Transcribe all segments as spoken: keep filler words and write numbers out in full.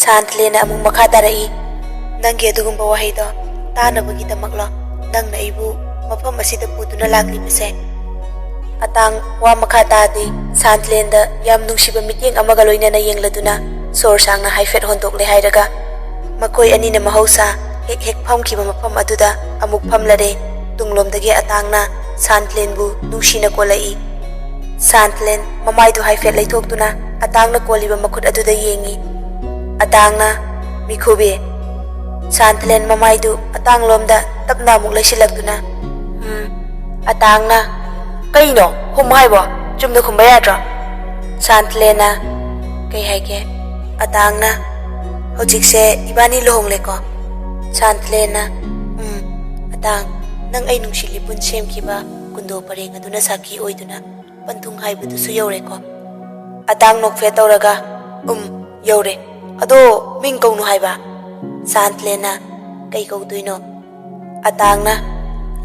ꯁꯥꯟꯊꯂꯦꯟꯅ ꯑꯃꯨꯛ ꯃꯈꯥ ꯇꯥꯔꯛꯏ, "ꯅꯪꯒꯤ ꯑꯗꯨꯒꯨꯝꯕ ꯋꯥꯍꯩꯗꯣ ꯇꯥꯅꯕꯒꯤꯗꯃꯛꯂꯣ ꯅꯪꯅ ꯑꯩꯕꯨ ꯃꯐꯝ ꯑꯁꯤꯗ ꯄꯨꯗꯨꯅ ꯂꯥꯛꯂꯤꯕꯁꯦ?" ꯑꯇꯥꯡ ꯋꯥ ꯃꯈꯥ ꯇꯥꯗꯦ꯫ ꯁꯥꯟꯊꯂꯦꯟꯗ ꯌꯥꯝ ꯅꯨꯡꯁꯤꯕ ꯃꯤꯠꯌꯦꯡ ꯑꯃꯒ ꯂꯣꯏꯅꯅ ꯌꯦꯡꯂꯗꯨꯅ ꯁꯣꯔ ꯁꯥꯡꯅ ꯍꯥꯏꯐꯦꯠ ꯍꯣꯟꯗꯣꯛꯂꯦ ꯍꯥꯏꯔꯒ, ꯃꯈꯣꯏ ꯑꯅꯤꯅ ꯃꯍꯧꯁꯥ ꯍꯦꯛ ꯍꯦꯛ ꯐꯝꯈꯤꯕ ꯃꯐꯝ ꯑꯗꯨꯗ ꯑꯃꯨꯛ ꯐꯝꯂꯔꯦ꯫ ꯇꯨꯡꯂꯣꯝꯗꯒꯤ ꯑꯇꯥꯡꯅ ꯁꯥꯟꯊꯂꯦꯟꯕꯨ ꯅꯨꯡꯁꯤꯅ ꯀꯣꯜꯂꯛꯏ꯫ ꯁꯥꯟꯊꯂꯦꯟ ꯃꯃꯥꯏꯗꯨ ꯍꯥꯏꯐꯦꯠ ꯂꯩꯊꯣꯛꯇꯨꯅ ꯑꯇꯥꯡꯅ ꯀꯣꯜꯂꯤꯕ ꯃꯈꯨꯠ ꯑꯗꯨꯗ ꯌꯦꯡꯏ꯫ ꯑꯇꯥꯡꯅ, "ꯃꯤꯈꯨꯕꯤ?" ꯁꯥꯟꯊꯂꯦꯟ ꯃꯃꯥꯏꯗꯨ ꯑꯇꯥꯡꯂꯣꯝꯗ ꯇꯞꯅ ꯑꯃꯨꯛ ꯂꯩꯁꯤꯜꯂꯛꯇꯨꯅ, "ꯎꯝ." ꯑꯇꯥꯡꯅ, "ꯀꯩꯅꯣ ꯍꯨꯝ ꯍꯥꯏꯕꯣ? ꯆꯨꯝꯅ ꯈꯨꯝꯕ ꯌꯥꯗ꯭ꯔꯣ?" ꯁꯥꯟꯊꯂꯦꯟꯅ, "ꯀꯩ ꯍꯥꯏꯒꯦ?" ꯑꯇꯥꯡꯅ, "ꯍꯧꯖꯤꯛꯁꯦ ꯏꯕꯥꯅꯤ ꯂꯨꯍꯣꯡꯂꯦꯀꯣ?" ꯁꯥꯟꯊꯂꯦꯟꯅ, "ꯎꯝ, ꯑꯇꯥꯡ, ꯅꯪ ꯑꯩ ꯅꯨꯡꯁꯤ ꯂꯤꯄꯨꯟ ꯁꯦꯝꯈꯤꯕ ꯀꯨꯟꯗꯣ ꯄꯔꯦꯡ ꯑꯗꯨꯅ ꯁꯥꯈꯤ ꯑꯣꯏꯗꯨꯅ ꯄꯟꯊꯨꯡ ꯍꯥꯏꯕꯗꯨꯁꯨ ꯌꯧꯔꯦꯀꯣ?" ꯑꯇꯥꯡ ꯅꯣꯛꯐꯦꯠ ꯇꯧꯔꯒ, "ꯎꯝ, ꯌꯧꯔꯦ꯫ ꯑꯗꯣ ꯃꯤꯡ ꯀꯧꯅꯨ ꯍꯥꯏꯕ?" ꯁꯥꯟꯊꯂꯦꯟꯅ, "ꯀꯩ ꯀꯧꯗꯣꯏꯅꯣ?" ꯑꯇꯥꯡꯅ,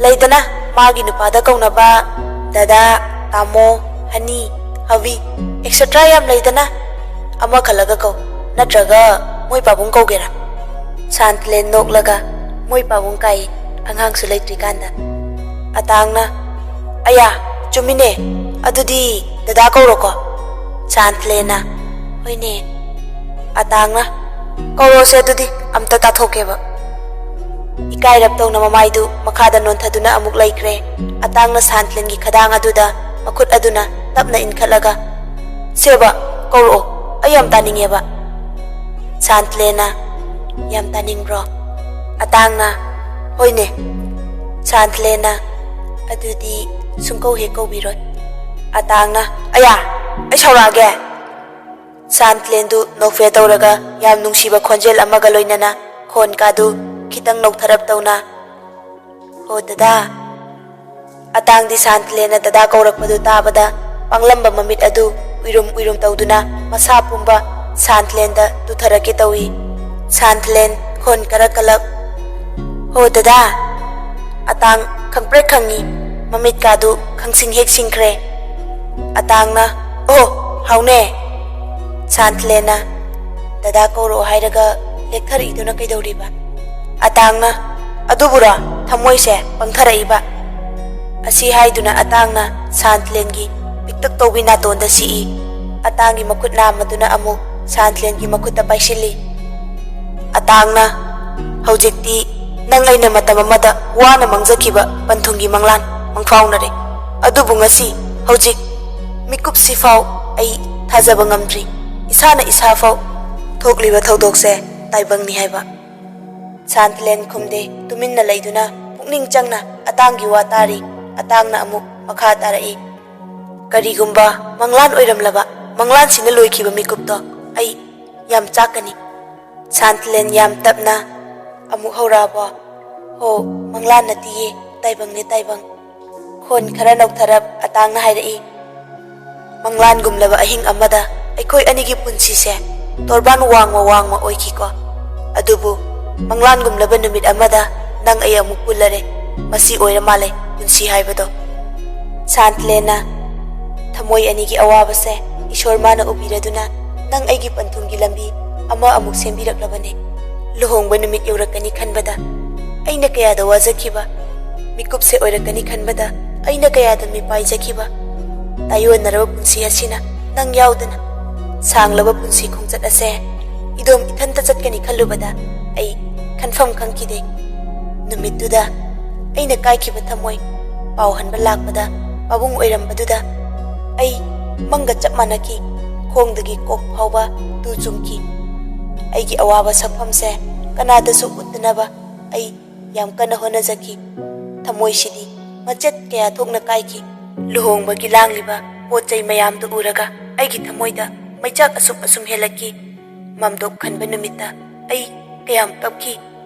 "ꯂꯩꯗꯅ, ꯃꯥꯒꯤ ꯅꯨꯄꯥꯗ ꯀꯧꯅꯕ ꯗꯗꯥ, ꯇꯥꯃꯣ, ꯍꯅꯤ, ꯍꯋꯤ, etcetera ꯌꯥꯝ ꯂꯩꯗꯅ, ꯑꯃ ꯈꯜꯂꯒ ꯀꯧ, ꯅꯠꯇ꯭ꯔꯒ ꯃꯣꯏ ꯄꯥꯕꯨꯡ ꯀꯧꯒꯦꯔꯥ?" ꯁꯥꯟꯊꯂꯦꯟ ꯅꯣꯛꯂꯒ, "ꯃꯣꯏ ꯄꯥꯕꯨꯡ ꯀꯥꯏ, ꯑꯉꯥꯡꯁꯨ ꯂꯩꯇ꯭ꯔꯤꯀꯥꯟꯗ꯫" ꯑꯇꯥꯡꯅ, "ꯑꯌꯥ, ꯆꯨꯝꯃꯤꯅꯦ, ꯑꯗꯨꯗꯤ ꯗꯗꯥ ꯀꯧꯔꯣꯀꯣ?" ꯁꯥꯟꯊꯂꯦꯟꯅ, "ꯍꯣꯏꯅꯦ꯫" ꯑꯇꯥꯡꯅ, "ꯀꯧꯔꯣꯁꯦ ꯑꯗꯨꯗꯤ, ꯑꯝꯇ ꯇꯥꯊꯣꯛꯀꯦꯕ꯫" ꯏꯀꯥꯏꯔꯞ ꯇꯧꯅ ꯃꯃꯥꯏꯗꯨ ꯃꯈꯥꯗ ꯅꯣꯟꯊꯗꯨꯅ ꯑꯃꯨꯛ ꯂꯩꯈ꯭ꯔꯦ꯫ ꯑꯇꯥꯡꯅ ꯁꯥꯟꯊꯂꯦꯟꯒꯤ ꯈꯗꯥꯡ ꯑꯗꯨꯗ ꯃꯈꯨꯠ ꯑꯗꯨꯅ ꯇꯞꯅ ꯏꯟꯈꯠꯂꯒ, "ꯁꯦꯕ, ꯀꯧꯔꯛꯑꯣ, ꯑꯩ ꯌꯥꯝ ꯇꯥꯅꯤꯡꯉꯦꯕ꯫" ꯁꯥꯟꯊꯂꯦꯟꯅ, "ꯌꯥꯝ ꯇꯥꯅꯤꯡꯕ꯭ꯔꯣ?" ꯑꯇꯥꯡꯅ, "ꯍꯣꯏꯅꯦ꯫" ꯁꯥꯟꯊꯂꯦꯟꯅ, "ꯑꯗꯨꯗꯤ ꯁꯨꯡꯀꯧ ꯍꯦꯛ ꯀꯧꯕꯤꯔꯣꯏ꯫" ꯑꯇꯥꯡꯅ, "ꯑꯌꯥ, ꯑꯩ ꯁꯥꯎꯔꯛꯑꯒꯦ꯫" ꯁꯥꯟꯊꯂꯦꯟꯗꯨ ꯅꯣꯛꯐꯦꯠ ꯇꯧꯔꯒ ꯌꯥꯝ ꯅꯨꯡꯁꯤꯕ ꯈꯣꯟꯖꯦꯜ ꯑꯃꯒ ꯂꯣꯏꯅꯅ ꯈꯣꯟ ꯀꯥꯗꯨ ꯈꯤꯇꯪ ꯅꯧꯊꯔꯞ ꯇꯧꯅ, "ꯍꯣ ꯗꯗꯥ꯫" ꯑꯇꯥꯡꯗꯤ ꯁꯥꯟꯊꯂꯦꯟꯅ ꯗꯗꯥ ꯀꯧꯔꯛꯄꯗꯨ ꯇꯥꯕꯗ ꯄꯥꯡꯂꯝꯕ ꯃꯃꯤꯠ ꯑꯗꯨ ꯎꯏꯔꯨꯝ ꯎꯏꯔꯨꯝ ꯇꯧꯗꯨꯅ ꯃꯁꯥ ꯄꯨꯝꯕ ꯁꯥꯟꯊꯂꯦꯟꯗ ꯇꯨꯊꯔꯛꯀꯦ ꯇꯧꯏ꯫ ꯁꯥꯟꯊꯂꯦꯟ ꯈꯣꯟ ꯀꯔꯛ ꯀꯂꯛ, "ꯍꯣ ꯗꯗꯥ꯫" ꯑꯇꯥꯡ ꯈꯪꯄ꯭ꯔꯦꯛ ꯈꯪꯉꯤ, ꯃꯃꯤꯠ ꯀꯥꯗꯨ ꯈꯪꯁꯤꯡ ꯍꯦꯛ ꯁꯤꯡꯈ꯭ꯔꯦ꯫ ꯑꯇꯥꯡꯅ, "ꯑꯣ, ꯍꯥꯎꯅꯦ꯫" ꯁꯥꯟꯊꯂꯦꯟꯅ, "ꯗꯗꯥ ꯀꯧꯔꯛꯑꯣ ꯍꯥꯏꯔꯒ ꯂꯦꯛꯊꯔꯛꯏꯗꯨꯅ ꯀꯩꯗꯧꯔꯤꯕ?" ꯑꯇꯥꯡꯅ, "ꯑꯗꯨꯕꯨꯔꯣ, ꯊꯃꯣꯏꯁꯦ ꯄꯪꯊꯔꯛꯏꯕ"꯫ ꯑꯁꯤ ꯍꯥꯏꯗꯨꯅ ꯑꯇꯥꯡꯅ ꯁꯥꯟꯊꯂꯦꯟꯒꯤ ꯄꯤꯛꯇꯛ ꯇꯧꯕꯤ ꯅꯥꯇꯣꯟꯗ ꯁꯤꯛꯏ꯫ ꯑꯇꯥꯡꯒꯤ ꯃꯈꯨꯠ ꯅꯥꯝꯃꯗꯨꯅ ꯑꯃꯨꯛ ꯁꯥꯟꯊꯂꯦꯟꯒꯤ ꯃꯈꯨꯠꯇ ꯄꯥꯏꯁꯤꯜꯂꯤ꯫ ꯑꯇꯥꯡꯅ, "ꯍꯧꯖꯤꯛꯇꯤ ꯅꯪ ꯑꯩꯅ ꯃꯇꯝ ꯑꯃꯗ ꯋꯥꯅ ꯃꯪꯖꯈꯤꯕ ꯄꯟꯊꯨꯡꯒꯤ ꯃꯪꯂꯥꯟ ꯃꯪꯐꯥꯎꯅꯔꯦ꯫ ꯑꯗꯨꯕꯨ ꯉꯁꯤ, ꯍꯧꯖꯤꯛ, ꯃꯤꯀꯨꯞꯁꯤꯐꯥꯎ ꯑꯩ ꯊꯥꯖꯕ ꯉꯝꯗ꯭ꯔꯤ꯫ ꯏꯁꯥꯅ ꯏꯁꯥꯐꯥꯎ ꯊꯣꯛꯂꯤꯕ ꯊꯧꯗꯣꯛꯁꯦ ꯇꯥꯏꯕꯪꯅꯤ ꯍꯥꯏꯕ"꯫ ꯁꯥꯟꯊꯂꯦꯟ ꯈꯨꯝꯗꯦ, ꯇꯨꯃꯤꯟꯅ ꯂꯩꯗꯨꯅ ꯄꯨꯛꯅꯤꯡ ꯆꯪꯅ ꯑꯇꯥꯡꯒꯤ ꯋꯥ ꯇꯥꯔꯤ꯫ ꯑꯇꯥꯡꯅ ꯑꯃꯨꯛ ꯃꯈꯥ ꯇꯥꯔꯛꯏ, "ꯀꯔꯤꯒꯨꯝꯕ ꯃꯪꯂꯥꯟ ꯑꯣꯏꯔꯝꯂꯕ, ꯃꯪꯂꯥꯟꯁꯤꯅ ꯂꯣꯏꯈꯤꯕ ꯃꯤꯀꯨꯞꯇꯣ ꯑꯩ ꯌꯥꯝ ꯆꯥꯛꯀꯅꯤ"꯫ ꯁꯥꯟꯊꯂꯦꯟ ꯌꯥꯝ ꯇꯞꯅ ꯑꯃꯨꯛ ꯍꯧꯔꯛꯑꯕꯣ? "ꯍꯣ, ꯃꯪꯂꯥꯟ ꯅꯠꯇꯤꯌꯦ, ꯇꯥꯏꯕꯪꯅꯦ, ꯇꯥꯏꯕꯪ"꯫ ꯈꯣꯟ ꯈꯔ ꯅꯧꯊꯔꯞ ꯑꯇꯥꯡꯅ ꯍꯥꯏꯔꯛꯏ, "ꯃꯪꯂꯥꯟꯒꯨꯝꯂꯕ ꯑꯍꯤꯡ ꯑꯃꯗ ꯑꯩꯈꯣꯏ ꯑꯅꯤꯒꯤ ꯄꯨꯟꯁꯤꯁꯦ ꯇꯣꯔꯕꯥꯟ ꯋꯥꯡꯃ ꯋꯥꯡꯃ ꯑꯣꯏꯈꯤꯀꯣ꯫ ꯑꯗꯨꯕꯨ ꯃꯪꯂꯥꯟꯒꯨꯝꯂꯕ ꯅꯨꯃꯤꯠ ꯑꯃꯗ ꯅꯪ ꯑꯩ ꯑꯃꯨꯛ ꯄꯨꯜꯂꯔꯦ꯫ ꯃꯁꯤ ꯑꯣꯏꯔ ꯃꯥꯜꯂꯦ ꯄꯨꯟꯁꯤ ꯍꯥꯏꯕꯗꯣ"꯫ ꯁꯥꯟꯊꯂꯦꯟꯅ, "ꯊꯃꯣꯏ ꯑꯅꯤꯒꯤ ꯑꯋꯥꯕꯁꯦ ꯏꯁꯣꯔ ꯃꯥꯅ ꯎꯕꯤꯔꯗꯨꯅ ꯅꯪ ꯑꯩꯒꯤ ꯄꯟꯊꯨꯡꯒꯤ ꯂꯝꯕꯤ ꯑꯃ ꯑꯃꯨꯛ ꯁꯦꯝꯕꯤꯔꯛꯂꯕꯅꯦ꯫ ꯂꯨꯍꯣꯡꯕ ꯅꯨꯃꯤꯠ ꯌꯧꯔꯛꯀꯅꯤ ꯈꯟꯕꯗ ꯑꯩꯅ ꯀꯌꯥꯗ ꯋꯥꯖꯈꯤꯕ, ꯃꯤꯀꯨꯞꯁꯦ ꯑꯣꯏꯔꯛꯀꯅꯤ ꯈꯟꯕꯗ ꯑꯩꯅ ꯀꯌꯥꯗ ꯃꯤꯄꯥꯏꯖꯈꯤꯕ꯫ ꯇꯥꯏꯌꯣꯟꯅꯔꯕ ꯄꯨꯟꯁꯤ ꯑꯁꯤꯅ ꯅꯪ ꯌꯥꯎꯗꯅ ꯁꯥꯡꯂꯕ ꯄꯨꯟꯁꯤ ꯈꯣꯡꯆꯠ ꯑꯁꯦ ꯏꯗꯣꯝ ꯏꯊꯟꯇ ꯆꯠꯀꯅꯤ ꯈꯜꯂꯨꯕꯗ ꯑꯩ ꯈꯟꯐꯝ ꯈꯪꯈꯤꯗꯦ꯫ ꯅꯨꯃꯤꯠꯇꯨꯗ ꯑꯩꯅ ꯀꯥꯏꯈꯤꯕ ꯊꯃꯣꯏ ꯄꯥꯎ ꯍꯟꯕ ꯂꯥꯛꯄꯗ ꯄꯥꯕꯨꯡ ꯑꯣꯏꯔꯝꯕꯗꯨꯗ ꯑꯩ ꯃꯪꯒ ꯆꯞ ꯃꯥꯟꯅꯈꯤ꯫ ꯈꯣꯡꯗꯒꯤ ꯀꯣꯛ ꯐꯥꯎꯕ ꯇꯨ ꯆꯨꯡꯈꯤ꯫ ꯑꯩꯒꯤ ꯑꯋꯥꯕ ꯁꯛꯐꯝꯁꯦ ꯀꯅꯥꯗꯁꯨ ꯎꯠꯇꯅꯕ ꯑꯩ ꯌꯥꯝ ꯀꯟꯅ ꯍꯣꯠꯅꯖꯈꯤ꯫ ꯊꯃꯣꯏꯁꯤꯗꯤ ꯃꯆꯦꯠ ꯀꯌꯥ ꯊꯣꯛꯅ ꯀꯥꯏꯈꯤ꯫ ꯂꯨꯍꯣꯡꯕꯒꯤ ꯂꯥꯡꯂꯤꯕ ꯄꯣꯠ ꯆꯩ ꯃꯌꯥꯝꯗꯨ ꯎꯔꯒ ꯑꯩꯒꯤ ꯊꯃꯣꯏꯗ ꯃꯩꯆꯥꯛ ꯑꯁꯨꯝ ꯑꯁꯨꯝ ꯍꯦꯜꯂꯛꯈꯤ꯫ ꯃꯥꯝꯗꯣꯞ ꯈꯟꯕ ꯅꯨꯃꯤꯠꯇ ꯑꯩ ꯀꯌꯥꯝ ꯀꯞꯈꯤ꯫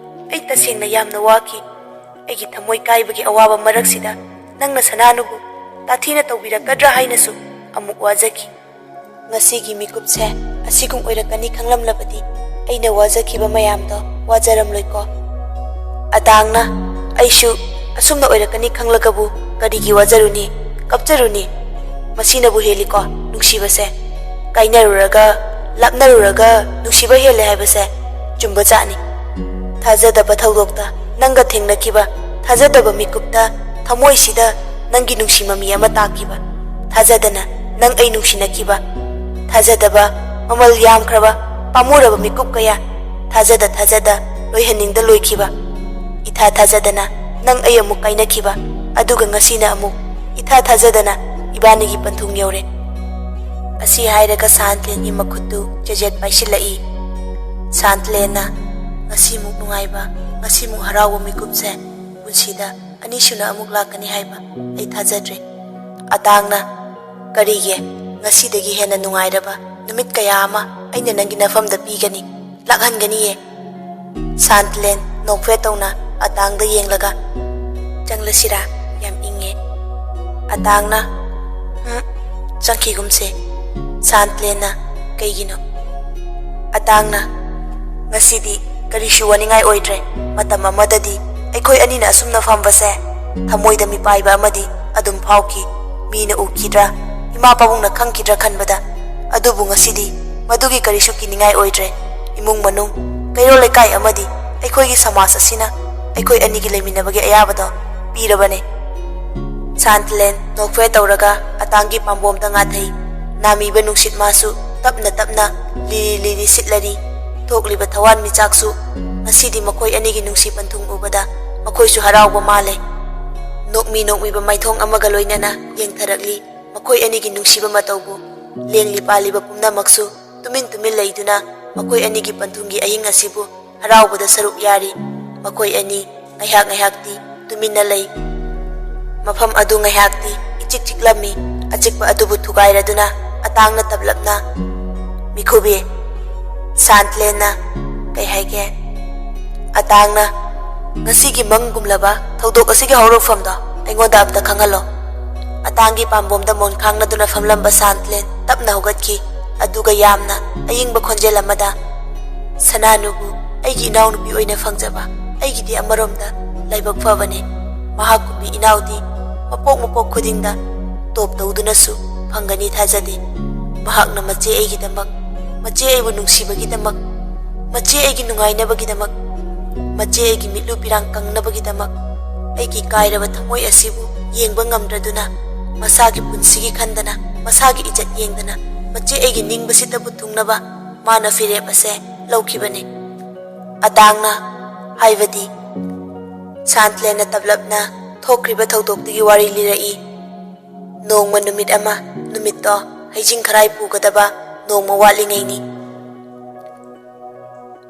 ꯑꯩ ꯇꯁꯦꯡꯅ ꯌꯥꯝꯅ ꯋꯥꯈꯤ꯫ ꯑꯩꯒꯤ ꯊꯃꯣꯏ ꯀꯥꯏꯕꯒꯤ ꯑꯋꯥꯕ ꯃꯔꯛꯁꯤꯗ ꯅꯪꯅ ꯁꯅꯥꯅꯨꯕꯨ ꯇꯥꯊꯤꯅ ꯇꯧꯕꯤꯔꯛꯀꯗ꯭ꯔꯥ ꯍꯥꯏꯅꯁꯨ ꯑꯃꯨꯛ ꯋꯥꯖꯈꯤ꯫ ꯉꯁꯤꯒꯤ ꯃꯤꯀꯨꯞꯁꯦ ꯑꯁꯤꯒꯨꯝ ꯑꯣꯏꯔꯛꯀꯅꯤ ꯈꯪꯂꯝꯂꯕꯗꯤ ꯑꯩꯅ ꯋꯥꯖꯈꯤꯕ ꯃꯌꯥꯝꯗꯣ ꯋꯥꯖꯔꯝꯂꯣꯏꯀꯣ꯫ ꯑꯇꯥꯡꯅ, ꯑꯩꯁꯨ ꯑꯁꯨꯝꯅ ꯑꯣꯏꯔꯛꯀꯅꯤ ꯈꯪꯂꯒꯕꯨ ꯀꯔꯤꯒꯤ ꯋꯥꯖꯔꯨꯅꯤ, ꯀꯞꯆꯔꯨꯅꯤ? ꯃꯁꯤꯅꯕꯨ ꯍꯦꯜꯂꯤꯀꯣ ꯅꯨꯡꯁꯤꯕꯁꯦ꯫ ꯀꯥꯏꯅꯔꯨꯔꯒ ꯂꯥꯞꯅꯔꯨꯔꯒ ꯅꯨꯡꯁꯤꯕ ꯍꯦꯜꯂꯦ ꯍꯥꯏꯕꯁꯦ ꯆꯨꯝꯕ ꯖꯥꯠꯅꯤ꯫ ꯊꯥꯖꯗꯕ ꯊꯧꯗꯣꯛꯇ ꯅꯪꯒ ꯊꯦꯡꯅꯈꯤꯕ, ꯊꯥꯖꯗꯕ ꯃꯤꯀꯨꯞꯇ ꯊꯃꯣꯏꯁꯤꯗ ꯅꯪꯒꯤ ꯅꯨꯡꯁꯤ ꯃꯃꯤ ꯑꯃ ꯇꯥꯛꯈꯤꯕ, ꯊꯥꯖꯗꯅ ꯅꯪ ꯑꯩ ꯅꯨꯡꯁꯤꯅꯈꯤꯕ, ꯊꯥꯖꯗꯕ ꯃꯃꯜ ꯌꯥꯝꯈ꯭ꯔꯕ ꯄꯥꯝꯃꯨꯔꯕ ꯃꯤꯀꯨꯞ ꯀꯌꯥ, ꯊꯥꯖꯗ ꯊꯥꯖꯗ ꯂꯣꯏꯍꯟꯅꯤꯡꯗ ꯂꯣꯏꯈꯤꯕ, ꯏꯊꯥ ꯊꯥꯖꯗꯅ ꯅꯪ ꯑꯩ ꯑꯃꯨꯛ ꯀꯥꯏꯅꯈꯤꯕ, ꯑꯗꯨꯒ ꯉꯁꯤꯅ ꯑꯃꯨꯛ ꯏꯊꯥ ꯊꯥꯖꯗꯅ ꯏꯕꯥꯅꯤꯒꯤ ꯄꯟꯊꯨꯡ ꯌꯧꯔꯦ꯫ ꯑꯁꯤ ꯍꯥꯏꯔꯒ ꯁꯥꯟꯇꯂꯦꯟꯒꯤ ꯃꯈꯨꯠꯇꯨ ꯆꯦꯖꯦꯠ ꯄꯥꯏꯁꯤꯜꯂꯛꯏ꯫ ꯁꯥꯟꯇꯂꯦꯟꯅ, "ꯉꯁꯤꯃꯨꯛ ꯅꯨꯡꯉꯥꯏꯕ, ꯉꯁꯤꯃꯨꯛ ꯍꯔꯥꯎꯕ ꯃꯤꯀꯨꯞꯁꯦ ꯄꯨꯟꯁꯤꯗ ꯑꯅꯤꯁꯨꯅ ꯑꯃꯨꯛ ꯂꯥꯛꯀꯅꯤ ꯍꯥꯏꯕ ꯑꯩ ꯊꯥꯖꯗ꯭ꯔꯦ꯫ ꯑꯇꯥꯡꯅ, ꯀꯔꯤꯒꯤ? ꯉꯁꯤꯗꯒꯤ ꯍꯦꯟꯅ ꯅꯨꯡꯉꯥꯏꯔꯕ ꯅꯨꯃꯤꯠ ꯀꯌꯥ ꯑꯃ ꯑꯩꯅ ꯅꯪꯒꯤ ꯅꯐꯝꯗ ꯄꯤꯒꯅꯤ, ꯂꯥꯛꯍꯟꯒꯅꯤꯌꯦ꯫" ꯁꯥꯟꯇꯂꯦꯟ ꯅꯣꯛꯐꯦꯠ ꯇꯧꯅ ꯑꯇꯥꯡꯗ ꯌꯦꯡꯂꯒ, "ꯆꯪꯂꯁꯤꯔꯥ? ꯌꯥꯝ ꯏꯪꯉꯦ꯫" ꯑꯇꯥꯡꯅ, "ꯎꯝ, ꯆꯪꯈꯤꯒꯨꯝꯁꯦ꯫" ꯁꯥꯟꯇꯂꯦꯟꯅ, "ꯀꯩꯒꯤꯅꯣ?" ꯑꯇꯥꯡꯅ, "ꯉꯁꯤꯗꯤ ꯀꯔꯤꯁꯨ ꯋꯥꯅꯤꯡꯉꯥꯏ ꯑꯣꯏꯗ꯭ꯔꯦ꯫ ꯃꯇꯝ ꯑꯃꯗꯗꯤ ꯑꯩꯈꯣꯏ ꯑꯅꯤꯅ ꯑꯁꯨꯝꯅ ꯐꯝꯕꯁꯦ ꯊꯃꯣꯏꯗ ꯃꯤꯄꯥꯏꯕ ꯑꯃꯗꯤ ꯑꯗꯨꯝ ꯐꯥꯎꯈꯤ꯫ ꯃꯤꯅ ꯎꯈꯤꯗ꯭ꯔꯥ, ꯏꯃꯥ ꯄꯥꯕꯨꯡꯅ ꯈꯪꯈꯤꯗ꯭ꯔꯥ ꯈꯟꯕꯗ꯫ ꯑꯗꯨꯕꯨ ꯉꯁꯤꯗꯤ ꯃꯗꯨꯒꯤ ꯀꯔꯤꯁꯨ ꯀꯤꯅꯤꯡꯉꯥꯏ ꯑꯣꯏꯗ꯭ꯔꯦ꯫ ꯏꯃꯨꯡ ꯃꯅꯨꯡ, ꯀꯩꯔꯣꯜ ꯂꯩꯀꯥꯏ ꯑꯃꯗꯤ ꯑꯩꯈꯣꯏꯒꯤ ꯁꯃꯥꯖ ꯑꯁꯤꯅ ꯑꯩꯈꯣꯏ ꯑꯅꯤꯒꯤ ꯂꯩꯃꯤꯟꯅꯕꯒꯤ ꯑꯌꯥꯕꯗꯣ ꯄꯤꯔꯕꯅꯦ꯫" ꯁꯥꯟꯇꯂꯦꯟ ꯅꯣꯛꯐꯦꯠ ꯇꯧꯔꯒ ꯑꯇꯥꯡꯒꯤ ꯄꯥꯝꯕꯣꯝꯗ ꯉꯥꯊꯩ꯫ ꯅꯥꯃꯤꯕ ꯅꯨꯡꯁꯤꯠ ꯃꯥꯁꯨ ꯇꯞꯅ ꯇꯞꯅ ꯂꯤꯔꯤ ꯂꯤꯔꯤ ꯁꯤꯠꯂꯔꯤ꯫ ꯊꯣꯛꯂꯤꯕ ꯊꯋꯥꯟꯃꯤꯆꯥꯛꯁꯨ ꯉꯁꯤꯗꯤ ꯃꯈꯣꯏ ꯑꯅꯤꯒꯤ ꯅꯨꯡꯁꯤ ꯄꯟꯊꯨꯡ ꯎꯕꯗ ꯃꯈꯣꯏꯁꯨ ꯍꯔꯥꯎꯕ ꯃꯥꯜꯂꯦ꯫ ꯅꯣꯛꯃꯤ ꯅꯣꯛꯃꯤꯕ ꯃꯥꯏꯊꯣꯡ ꯑꯃꯒ ꯂꯣꯏꯅꯅ ꯌꯦꯡꯊꯔꯛꯂꯤ꯫ ꯃꯈꯣꯏ ꯑꯅꯤꯒꯤ ꯅꯨꯡꯁꯤꯕ ꯃꯇꯧꯕꯨ ꯂꯦꯡꯂꯤ ꯄꯥꯜꯂꯤꯕ ꯄꯨꯝꯅꯃꯛꯁꯨ ꯇꯨꯃꯤꯟ ꯇꯨꯃꯤꯟ ꯂꯩꯗꯨꯅ ꯃꯈꯣꯏ ꯑꯅꯤꯒꯤ ꯄꯟꯊꯨꯡꯒꯤ ꯑꯍꯤꯡ ꯑꯁꯤꯕꯨ ꯍꯔꯥꯎꯕꯗ ꯁꯔꯨꯛ ꯌꯥꯔꯤ꯫ ꯃꯈꯣꯏ ꯑꯅꯤ ꯉꯥꯏꯍꯥꯛ ꯉꯥꯏꯍꯥꯛꯇꯤ ꯇꯨꯃꯤꯟꯅ ꯂꯩ꯫ ꯃꯐꯝ ꯑꯗꯨ ꯉꯥꯏꯍꯥꯛꯇꯤ ꯏꯆꯤꯛ ꯆꯤꯛꯂꯝꯃꯤ꯫ ꯑꯆꯤꯛꯄ ꯑꯗꯨꯕꯨ ꯊꯨꯒꯥꯏꯔꯗꯨꯅ ꯑꯇꯥꯡꯅ ꯇꯞꯂꯞꯅ, "ꯃꯤꯈꯨꯕꯤ꯫" ꯁꯥꯟꯇꯂꯦꯟꯅ, "ꯀꯩ ꯍꯥꯏꯒꯦ?" ꯑꯇꯥꯡꯅ, "ꯉꯁꯤꯒꯤ ꯃꯪꯒꯨꯝꯂꯕ ꯊꯧꯗꯣꯛ ꯑꯁꯤꯒꯤ ꯍꯧꯔꯛꯐꯝꯗꯣ ꯑꯩꯉꯣꯟꯗ ꯑꯝꯇ ꯈꯪꯍꯜꯂꯣ꯫" ꯑꯇꯥꯡꯒꯤ ꯄꯥꯝꯕꯣꯝꯗ ꯃꯣꯟ ꯈꯥꯡꯅꯗꯨꯅ ꯐꯝꯂꯝꯕ ꯁꯥꯟꯇꯂꯦꯟ ꯇꯞꯅ ꯍꯧꯒꯠꯈꯤ꯫ ꯑꯗꯨꯒ ꯌꯥꯝꯅ ꯑꯌꯤꯡꯕ ꯈꯣꯟꯖꯦꯜ ꯑꯃꯗ, "ꯁꯅꯥꯅꯨꯕꯨ ꯑꯩꯒꯤ ꯏꯅꯥꯎꯅꯨꯄꯤ ꯑꯣꯏꯅ ꯐꯪꯖꯕ ꯑꯩꯒꯤꯗꯤ ꯑꯃꯔꯣꯝꯗ ꯂꯥꯏꯕꯛ ꯐꯕꯅꯤ꯫ ꯃꯍꯥꯛꯀꯨꯝꯕꯤ ꯏꯅꯥꯎꯗꯤ ꯃꯄꯣꯛ ꯃꯄꯣꯛ ꯈꯨꯗꯤꯡꯗ ꯇꯣꯞ ꯇꯧꯗꯨꯅꯁꯨ ꯐꯪꯒꯅꯤ ꯊꯥꯖꯗꯦ꯫ ꯃꯍꯥꯛꯅ ꯃꯆꯦ ꯑꯩꯒꯤꯗꯃꯛ ꯃꯆꯦ ꯑꯩꯕꯨ ꯅꯨꯡꯁꯤꯕꯒꯤꯗꯃꯛ, ꯃꯆꯦ ꯑꯩꯒꯤ ꯅꯨꯡꯉꯥꯏꯅꯕꯒꯤꯗꯃꯛ, ꯃꯆꯦ ꯑꯩꯒꯤ ꯃꯤꯠꯂꯨ ꯄꯤꯔꯥꯡ ꯀꯪꯅꯕꯒꯤꯗꯃꯛ ꯑꯩꯒꯤ ꯀꯥꯏꯔꯕ ꯊꯃꯣꯏ ꯑꯁꯤꯕꯨ ꯌꯦꯡꯕ ꯉꯝꯗ꯭ꯔꯗꯨꯅ, ꯃꯁꯥꯒꯤ ꯄꯨꯟꯁꯤꯒꯤ ꯈꯟꯗꯅ, ꯃꯁꯥꯒꯤ ꯏꯖꯠ ꯌꯦꯡꯗꯅ, ꯃꯆꯦ ꯑꯩꯒꯤ ꯅꯤꯡꯕꯁꯤꯇꯕꯨ ꯊꯨꯡꯅꯕ ꯃꯥꯅ ꯐꯤꯔꯦꯞ ꯑꯁꯦ ꯂꯧꯈꯤꯕꯅꯤ꯫ ꯑꯇꯥꯡꯅ, ꯍꯥꯏꯕꯗꯤ ꯁꯥꯟꯇꯂꯦꯟꯅ ꯇꯞꯂꯞꯅ ꯊꯣꯛꯈ꯭ꯔꯤꯕ ꯊꯧꯗꯣꯛꯇꯨꯒꯤ ꯋꯥꯔꯤ ꯂꯤꯔꯛꯏ꯫ ꯅꯣꯡꯃ ꯅꯨꯃꯤꯠ ꯑꯃ, ꯅꯨꯃꯤꯠꯇꯣ ꯍꯩꯖꯤꯡ ꯈꯔꯥꯏ ꯄꯨꯒꯗꯕ ꯅꯣꯡꯃ ꯋꯥꯠꯂꯤꯉꯩꯅꯤ꯫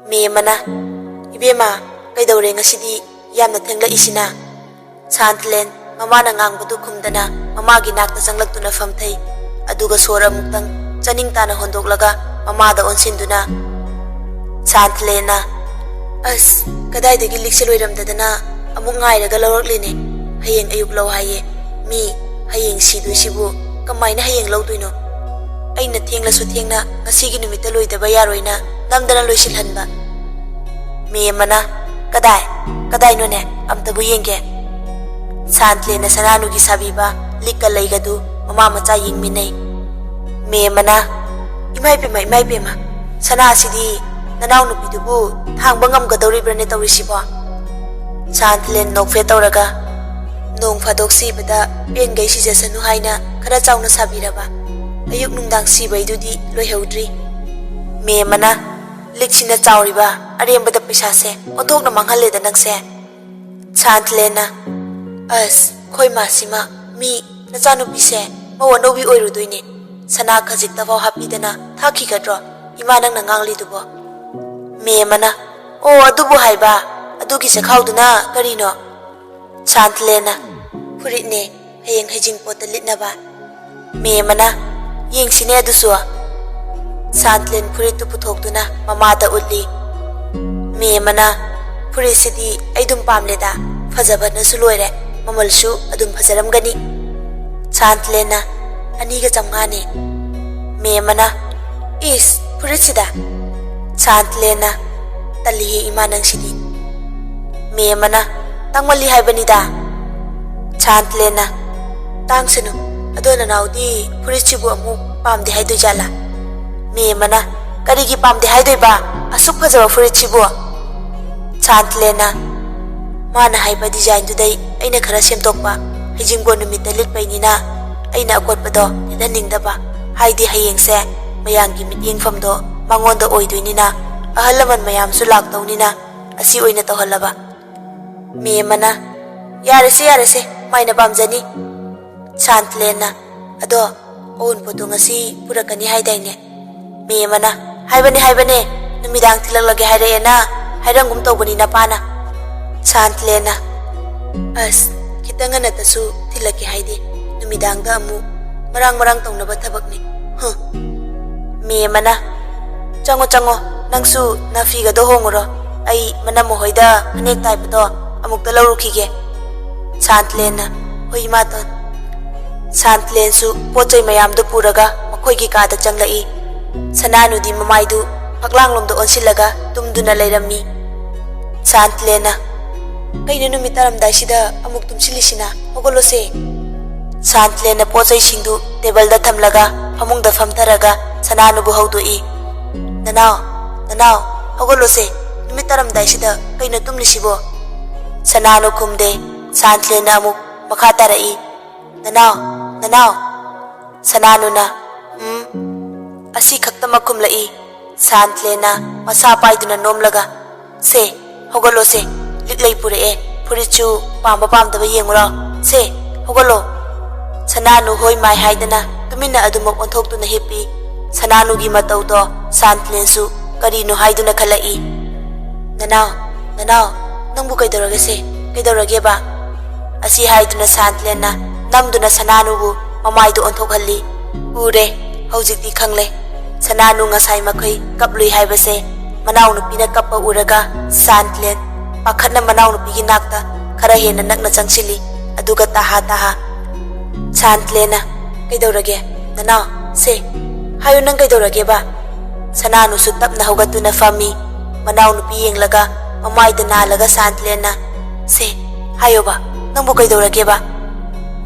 ꯃꯦꯝꯃꯅ, "ꯏꯕꯦꯝꯃ, ꯀꯩꯗꯧꯔꯦ ꯉꯁꯤꯗꯤ ꯌꯥꯝꯅ ꯊꯦꯡꯂꯛꯏꯁꯤꯅ?" ꯁꯥꯟꯇꯂꯦꯟ ꯃꯃꯥꯅ ꯉꯥꯡꯕꯗꯨ ꯈꯨꯝꯗꯅ ꯃꯃꯥꯒꯤ ꯅꯥꯛꯇ ꯆꯪꯂꯛꯇꯨꯅ ꯐꯝꯊꯩ꯫ ꯑꯗꯨꯒ ꯁꯣꯔ ꯑꯃꯨꯛꯇꯪ ꯆꯥꯅꯤꯡ ꯇꯥꯅ ꯍꯣꯟꯗꯣꯛꯂꯒ ꯃꯃꯥꯗ ꯑꯣꯟꯁꯤꯟꯗꯨꯅ, ꯁꯥꯟꯇꯂꯦꯟꯅ, "ꯑꯁ, ꯀꯗꯥꯏꯗꯒꯤ ꯂꯤꯛꯁꯦ ꯂꯣꯏꯔꯝꯗꯗꯅ ꯑꯃꯨꯛ ꯉꯥꯏꯔꯒ ꯂꯧꯔꯛꯂꯤꯅꯦ꯫ ꯍꯌꯦꯡ ꯑꯌꯨꯛ ꯂꯧ ꯍꯥꯏꯌꯦ꯫ ꯃꯤ ꯍꯌꯦꯡ ꯁꯤꯗꯣꯏꯁꯤꯕꯨ ꯀꯃꯥꯏꯅ ꯍꯌꯦꯡ ꯂꯧꯗꯣꯏꯅꯣ? ꯑꯩꯅ ꯊꯦꯡꯂꯁꯨ ꯊꯦꯡꯅ ꯉꯁꯤꯒꯤ ꯅꯨꯃꯤꯠꯇ ꯂꯣꯏꯗꯕ ꯌꯥꯔꯣꯏꯅ ꯅꯝꯗꯅ ꯂꯣꯏꯁꯤꯜꯍꯟꯕ꯫" ꯃꯦꯝꯃꯅ, "ꯀꯗꯥꯏ? ꯀꯗꯥꯏꯅꯣꯅꯦ? ꯑꯝꯇꯕꯨ ꯌꯦꯡꯒꯦ꯫" ꯁꯥꯟꯇꯂꯦꯟꯅ ꯁꯅꯥꯅꯨꯒꯤ ꯁꯥꯕꯤꯕ ꯂꯤꯛꯀ ꯂꯩꯒꯗꯨ ꯃꯃꯥ ꯃꯆꯥ ꯌꯦꯡꯃꯤꯟꯅꯩ꯫ ꯃꯦꯝꯃꯅ, "ꯏꯃꯥꯏ ꯄꯦꯝꯃ, ꯏꯃꯥꯏ ꯄꯦꯝꯃ, ꯁꯅꯥꯁꯤꯗꯤ ꯅꯅꯥꯎꯅꯨꯄꯤꯗꯨꯕꯨ ꯊꯥꯡꯕ ꯉꯝꯒꯗꯧꯔꯤꯕ꯭ꯔꯅꯦ ꯇꯧꯔꯤꯁꯤꯕꯣ?" ꯁꯥꯟꯇꯂꯦꯟ ꯅꯣꯛꯐꯦꯠ ꯇꯧꯔꯒ, "ꯅꯣꯡ ꯐꯥꯗꯣꯛ ꯁꯤꯕꯗ ꯄꯦꯟꯒꯩ ꯁꯤꯖꯁꯅꯨ ꯍꯥꯏꯅ ꯈꯔ ꯆꯥꯎꯅ ꯁꯥꯕꯤꯔꯕ꯫ ꯑꯌꯨꯛ ꯅꯨꯡꯗꯥꯡ ꯁꯤꯕꯩꯗꯨꯗꯤ ꯂꯣꯏꯍꯧꯗ꯭ꯔꯤ꯫" ꯃꯦꯝꯃꯅ, "ꯂꯤꯛꯁꯤꯅ ꯆꯥꯎꯔꯤꯕ ꯑꯔꯦꯝꯕꯗ ꯄꯩꯁꯥꯁꯦ ꯑꯣꯟꯊꯣꯛꯅ ꯃꯥꯡꯍꯜꯂꯦꯗ ꯅꯪꯁꯦ꯫" ꯁꯥꯟꯇꯂꯦꯟꯅ, "ꯑꯁ, ꯈꯣꯏ ꯃꯥꯁꯤꯃ ꯃꯤ ꯅꯆꯥꯅꯨꯄꯤꯁꯦ ꯃꯧ ꯑꯅꯧꯕꯤ ꯑꯣꯏꯔꯨꯗꯣꯏꯅꯦ꯫ ꯁꯅꯥ ꯈꯖꯤꯛꯇꯐꯥꯎ ꯍꯥꯞꯄꯤꯗꯅ ꯊꯥꯈꯤꯒꯗ꯭ꯔꯣ ꯏꯃꯥ ꯅꯪꯅ ꯉꯥꯡꯂꯤꯗꯨꯕꯣ?" ꯃꯦꯝꯃꯅ, "ꯑꯣ, ꯑꯗꯨꯕꯨ ꯍꯥꯏꯕ, ꯑꯗꯨꯒꯤ ꯆꯦꯈꯥꯎꯗꯨꯅ ꯀꯔꯤꯅꯣ?" ꯁꯥꯟꯇꯂꯦꯟꯅ, "ꯐꯨꯔꯤꯠꯅꯦ, ꯍꯌꯦꯡ ꯍꯩꯖꯤꯡꯄꯣꯠꯇ ꯂꯤꯠꯅꯕ꯫" ꯃꯦꯝꯃꯅ, "ꯌꯦꯡꯁꯤꯅꯦ ꯑꯗꯨꯁꯨ꯫" ꯁꯥꯟꯇꯂꯦꯟ ꯐꯨꯔꯤꯠꯇꯨ ꯄꯨꯊꯣꯛꯇꯨꯅ ꯃꯃꯥꯗ ꯎꯠꯂꯤ꯫ ꯃꯦꯝꯃꯅ, "ꯐꯨꯔꯤꯠꯁꯤꯗꯤ ꯑꯩ ꯑꯗꯨꯝ ꯄꯥꯝꯂꯦꯗ, ꯐꯖꯕꯅꯁꯨ ꯂꯣꯏꯔꯦ, ꯃꯃꯜꯁꯨ ꯑꯗꯨꯝ ꯐꯖꯔꯝꯒꯅꯤ꯫" ꯁꯥꯟꯇꯂꯦꯟꯅ, "ꯑꯅꯤꯒ ꯆꯥꯝꯃꯉꯥꯅꯦ꯫" ꯃꯦꯝꯃꯅ, "ꯏꯁ, ꯐꯨꯔꯤꯠꯁꯤꯗ?" ꯁꯥꯟꯇꯂꯦꯟꯅ, "ꯇꯜꯂꯤꯍꯦ ꯏꯃꯥ ꯅꯪꯁꯤꯗꯤ꯫" ꯃꯦꯝꯃꯅ, "ꯇꯥꯡꯃꯜꯂꯤ ꯍꯥꯏꯕꯅꯤꯗ꯫" ꯁꯥꯟꯇꯂꯦꯟꯅ, "ꯇꯥꯡꯁꯅꯨ, ꯑꯗꯣ ꯅꯅꯥꯎꯗꯤ ꯐꯨꯔꯤꯠꯁꯤꯕꯨ ꯑꯃꯨꯛ ꯄꯥꯝꯗꯦ ꯍꯥꯏꯗꯣꯏꯖꯥꯠꯂꯥ?" ꯃꯦꯝꯃꯅ, "ꯀꯔꯤꯒꯤ ꯄꯥꯝꯗꯦ ꯍꯥꯏꯗꯣꯏꯕ? ꯑꯁꯨꯛ ꯐꯖꯕ ꯐꯨꯔꯤꯠꯁꯤꯕꯨ?" ꯁꯥꯟꯇꯂꯦꯟꯅ, "ꯃꯥꯅ ꯍꯥꯏꯕ ꯗꯤꯖꯥꯏꯟꯗꯨꯗꯩ ꯑꯩꯅ ꯈꯔ ꯁꯦꯝꯗꯣꯛꯄ꯫ ꯍꯩꯖꯤꯡꯄꯣꯠ ꯅꯨꯃꯤꯠꯇ ꯂꯤꯠꯄꯩꯅꯤꯅ ꯑꯩꯅ ꯑꯀꯣꯠꯄꯗꯣ ꯂꯤꯠꯍꯟꯅꯤꯡꯗꯕ꯫ ꯍꯥꯏꯗꯤ ꯍꯌꯦꯡꯁꯦ ꯃꯌꯥꯝꯒꯤ ꯃꯤꯠꯌꯦꯡꯐꯝꯗꯣ ꯃꯉꯣꯟꯗ ꯑꯣꯏꯗꯣꯏꯅꯤꯅ, ꯑꯍꯜ ꯂꯃꯟ ꯃꯌꯥꯝꯁꯨ ꯂꯥꯛꯇꯧꯅꯤꯅ ꯑꯁꯤ ꯑꯣꯏꯅ ꯇꯧꯍꯜꯂꯕ꯫" ꯃꯦꯝ ꯑꯃꯅ, "ꯌꯥꯔꯦꯁꯦ, ꯌꯥꯔꯦꯁꯦ, ꯃꯥꯏꯅ ꯄꯥꯝꯖꯅꯤ꯫" ꯁꯥꯟꯇꯂꯦꯟꯅ, "ꯑꯗꯣ ꯑꯋꯨꯟꯄꯣꯠꯇꯣ ꯉꯁꯤ ꯄꯨꯔꯛꯀꯅꯤ ꯍꯥꯏꯗꯥꯏꯅꯦ?" ꯃꯦꯝ ꯑꯃꯅ, "ꯍꯥꯏꯕꯅꯦ, ꯍꯥꯏꯕꯅꯦ, ꯅꯨꯃꯤꯗꯥꯡ ꯊꯤꯜꯂꯛꯂꯒꯦ ꯍꯥꯏꯔꯛꯑꯦꯅ ꯍꯥꯏꯔꯝꯒꯨꯝ ꯇꯧꯕꯅꯤ ꯅꯄꯥꯅ꯫" ꯁꯥꯟꯇꯂꯦꯟꯅ, "ꯑꯁ, ꯈꯤꯇꯪ ꯉꯟꯅꯇꯁꯨ ꯊꯤꯜꯂꯛꯀꯦ ꯍꯥꯏꯗꯦ, ꯅꯨꯃꯤꯗꯥꯡꯗ ꯑꯃꯨꯛ ꯃꯔꯥꯡ ꯃꯔꯥꯡ ꯇꯧꯅꯕ ꯊꯕꯛꯅꯤ꯫ ꯍꯨꯝ꯫" ꯃꯦꯝ ꯑꯃꯅ, "ꯆꯪꯉꯣ, ꯆꯪꯉꯣ, ꯅꯪꯁꯨ ꯅꯥꯐꯤꯒꯗꯣ ꯍꯣꯡꯉꯨꯔꯣ, ꯑꯩ ꯃꯅꯝꯃ ꯍꯣꯏꯗ ꯐꯅꯦꯛ ꯇꯥꯏꯕꯗꯣ ꯑꯃꯨꯛꯇ ꯂꯧꯔꯨꯈꯤꯒꯦ꯫" ꯁꯥꯟꯇꯂꯦꯟꯅ, "ꯍꯣꯏ ꯏꯃꯥꯇꯣꯟ꯫" ꯁꯥꯟꯇꯂꯦꯟꯁꯨ ꯄꯣꯠ ꯆꯩ ꯃꯌꯥꯝꯗꯨ ꯄꯨꯔꯒ ꯃꯈꯣꯏꯒꯤ ꯀꯥꯗ ꯆꯪꯂꯛꯏ꯫ ꯁꯅꯥꯅꯨꯗꯤ ꯃꯃꯥꯏꯗꯨ ꯐꯛꯂꯥꯡꯂꯣꯝꯗ ꯑꯣꯟꯁꯤꯜꯂꯒ ꯇꯨꯝꯗꯨꯅ ꯂꯩꯔꯝꯃꯤ꯫ ꯁꯥꯟꯇꯂꯦꯟꯅ, "ꯀꯩꯅꯣ ꯅꯨꯃꯤꯠ ꯇꯥꯔꯝꯗꯥꯏꯁꯤꯗ ꯑꯃꯨꯛ ꯇꯨꯝꯁꯤꯜꯂꯤꯁꯤꯅ? ꯍꯧꯒꯠꯂꯣꯁꯦ꯫" ꯁꯥꯟꯇꯂꯦꯟꯅ ꯄꯣꯠ ꯆꯩꯁꯤꯡꯗꯨ ꯇꯦꯕꯜꯗ ꯊꯝꯂꯒ ꯐꯃꯨꯡꯗ ꯐꯝꯊꯔꯒ ꯁꯅꯥꯅꯨꯕꯨ ꯍꯧꯗꯣꯛꯏ꯫ "ꯅꯅꯥꯎ, ꯅꯅꯥꯎ, ꯍꯧꯒꯠꯂꯣꯁꯦ꯫ ꯅꯨꯃꯤꯠ ꯇꯥꯔꯝꯗꯥꯏꯁꯤꯗ ꯀꯩꯅꯣ ꯇꯨꯝꯂꯤꯁꯤꯕꯣ?" ꯁꯅꯥꯅꯨ ꯈꯨꯝꯗꯦ꯫ ꯁꯥꯟꯇꯂꯦꯟꯅ ꯑꯃꯨꯛ ꯃꯈꯥ ꯇꯥꯔꯛꯏ, "ꯅꯅꯥꯎ, ꯅꯅꯥꯎ꯫" ꯁꯅꯥꯅꯨꯅ, "ꯎꯝ?" ꯑꯁꯤ ꯈꯛꯇꯃꯛ ꯈꯨꯝꯂꯛꯏ꯫ ꯁꯥꯟꯇꯂꯦꯟꯅ ꯃꯁꯥ ꯄꯥꯏꯗꯨꯅ ꯅꯣꯝꯂꯒ, "ꯁꯦ, ꯍꯧꯒꯠꯂꯣꯁꯦ꯫ ꯂꯤꯛꯂꯩ ꯄꯨꯔꯛꯑꯦ꯫ ꯐꯨꯔꯤꯠꯁꯨ ꯄꯥꯝꯕ ꯄꯥꯝꯗꯕ ꯌꯦꯡꯉꯨꯔꯣ꯫ ꯁꯦ, ꯍꯧꯒꯠꯂꯣ꯫" ꯁꯅꯥꯅꯨ ꯍꯣꯏ ꯃꯥꯏ ꯍꯥꯏꯗꯅ ꯇꯨꯃꯤꯟꯅ ꯑꯗꯨꯃꯛ ꯑꯣꯟꯊꯣꯛꯇꯨꯅ ꯍꯤꯞꯄꯤ꯫ ꯁꯅꯥꯅꯨꯒꯤ ꯃꯇꯧꯗꯣ ꯁꯥꯟꯇꯂꯦꯟꯁꯨ ꯀꯔꯤꯅꯣ ꯍꯥꯏꯗꯨꯅ ꯈꯜꯂꯛꯏ꯫ "ꯅꯅꯥꯎ, ꯅꯅꯥꯎ, ꯅꯪꯕꯨ ꯀꯩꯗꯧꯔꯒꯦꯁꯦ? ꯀꯩꯗꯧꯔꯒꯦꯕ?" ꯑꯁꯤ ꯍꯥꯏꯗꯨꯅ ꯁꯥꯟꯇꯂꯦꯟꯅ ꯅꯝꯗꯨꯅ ꯁꯅꯥꯅꯨꯕꯨ ꯃꯃꯥꯏꯗꯨ ꯑꯣꯟꯊꯣꯛꯍꯜꯂꯤ꯫ ꯎꯔꯦ, ꯍꯧꯖꯤꯛꯇꯤ ꯈꯪꯂꯦ꯫ ꯁꯅꯥꯅꯨ ꯉꯁꯥꯏ ꯃꯈꯩ ꯀꯞꯂꯨꯏ ꯍꯥꯏꯕꯁꯦ ꯃꯅꯥꯎꯅꯨꯄꯤꯅ ꯀꯞꯄ ꯎꯔꯒ ꯁꯥꯟꯇꯂꯦꯟ ꯄꯥꯈꯠꯅ ꯃꯅꯥꯎꯅꯨꯄꯤꯒꯤ ꯅꯥꯛꯇ ꯈꯔ ꯍꯦꯟꯅ ꯅꯛꯅ ꯆꯪꯁꯤꯜꯂꯤ꯫ ꯑꯗꯨꯒ ꯇꯥꯍꯥ ꯇꯥꯍꯥ, ꯁꯥꯟꯇꯂꯦꯟꯅ, "ꯀꯩꯗꯧꯔꯒꯦ? ꯅꯅꯥꯎ, ꯁꯦ, ꯍꯥꯏꯌꯨ, ꯅꯪ ꯀꯩꯗꯧꯔꯒꯦꯕ?" ꯁꯅꯥꯅꯨꯁꯨ ꯇꯞꯅ ꯍꯧꯒꯠꯇꯨꯅ ꯐꯝꯃꯤ꯫ ꯃꯅꯥꯎꯅꯨꯄꯤ ꯌꯦꯡꯂꯒ ꯃꯃꯥꯏꯗ ꯅꯥꯜꯂꯒ ꯁꯥꯟꯇꯂꯦꯟꯅ, "ꯁꯦ, ꯍꯥꯏꯌꯣꯕ, ꯅꯪꯕꯨ ꯀꯩꯗꯧꯔꯒꯦꯕ?"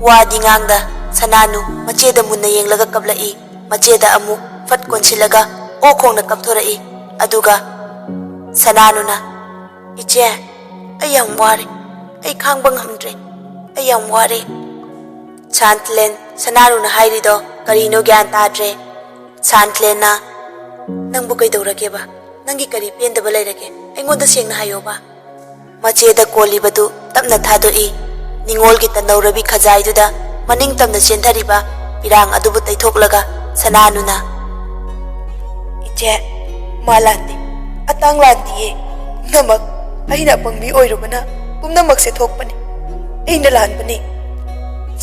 ꯋꯥꯗꯤ ꯉꯥꯡꯗ ꯁꯅꯥꯅꯨ ꯃꯆꯦꯗ ꯃꯨꯟꯅ ꯌꯦꯡꯂꯒ ꯀꯞꯂꯛꯏ꯫ ꯃꯆꯦꯗ ꯑꯃꯨꯛ ꯐꯠ ꯀꯣꯟꯁꯤꯜꯂꯒ, ꯑꯣꯛ ꯈꯣꯡꯅ ꯀꯞꯊꯣꯔꯛꯏ꯫ ꯑꯗꯨꯒ ꯁꯅꯥꯅꯨꯅ, "ꯏꯆꯦ, ꯑꯩ ꯌꯥꯝ ꯋꯥꯔꯦ, ꯑꯩ ꯈꯥꯡꯕ ꯉꯝꯗ꯭ꯔꯦ, ꯑꯩ ꯌꯥꯝ ꯋꯥꯔꯦ꯫" ꯁꯥꯟꯇꯂꯦꯟ, ꯁꯅꯥꯅꯨꯅ ꯍꯥꯏꯔꯤꯗꯣ ꯀꯔꯤꯅꯣ ꯒ꯭ꯌꯥꯟ ꯇꯥꯗ꯭ꯔꯦ꯫ ꯁꯥꯟꯇꯂꯦꯟꯅ, "ꯅꯪꯕꯨ ꯀꯩꯗꯧꯔꯒꯦꯕ? ꯅꯪꯒꯤ ꯀꯔꯤ ꯄꯦꯟꯗꯕ ꯂꯩꯔꯒꯦ? ꯑꯩꯉꯣꯟꯗ ꯁꯦꯡꯅ ꯍꯥꯏꯌꯣꯕ꯫" ꯃꯆꯦꯗ ꯀꯣꯜꯂꯤꯕꯗꯨ ꯇꯞꯅ ꯊꯥꯗꯣꯛꯏ꯫ ꯅꯤꯉꯣꯜꯒꯤ ꯇꯅꯧꯔꯕꯤ ꯈꯖꯥꯏꯗꯨꯗ ꯃꯅꯤꯡ ꯇꯝꯅ ꯆꯦꯟꯊꯔꯤꯕ ꯄꯤꯔꯥꯡ ꯑꯗꯨꯕꯨ ꯇꯩꯊꯣꯛꯂꯒ ꯁꯅꯥꯅꯨꯅ, "ꯏꯆꯦ, ꯃꯥ ꯂꯥꯟꯗꯦ, ꯑꯇꯥꯡ ꯂꯥꯟꯗꯤꯌꯦ꯫ ꯄꯨꯝꯅꯃꯛ ꯑꯩꯅ ꯑꯄꯪꯕꯤ ꯑꯣꯏꯔꯨꯕꯅ ꯄꯨꯝꯅꯃꯛꯁꯦ ꯊꯣꯛꯄꯅꯤ꯫ ꯑꯩꯅ ꯂꯥꯟꯕꯅꯤ꯫"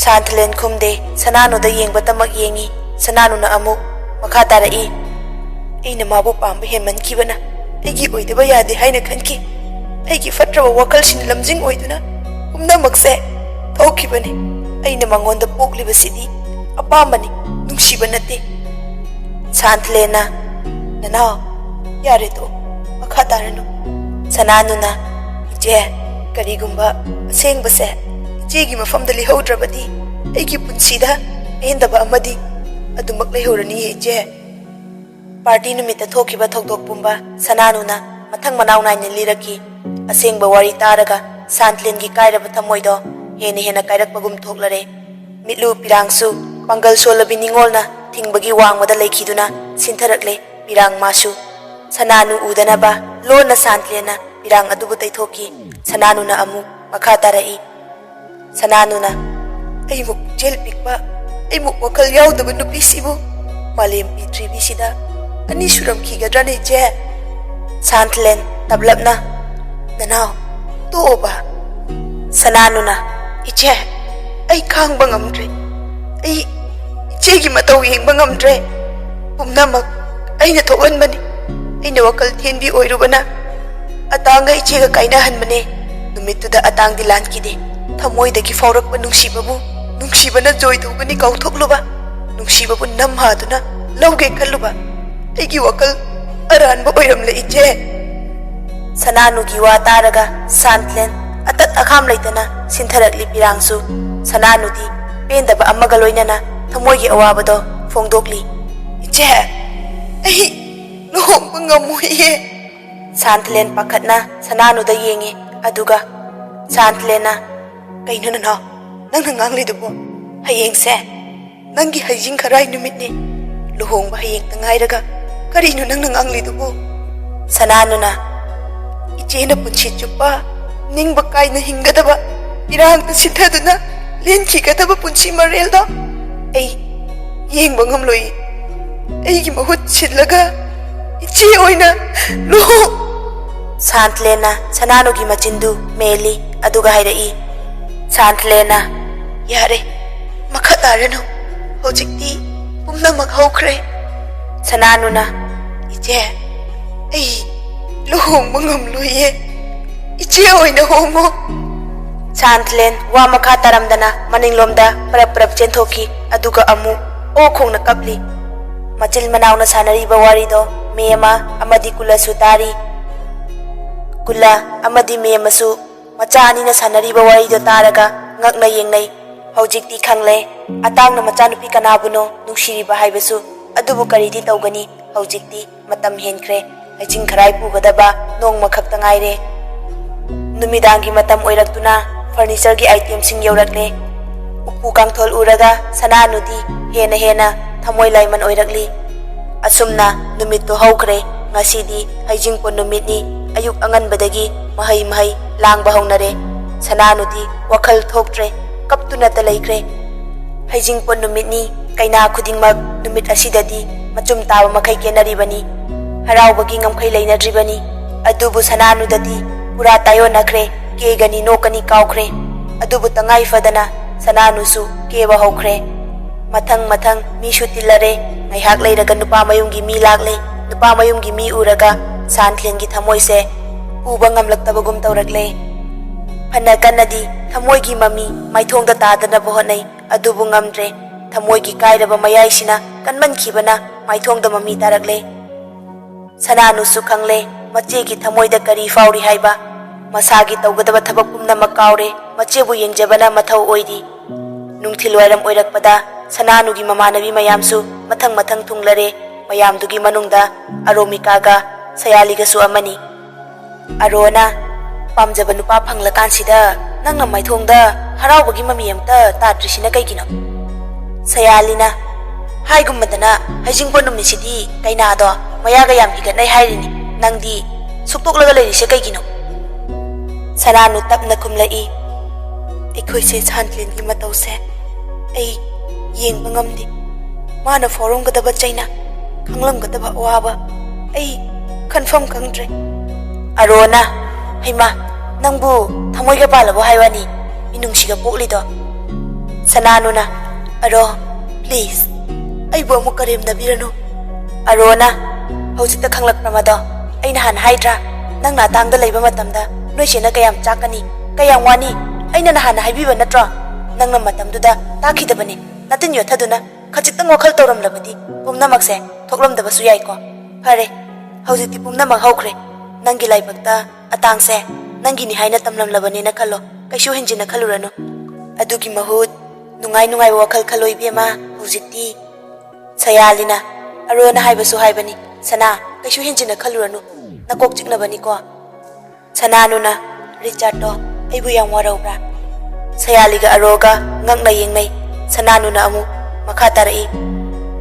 ꯁꯥꯟꯇꯂꯦꯟ ꯈꯨꯝꯗꯦ, ꯁꯅꯥꯅꯨꯗ ꯌꯦꯡꯕꯇꯃꯛ ꯌꯦꯡꯉꯤ꯫ ꯁꯅꯥꯅꯨꯅ ꯑꯃꯨꯛ ꯃꯈꯥ ꯇꯥꯔꯛꯏ, "ꯑꯩꯅ ꯃꯥꯕꯨ ꯄꯥꯝꯕ ꯍꯦꯟꯃꯟꯈꯤꯕꯅ ꯑꯩꯒꯤ ꯑꯣꯏꯗꯕ ꯌꯥꯗꯦ ꯍꯥꯏꯅ ꯈꯟꯈꯤ꯫ ꯑꯩꯒꯤ ꯐꯠꯇ꯭ꯔꯕ ꯋꯥꯈꯜꯁꯤꯅ ꯂꯝꯖꯤꯡ ꯑꯣꯏꯗꯨꯅ ꯄꯨꯝꯅꯃꯛꯁꯦ ꯊꯣꯛꯈꯤꯕꯅꯤ꯫ ꯑꯩꯅ ꯃꯉꯣꯟꯗ ꯄꯣꯛꯂꯤꯕꯁꯤꯗꯤ ꯑꯄꯥꯝꯕꯅꯤ, ꯅꯨꯡꯁꯤꯕ ꯅꯠꯇꯦ꯫" ꯁꯥꯟꯇꯂꯦꯟꯅ, "ꯅꯅꯥꯎ, ꯌꯥꯔꯦ ꯇꯣꯛꯑꯣ, ꯃꯈꯥ ꯇꯥꯔꯅꯨ꯫" ꯁꯅꯥꯅꯨꯅ, "ꯏꯆꯦ, ꯀꯔꯤꯒꯨꯝꯕ ꯑꯁꯦꯡꯕꯁꯦ ꯏꯆꯦꯒꯤ ꯃꯐꯝꯗ ꯂꯩꯍꯧꯗ꯭ꯔꯕꯗꯤ ꯑꯩꯒꯤ ꯄꯨꯟꯁꯤꯗ ꯄꯦꯟꯗꯕ ꯑꯃꯗꯤ ꯑꯗꯨꯃꯛ ꯂꯩꯍꯧꯔꯅꯤꯌꯦ ꯏꯆꯦ꯫" ꯄꯥꯔꯇꯤ ꯅꯨꯃꯤꯠꯇ ꯊꯣꯛꯈꯤꯕ ꯊꯧꯗꯣꯛ ꯄꯨꯝꯕ ꯁꯅꯥꯅꯨꯅ ꯃꯊꯪ ꯃꯅꯥꯎ ꯅꯥꯏꯅ ꯂꯤꯔꯛꯈꯤ꯫ ꯑꯁꯦꯡꯕ ꯋꯥꯔꯤ ꯇꯥꯔꯒ ꯁꯥꯟꯇꯂꯦꯟꯒꯤ ꯀꯥꯏꯔꯕ ꯊꯃꯣꯏꯗꯣ ꯍꯦꯟꯅ ꯍꯦꯟꯅ ꯀꯥꯏꯔꯛꯄꯒꯨꯝ ꯊꯣꯛꯂꯔꯦ꯫ ꯃꯤꯠꯂꯨ ꯄꯤꯔꯥꯡꯁꯨ ꯄꯥꯡꯒꯜ ꯁꯣꯜꯂꯕꯤ ꯅꯤꯉꯣꯜꯅ ꯊꯤꯡꯕꯒꯤ ꯋꯥꯡꯃꯗ ꯂꯩꯈꯤꯗꯨꯅ ꯁꯤꯟꯊꯔꯛꯂꯦ꯫ ꯄꯤꯔꯥꯡ ꯃꯥꯁꯨ꯫ ꯁꯅꯥꯅꯨ ꯎꯗꯅꯕ ꯂꯣꯟꯅ ꯁꯥꯟꯇꯂꯦꯟꯅ ꯄꯤꯔꯥꯡ ꯑꯗꯨꯕꯨ ꯇꯩꯊꯣꯛꯈꯤ꯫ ꯁꯅꯥꯅꯨꯅ ꯑꯃꯨꯛ ꯃꯈꯥ ꯇꯥꯔꯛꯏ꯫ ꯁꯅꯥꯅꯨꯅ, "ꯑꯩꯕꯨ ꯄꯨꯛꯆꯦꯜ ꯄꯤꯛꯄ, ꯑꯩꯕꯨ ꯋꯥꯈꯜ ꯌꯥꯎꯗꯕ ꯅꯨꯄꯤꯁꯤꯕꯨ ꯃꯥꯂꯦꯝ ꯄ꯭ꯔꯤꯊꯤꯕꯤꯁꯤꯗ ꯑꯅꯤ ꯁꯨꯔꯝꯈꯤꯒꯗ꯭ꯔꯅꯦ, ꯏꯆꯦ?" ꯁꯥꯟꯇꯂꯦꯟ ꯇꯞꯂꯞꯅ, "ꯅꯅꯥꯎ, ꯇꯣꯛꯑꯣꯕ꯫" ꯁꯅꯥꯅꯨꯅ, "ꯏꯆꯦ, ꯑꯩ ꯈꯥꯡꯕ ꯉꯝꯗ꯭ꯔꯦ꯫ ꯑꯩ ꯏꯆꯦꯒꯤ ꯃꯇꯧ ꯌꯦꯡꯕ ꯉꯝꯗ꯭ꯔꯦ꯫ ꯄꯨꯝꯅꯃꯛ ꯑꯩꯅ ꯊꯣꯛꯍꯟꯕꯅꯤ꯫ ꯑꯩꯅ ꯋꯥꯈꯜ ꯊꯦꯟꯕꯤ ꯑꯣꯏꯔꯨꯕꯅ ꯑꯇꯥꯡꯒ ꯏꯆꯦꯒ ꯀꯥꯏꯅꯍꯟꯕꯅꯦ꯫" ꯅꯨꯃꯤꯠꯇꯨꯗ ꯑꯇꯥꯡꯗꯤ ꯂꯥꯟꯈꯤꯗꯦ꯫ ꯊꯃꯣꯏꯗꯒꯤ ꯐꯥꯎꯔꯛꯄ ꯅꯨꯡꯁꯤꯕꯕꯨ ꯅꯨꯡꯁꯤꯕꯅ ꯖꯣꯏ ꯇꯧꯒꯅꯤ ꯀꯥꯎꯊꯣꯛꯂꯨꯕ, ꯅꯨꯡꯁꯤꯕꯕꯨ ꯅꯝꯍꯥꯗꯨꯅ ꯂꯧꯒꯦ ꯈꯜꯂꯨꯕ꯫ ꯑꯩꯒꯤ ꯋꯥꯈꯜ ꯑꯔꯥꯟꯕ ꯑꯣꯏꯔꯝꯂꯦ, ꯏꯆꯦ꯫ ꯁꯅꯥꯅꯨꯒꯤ ꯋꯥ ꯇꯥꯔꯒ ꯁꯥꯟꯇꯂꯦꯟ ꯑꯇꯠ ꯑꯈꯥꯝ ꯂꯩꯇꯅ ꯁꯤꯟꯊꯔꯛꯂꯤ꯫ ꯄꯤꯔꯥꯡꯁꯨ ꯁꯅꯥꯅꯨꯗꯤ ꯄꯦꯟꯗꯕ ꯑꯃꯒ ꯂꯣꯏꯅꯅ ꯊꯃꯣꯏꯒꯤ ꯑꯋꯥꯕꯗꯣ ꯐꯣꯡꯗꯣꯛꯂꯤ꯫ "ꯏꯆꯦ, ꯑꯩ, ꯂꯨꯍꯣꯡꯕ ꯉꯝꯃꯣꯏꯌꯦ꯫ ꯁꯥꯟꯇꯂꯦꯟ ꯄꯥꯈꯠꯅ ꯁꯅꯥꯅꯨꯗ ꯌꯦꯡꯉꯤ꯫ ꯑꯗꯨꯒ ꯁꯥꯟꯇꯂꯦꯟꯅ, "ꯀꯩꯅꯣ ꯅꯅꯥꯎ, ꯅꯪꯅ ꯉꯥꯡꯂꯤꯗꯨꯕꯣ? ꯍꯌꯦꯡꯁꯦ ꯅꯪꯒꯤ ꯍꯩꯖꯤꯡ ꯈꯔꯥꯏ ꯅꯨꯃꯤꯠꯅꯤ꯫ ꯂꯨꯍꯣꯡꯕ ꯍꯌꯦꯡꯇ ꯉꯥꯏꯔꯒ ꯀꯔꯤꯅꯣ ꯅꯪꯅ ꯉꯥꯡꯂꯤꯗꯨꯕꯣ?" ꯁꯅꯥꯅꯨꯅ, "ꯏꯆꯦꯅ ꯄꯨꯟꯁꯤ ꯆꯨꯞꯄ ꯅꯤꯡꯕ ꯀꯥꯏꯅ ꯍꯤꯡꯒꯗꯕ, ꯏꯔꯥꯡꯗ ꯁꯤꯊꯗꯨꯅ ꯂꯦꯟꯈꯤꯒꯗꯕ ꯄꯨꯟꯁꯤ ꯃꯔꯦꯜꯗꯣ ꯑꯩ ꯌꯦꯡꯕ ꯉꯝꯂꯣꯏ꯫ ꯑꯩꯒꯤ ꯃꯍꯨꯠ ꯁꯤꯜꯂꯒ ꯏꯆꯦ ꯑꯣꯏꯅ ꯂꯨꯍꯣꯡ-" ꯁꯥꯟꯇꯂꯦꯟꯅ ꯁꯅꯥꯅꯨꯒꯤ ꯃꯆꯤꯟꯗꯨ ꯃꯦꯜꯂꯤ꯫ ꯑꯗꯨꯒ ꯍꯥꯏꯔꯛꯏ, ꯁꯥꯟꯇꯂꯦꯟꯅ, "ꯌꯥꯔꯦ, ꯃꯈꯥ ꯇꯥꯔꯅꯨ꯫ ꯍꯧꯖꯤꯛꯇꯤ ꯄꯨꯝꯅꯃꯛ ꯍꯧꯈ꯭ꯔꯦ꯫" ꯁꯅꯥꯅꯨꯅ, "ꯏꯆꯦ, ꯑꯩ ꯂꯨꯍꯣꯡꯕ ꯉꯝꯂꯣꯏꯌꯦ꯫ ꯏꯆꯦ ꯑꯣꯏꯅ ꯍꯣꯡꯉꯣ꯫" ꯁꯥꯟꯇꯂꯦꯟ ꯋꯥ ꯃꯈꯥ ꯇꯥꯔꯝꯗꯅ ꯃꯅꯤꯡꯂꯣꯝꯗ ꯄꯔꯞ ꯄꯔꯞ ꯆꯦꯟꯊꯣꯛꯈꯤ꯫ ꯑꯗꯨꯒ ꯑꯃꯨꯛ ꯑꯣ ꯈꯣꯡꯅ ꯀꯞꯂꯤ꯫ ꯃꯆꯤꯜ ꯃꯅꯥꯎꯅ ꯁꯥꯟꯅꯔꯤꯕ ꯋꯥꯔꯤꯗꯣ ꯃꯦꯃ ꯑꯃꯗꯤ ꯀꯨꯂꯁꯨ ꯇꯥꯔꯤ꯫ ꯀꯨꯂ ꯑꯃꯗꯤ ꯃꯦꯃꯁꯨ ꯃꯆꯥ ꯑꯅꯤꯅ ꯁꯥꯟꯅꯔꯤꯕ ꯋꯥꯔꯤꯗꯣ ꯇꯥꯔꯒ ꯉꯛꯅ ꯌꯦꯡꯅꯩ꯫ ꯍꯧꯖꯤꯛꯇꯤ ꯈꯪꯂꯦ, ꯑꯇꯥꯡꯅ ꯃꯆꯥꯅꯨꯄꯤ ꯀꯅꯥꯕꯨꯅꯣ ꯅꯨꯡꯁꯤꯔꯤꯕ ꯍꯥꯏꯕꯁꯨ꯫ ꯑꯗꯨꯕꯨ ꯀꯔꯤꯗꯤ ꯇꯧꯒꯅꯤ, ꯍꯧꯖꯤꯛꯇꯤ ꯃꯇꯝ ꯍꯦꯟꯈ꯭ꯔꯦ꯫ ꯍꯩꯖꯤꯡ ꯈꯔꯥꯏ ꯄꯨꯒꯗꯕ ꯅꯣꯡꯃ ꯈꯛꯇ ꯉꯥꯏꯔꯦ꯫ ꯅꯨꯃꯤꯗꯥꯡꯒꯤ ꯃꯇꯝ ꯑꯣꯏꯔꯛꯇꯨꯅ ꯐꯔꯅꯤꯆꯔꯒꯤ ꯑꯥꯏꯇꯦꯝꯁꯤꯡ ꯌꯧꯔꯛꯂꯦ꯫ ꯎꯄꯨ ꯀꯥꯡꯊꯣꯜ ꯎꯔꯒ ꯁꯅꯥꯅꯨꯗꯤ ꯍꯦꯟꯅ ꯍꯦꯟꯅ ꯊꯃꯣꯏ ꯂꯥꯏꯃꯟ ꯑꯣꯏꯔꯛꯂꯤ꯫ ꯑꯁꯨꯝꯅ ꯅꯨꯃꯤꯠꯇꯨ ꯍꯧꯈ꯭ꯔꯦ꯫ ꯉꯁꯤꯗꯤ ꯍꯩꯖꯤꯡꯄꯣꯠ ꯅꯨꯃꯤꯠꯅꯤ꯫ ꯑꯌꯨꯛ ꯑꯉꯟꯕꯗꯒꯤ ꯃꯍꯩ ꯃꯍꯩ ꯂꯥꯡꯕ ꯍꯧꯅꯔꯦ꯫ ꯁꯅꯥꯅꯨꯗꯤ ꯋꯥꯈꯜ ꯊꯣꯛꯇ꯭ꯔꯦ, ꯀꯞꯇꯨꯅꯇ ꯂꯩꯈ꯭ꯔꯦ꯫ ꯍꯩꯖꯤꯡꯄꯣꯠ ꯅꯨꯃꯤꯠꯅꯤ꯫ ꯀꯩꯅꯥ ꯈꯨꯗꯤꯡꯃꯛ ꯅꯨꯃꯤꯠ ꯑꯁꯤꯗꯗꯤ ꯃꯆꯨꯝ ꯇꯥꯕ ꯃꯈꯩ ꯀꯦꯅꯔꯤꯕꯅꯤ꯫ ꯍꯔꯥꯎꯕꯒꯤ ꯉꯝꯈꯩ ꯂꯩꯅꯗ꯭ꯔꯤꯕꯅꯤ꯫ ꯑꯗꯨꯕꯨ ꯁꯅꯥꯅꯨꯗꯗꯤ ꯄꯨꯔꯥ ꯇꯥꯏꯑꯣꯟꯅꯈ꯭ꯔꯦ꯫ ꯀꯦꯒꯅꯤ ꯅꯣꯛꯀꯅꯤ ꯀꯥꯎꯈ꯭ꯔꯦ꯫ ꯑꯗꯨꯕꯨ ꯇꯉꯥꯏ ꯐꯗꯅ ꯁꯅꯥꯅꯨꯁꯨ ꯀꯦꯕ ꯍꯧꯈ꯭ꯔꯦ꯫ ꯃꯊꯪ ꯃꯊꯪ ꯃꯤꯁꯨ ꯇꯤꯜꯂꯔꯦ꯫ ꯉꯥꯏꯍꯥꯛ ꯂꯩꯔꯒ ꯅꯨꯄꯥ ꯃꯌꯨꯝꯒꯤ ꯃꯤ ꯂꯥꯛꯂꯦ꯫ ꯅꯨꯄꯥ ꯃꯌꯨꯝꯒꯤ ꯃꯤ ꯎꯔꯒ ꯁꯥꯟꯊꯦꯟꯒꯤ ꯊꯃꯣꯏꯁꯦ ꯄꯨꯕ ꯉꯝꯂꯛꯇꯕꯒꯨꯝ ꯇꯧꯔꯛꯂꯦ꯫ ꯐꯅ ꯀꯟꯅꯗꯤ ꯊꯃꯣꯏꯒꯤ ꯃꯃꯤ ꯃꯥꯏꯊꯣꯡꯗ ꯇꯥꯗꯅꯕ ꯍꯣꯠꯅꯩ, ꯑꯗꯨꯕꯨ ꯉꯝꯗ꯭ꯔꯦ꯫ ꯊꯃꯣꯏꯒꯤ ꯀꯥꯏꯔꯕ ꯃꯌꯥꯏꯁꯤꯅ ꯀꯟꯃꯟꯈꯤꯕꯅ ꯃꯥꯏꯊꯣꯡꯗ ꯃꯃꯤ ꯇꯥꯔꯛꯂꯦ꯫ ꯁꯅꯥꯅꯨꯁꯨ ꯈꯪꯂꯦ ꯃꯆꯦꯒꯤ ꯊꯃꯣꯏꯗ ꯀꯔꯤ ꯐꯥꯎꯔꯤ ꯍꯥꯏꯕ꯫ ꯃꯁꯥꯒꯤ ꯇꯧꯒꯗꯕ ꯊꯕꯛ ꯄꯨꯝꯅꯃꯛ ꯀꯥꯎꯔꯦ꯫ ꯃꯆꯦꯕꯨ ꯌꯦꯡꯖꯕꯅ ꯃꯊꯧ ꯑꯣꯏꯔꯤ꯫ ꯅꯨꯡꯊꯤꯜ ꯋꯥꯏꯔꯝ ꯑꯣꯏꯔꯛꯄꯗ ꯁꯅꯥꯅꯨꯒꯤ ꯃꯃꯥꯟꯅꯕꯤ ꯃꯌꯥꯝꯁꯨ ꯃꯊꯪ ꯃꯊꯪ ꯊꯨꯡꯂꯔꯦ꯫ ꯃꯌꯥꯝꯗꯨꯒꯤ ꯃꯅꯨꯡꯗ ꯑꯔꯣꯃꯤꯀꯥꯒ ꯁꯌꯥꯂꯤꯒꯁꯨ ꯑꯃꯅꯤ꯫ ꯑꯔꯣꯅ, "ꯄꯥꯝꯖꯕ ꯅꯨꯄꯥ ꯐꯪꯂꯀꯥꯟꯁꯤꯗ ꯅꯪꯅ ꯃꯥꯏꯊꯣꯡꯗ ꯍꯔꯥꯎꯕꯒꯤ ꯃꯃꯤ ꯑꯝꯇ ꯇꯥꯗ꯭ꯔꯤꯁꯤꯅ ꯀꯩꯒꯤꯅꯣ?" ꯁꯌꯥꯂꯤꯅ, "ꯍꯥꯏꯒꯨꯝꯕꯗꯅ ꯍꯩꯖꯤꯡꯄꯣꯠ ꯅꯨꯃꯤꯠꯁꯤꯗꯤ ꯀꯩꯅꯥꯗꯣ ꯃꯌꯥꯒ ꯌꯥꯝ ꯍꯤꯒꯠꯅꯩ ꯍꯥꯏꯔꯤꯅꯤ, ꯅꯪꯗꯤ ꯁꯨꯛꯇꯣꯛꯂꯒ ꯂꯩꯔꯤꯁꯦ ꯀꯩꯒꯤꯅꯣ?" ꯁꯅꯥꯅꯨ ꯇꯞꯅ ꯈꯨꯝꯂꯛꯏ, "ꯑꯩꯈꯣꯏꯁꯦ ꯁꯥꯟꯇ꯭ꯂꯦꯟꯒꯤ ꯃꯇꯧꯁꯦ ꯑꯩ ꯌꯦꯡꯕ ꯉꯝꯗꯦ꯫ ꯃꯥꯅ ꯐꯥꯎꯔꯝꯒꯗꯕ ꯆꯩꯅ ꯈꯪꯂꯝꯒꯗꯕ ꯑꯋꯥꯕ ꯑꯩ ꯈꯟꯐꯝ ꯈꯪꯗ꯭ꯔꯦ꯫" ꯑꯔꯣꯅ, "ꯍꯩꯃꯥ, ꯅꯪꯕꯨ ꯊꯃꯣꯏꯒ ꯄꯥꯜꯂꯕꯣ ꯍꯥꯏ ꯋꯥꯅꯤ, ꯃꯤꯅꯨꯡꯁꯤꯒ ꯄꯣꯛꯂꯤꯗꯣ?" ꯁꯅꯥꯅꯨꯅ, "ꯑꯔꯣ, please, ꯑꯩꯕꯨ ꯑꯃꯨꯛ ꯀꯔꯦꯝꯅꯕꯤꯔꯅꯨ꯫" ꯑꯔꯣꯅ, "ꯍꯧꯖꯤꯛꯇ ꯈꯪꯂꯛꯄ꯭ꯔ ꯃꯗꯣ? ꯑꯩꯅ ꯍꯥꯟꯅ ꯍꯥꯏꯗ꯭ꯔꯥ? ꯅꯪꯅ ꯑꯇꯥꯡꯗ ꯂꯩꯕ ꯃꯇꯝꯗ ꯅꯣꯏ ꯆꯦꯅ ꯀꯌꯥꯝ ꯆꯥꯛꯀꯅꯤ, ꯀꯌꯥꯝ ꯋꯥꯅꯤ? ꯑꯩꯅ ꯅꯍꯥꯟꯅ ꯍꯥꯏꯕꯤꯕ ꯅꯠꯇ꯭ꯔꯣ? ꯅꯪꯅ ꯃꯇꯝꯗꯨꯗ ꯇꯥꯈꯤꯗꯕꯅꯤ꯫ ꯅꯇꯤꯟ ꯌꯣꯠꯊꯗꯨꯅ ꯈꯖꯤꯛꯇꯪ ꯋꯥꯈꯜ ꯇꯧꯔꯝꯂꯕꯗꯤ ꯄꯨꯝꯅꯃꯛꯁꯦ ꯊꯣꯛꯂꯝꯗꯕꯁꯨ ꯌꯥꯏꯀꯣ꯫ ꯐꯔꯦ, ꯍꯧꯖꯤꯛꯇꯤ ꯄꯨꯝꯅꯃꯛ ꯍꯧꯈ꯭ꯔꯦ꯫ ꯅꯪꯒꯤ ꯂꯥꯏꯕꯛꯇ ꯑꯇꯥꯡꯁꯦ ꯅꯪꯒꯤꯅꯤ ꯍꯥꯏꯅ ꯇꯝꯂꯝꯂꯕꯅꯦꯅ ꯈꯜꯂꯣ꯫ ꯀꯩꯁꯨ ꯍꯦꯟꯖꯤꯟꯅ ꯈꯜꯂꯨꯔꯅꯨ꯫ ꯑꯗꯨꯒꯤ ꯃꯍꯨꯠ ꯅꯨꯡꯉꯥꯏ ꯅꯨꯡꯉꯥꯏꯕ ꯋꯥꯈꯜ ꯈꯜꯂꯣ ꯏꯕꯦꯝꯃ, ꯍꯧꯖꯤꯛꯇꯤ꯫" ꯁꯌꯥꯂꯤꯅ, "ꯑꯔꯣꯅ ꯍꯥꯏꯕꯁꯨ ꯍꯥꯏꯕꯅꯤ, ꯁꯅꯥ, ꯀꯩꯁꯨ ꯍꯦꯟꯖꯤꯟꯅ ꯈꯜꯂꯨꯔꯅꯨ꯫ ꯅꯀꯣꯛ ꯆꯤꯛꯅꯕꯅꯤꯀꯣ꯫" ꯁꯅꯥꯅꯨꯅ, "ꯔꯤꯆꯥꯔꯗꯇꯣ ꯑꯩꯕꯨ ꯌꯥꯝ ꯋꯥꯔꯧꯕ꯭ꯔꯥ?" ꯁꯌꯥꯂꯤꯒ ꯑꯔꯣꯒ ꯉꯛꯅ ꯌꯦꯡꯅꯩ꯫ ꯁꯅꯥꯅꯨꯅ ꯑꯃꯨꯛ ꯃꯈꯥ ꯇꯥꯔꯛꯏ,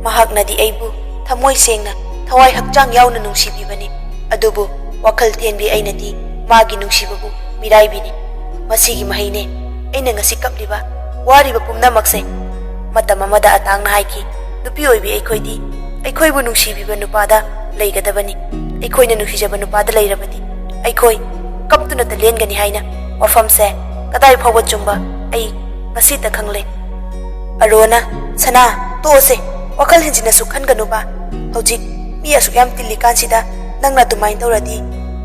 "ꯃꯍꯥꯛꯅꯗꯤ ꯑꯩꯕꯨ ꯊꯃꯣꯏ ꯁꯦꯡꯅ, ꯊꯋꯥꯏ ꯍꯛꯆꯥꯡ ꯌꯥꯎꯅ ꯅꯨꯡꯁꯤꯕꯤꯕꯅꯤ, ꯑꯗꯨꯕꯨ ꯋꯥꯈꯜ ꯊꯦꯟꯕꯤ ꯑꯩꯅꯗꯤ ꯃꯥꯒꯤ ꯅꯨꯡꯁꯤꯕꯕꯨ ꯃꯤꯔꯥꯏꯕꯤꯅꯤ꯫ ꯃꯁꯤꯒꯤ ꯃꯍꯩꯅꯦ ꯑꯩꯅ ꯉꯁꯤ ꯀꯞꯂꯤꯕ, ꯋꯥꯔꯤꯕ ꯄꯨꯝꯅꯃꯛꯁꯦ꯫" ꯃꯇꯝ ꯑꯃꯗ ꯑꯇꯥꯡꯅ ꯍꯥꯏꯈꯤ, "ꯅꯨꯄꯤ ꯑꯣꯏꯕꯤ ꯑꯩꯈꯣꯏꯗꯤ ꯑꯩꯈꯣꯏꯕꯨ ꯅꯨꯡꯁꯤꯕꯤꯕ ꯅꯨꯄꯥꯗ ꯂꯩꯒꯗꯕꯅꯤ꯫ ꯑꯩꯈꯣꯏꯅ ꯅꯨꯡꯁꯤꯖꯕ ꯅꯨꯄꯥꯗ ꯂꯩꯔꯕꯗꯤ ꯑꯩꯈꯣꯏ ꯀꯞꯇꯨꯅꯇ ꯂꯦꯟꯒꯅꯤ ꯍꯥꯏꯅ ꯋꯥꯐꯝꯁꯦ ꯀꯗꯥꯏ ꯐꯥꯎꯕ ꯆꯨꯝꯕ ꯑꯩ ꯉꯁꯤꯇ ꯈꯪꯂꯦ꯫" ꯑꯔꯣꯅ, "ꯁꯅꯥ, ꯇꯣꯛꯑꯁꯦ, ꯋꯥꯈꯜ ꯍꯦꯟꯖꯤꯟꯅꯁꯨ ꯈꯟꯒꯅꯨꯕ꯫ ꯍꯧꯖꯤꯛ ꯃꯤ ꯑꯁꯨꯛ ꯌꯥꯝ ꯇꯤꯜꯂꯤꯀꯥꯟꯁꯤꯗ ꯅꯪꯅ ꯑꯗꯨꯃꯥꯏꯅ ꯇꯧꯔꯗꯤ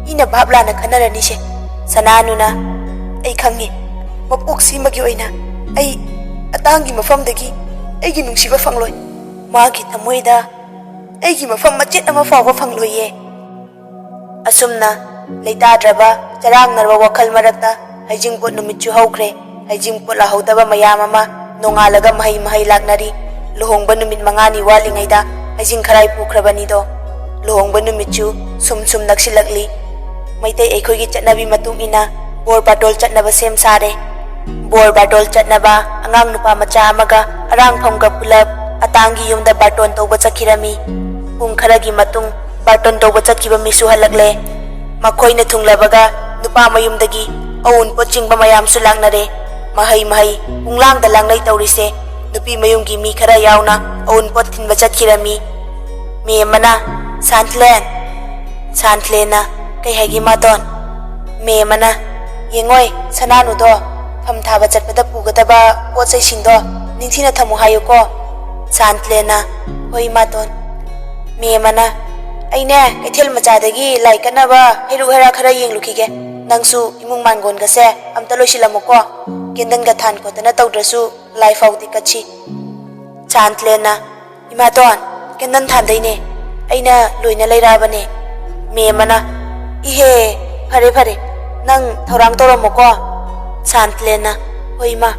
ꯃꯤꯅ ꯚꯥꯞ ꯂꯥꯟꯅ ꯈꯟꯅꯔꯅꯤꯁꯦ꯫" ꯁꯅꯥꯅꯨꯅ, "ꯑꯩ ꯈꯪꯉꯤ, ꯃꯄꯣꯛꯁꯤꯃꯒꯤ ꯑꯣꯏꯅ ꯑꯩ ꯑꯇꯥꯡꯒꯤ ꯃꯐꯝꯗꯒꯤ ꯑꯩꯒꯤ ꯅꯨꯡꯁꯤꯕ ꯐꯪꯂꯣꯏ꯫ ꯃꯥꯒꯤ ꯊꯃꯣꯏꯗ ꯑꯩꯒꯤ ꯃꯐꯝ ꯃꯆꯦꯠ ꯑꯃ ꯐꯥꯎꯕ ꯐꯪꯂꯣꯏꯌꯦ꯫" ꯑꯁꯨꯝꯅ ꯂꯩꯇꯥꯗ꯭ꯔꯕ ꯆꯔꯥꯡꯅꯔꯕ ꯋꯥꯈꯜ ꯃꯔꯛꯇ ꯍꯩꯖꯤꯡꯄꯣꯠ ꯅꯨꯃꯤꯠꯁꯨ ꯍꯧꯈ꯭ꯔꯦ꯫ ꯍꯩꯖꯤꯡꯄꯣꯠ ꯂꯥꯍꯧꯗꯕ ꯃꯌꯥꯝ ꯑꯃ ꯅꯣꯡꯉꯥꯜꯂꯒ ꯃꯍꯩ ꯃꯍꯩ ꯂꯥꯛꯅꯔꯤ꯫ ꯂꯨꯍꯣꯡꯕ ꯅꯨꯃꯤꯠ ꯃꯉꯥꯅꯤ ꯋꯥꯠꯂꯤꯉꯩꯗ ꯍꯩꯖꯤꯡ ꯈꯔꯥꯏ ꯄꯨꯈ꯭ꯔꯕꯅꯤꯗꯣ꯫ ꯂꯨꯍꯣꯡꯕ ꯅꯨꯃꯤꯠꯁꯨ ꯁꯨꯝ ꯁꯨꯝ ꯅꯛꯁꯤꯜꯂꯛꯂꯤ꯫ ꯃꯩꯇꯩ ꯑꯩꯈꯣꯏꯒꯤ ꯆꯠꯅꯕꯤ ꯃꯇꯨꯡ ꯏꯟꯅ ꯕꯣꯔ ꯕꯥꯇꯣꯜ ꯆꯠꯅꯕ ꯁꯦꯝ ꯁꯥꯔꯦ꯫ ꯕꯣꯔ ꯕꯥꯇꯣꯜ ꯆꯠꯅꯕ ꯑꯉꯥꯡ ꯅꯨꯄꯥ ꯃꯆꯥ ꯑꯃꯒ ꯑꯔꯥꯡꯐꯝꯒ ꯄꯨꯂꯞ ꯑꯇꯥꯡꯒꯤ ꯌꯨꯝꯗ ꯕꯥꯔꯇꯣꯟ ꯇꯧꯕ ꯆꯠꯈꯤꯔꯝꯃꯤ꯫ ꯄꯨꯡ ꯈꯔꯒꯤ ꯃꯇꯨꯡ ꯕꯥꯔꯇꯣꯟ ꯇꯧꯕ ꯆꯠꯈꯤꯕ ꯃꯤꯁꯨ ꯍꯜꯂꯛꯂꯦ꯫ ꯃꯈꯣꯏꯅ ꯊꯨꯡꯂꯕꯒ ꯅꯨꯄꯥ ꯃꯌꯨꯝꯗꯒꯤ ꯑꯎꯟꯄꯣꯠ ꯆꯤꯡꯕ ꯃꯌꯥꯝꯁꯨ ꯂꯥꯛꯅꯔꯦ꯫ ꯃꯍꯩ ꯃꯍꯩ ꯄꯨꯡꯂꯥꯡꯗ ꯂꯥꯡꯂꯩ ꯇꯧꯔꯤꯁꯦ꯫ ꯅꯨꯄꯤ ꯃꯌꯨꯝꯒꯤ ꯃꯤ ꯈꯔ ꯌꯥꯎꯅ ꯑꯎꯟꯄꯣꯠ ꯊꯤꯟꯕ ꯆꯠꯈꯤꯔꯝꯃꯤ꯫ ꯃꯦꯝ ꯑꯃꯅ, "ꯁꯥꯟꯊꯂꯦꯟ!" ꯁꯥꯟꯊꯂꯦꯟꯅ, "ꯀꯩ ꯍꯥꯏꯒꯦ ꯏꯃꯥꯇꯣꯟ?" ꯃꯦꯝ ꯑꯃꯅ, "ꯌꯦꯡꯉꯣꯏ, ꯁꯅꯥꯅꯨꯗꯣ ꯐꯝ ꯊꯥꯕ ꯆꯠꯄꯗ ꯄꯨꯒꯗꯕ ꯄꯣꯠ ꯆꯩꯁꯤꯡꯗꯣ ꯅꯤꯡꯊꯤꯅ ꯊꯝꯃꯨ ꯍꯥꯏꯌꯨꯀꯣ꯫" ꯁꯥꯟꯊꯂꯦꯟꯅ, "ꯍꯣꯏ ꯏꯃꯥꯇꯣꯟ꯫" ꯃꯦꯝ ꯑꯃꯅ, "ꯑꯩꯅꯦ ꯀꯩꯊꯦꯜ ꯃꯆꯥꯗꯒꯤ ꯂꯥꯏ ꯀꯠꯅꯕ ꯍꯩꯔꯨꯛ ꯍꯩꯔꯥ ꯈꯔ ꯌꯦꯡꯂꯨꯈꯤꯒꯦ꯫ ꯅꯪꯁꯨ ꯏꯃꯨꯡ ꯃꯥꯡꯒꯣꯟꯒꯁꯦ ꯑꯝꯇ ꯂꯣꯏꯁꯤꯜꯂꯝꯃꯨꯀꯣ꯫ ꯀꯦꯟꯗꯜꯒ ꯊꯥꯟ ꯈꯣꯠꯇꯅ ꯇꯧꯗ꯭ꯔꯁꯨ ꯂꯥꯏ ꯐꯥꯎꯗꯤ ꯀꯠꯁꯤ꯫" ꯁꯥꯟꯊꯂꯦꯟꯅ, "ꯏꯃꯥꯇꯣꯟ, ꯀꯦꯟꯗꯜ ꯊꯥꯟꯗꯩꯅꯦ꯫ ꯑꯩꯅ ꯂꯣꯏꯅ ꯂꯩꯔꯛꯑꯕꯅꯦ꯫" ꯃꯦꯝ ꯑꯃꯅ, "ꯏꯍꯦ, ꯐꯔꯦ ꯐꯔꯦ, ꯅꯪ ꯊꯧꯔꯥꯡ ꯇꯧꯔꯝꯃꯣꯀꯣ꯫" ꯁꯥꯟꯊꯂꯦꯟꯅ, "ꯍꯣꯏ ꯏꯃꯥ꯫"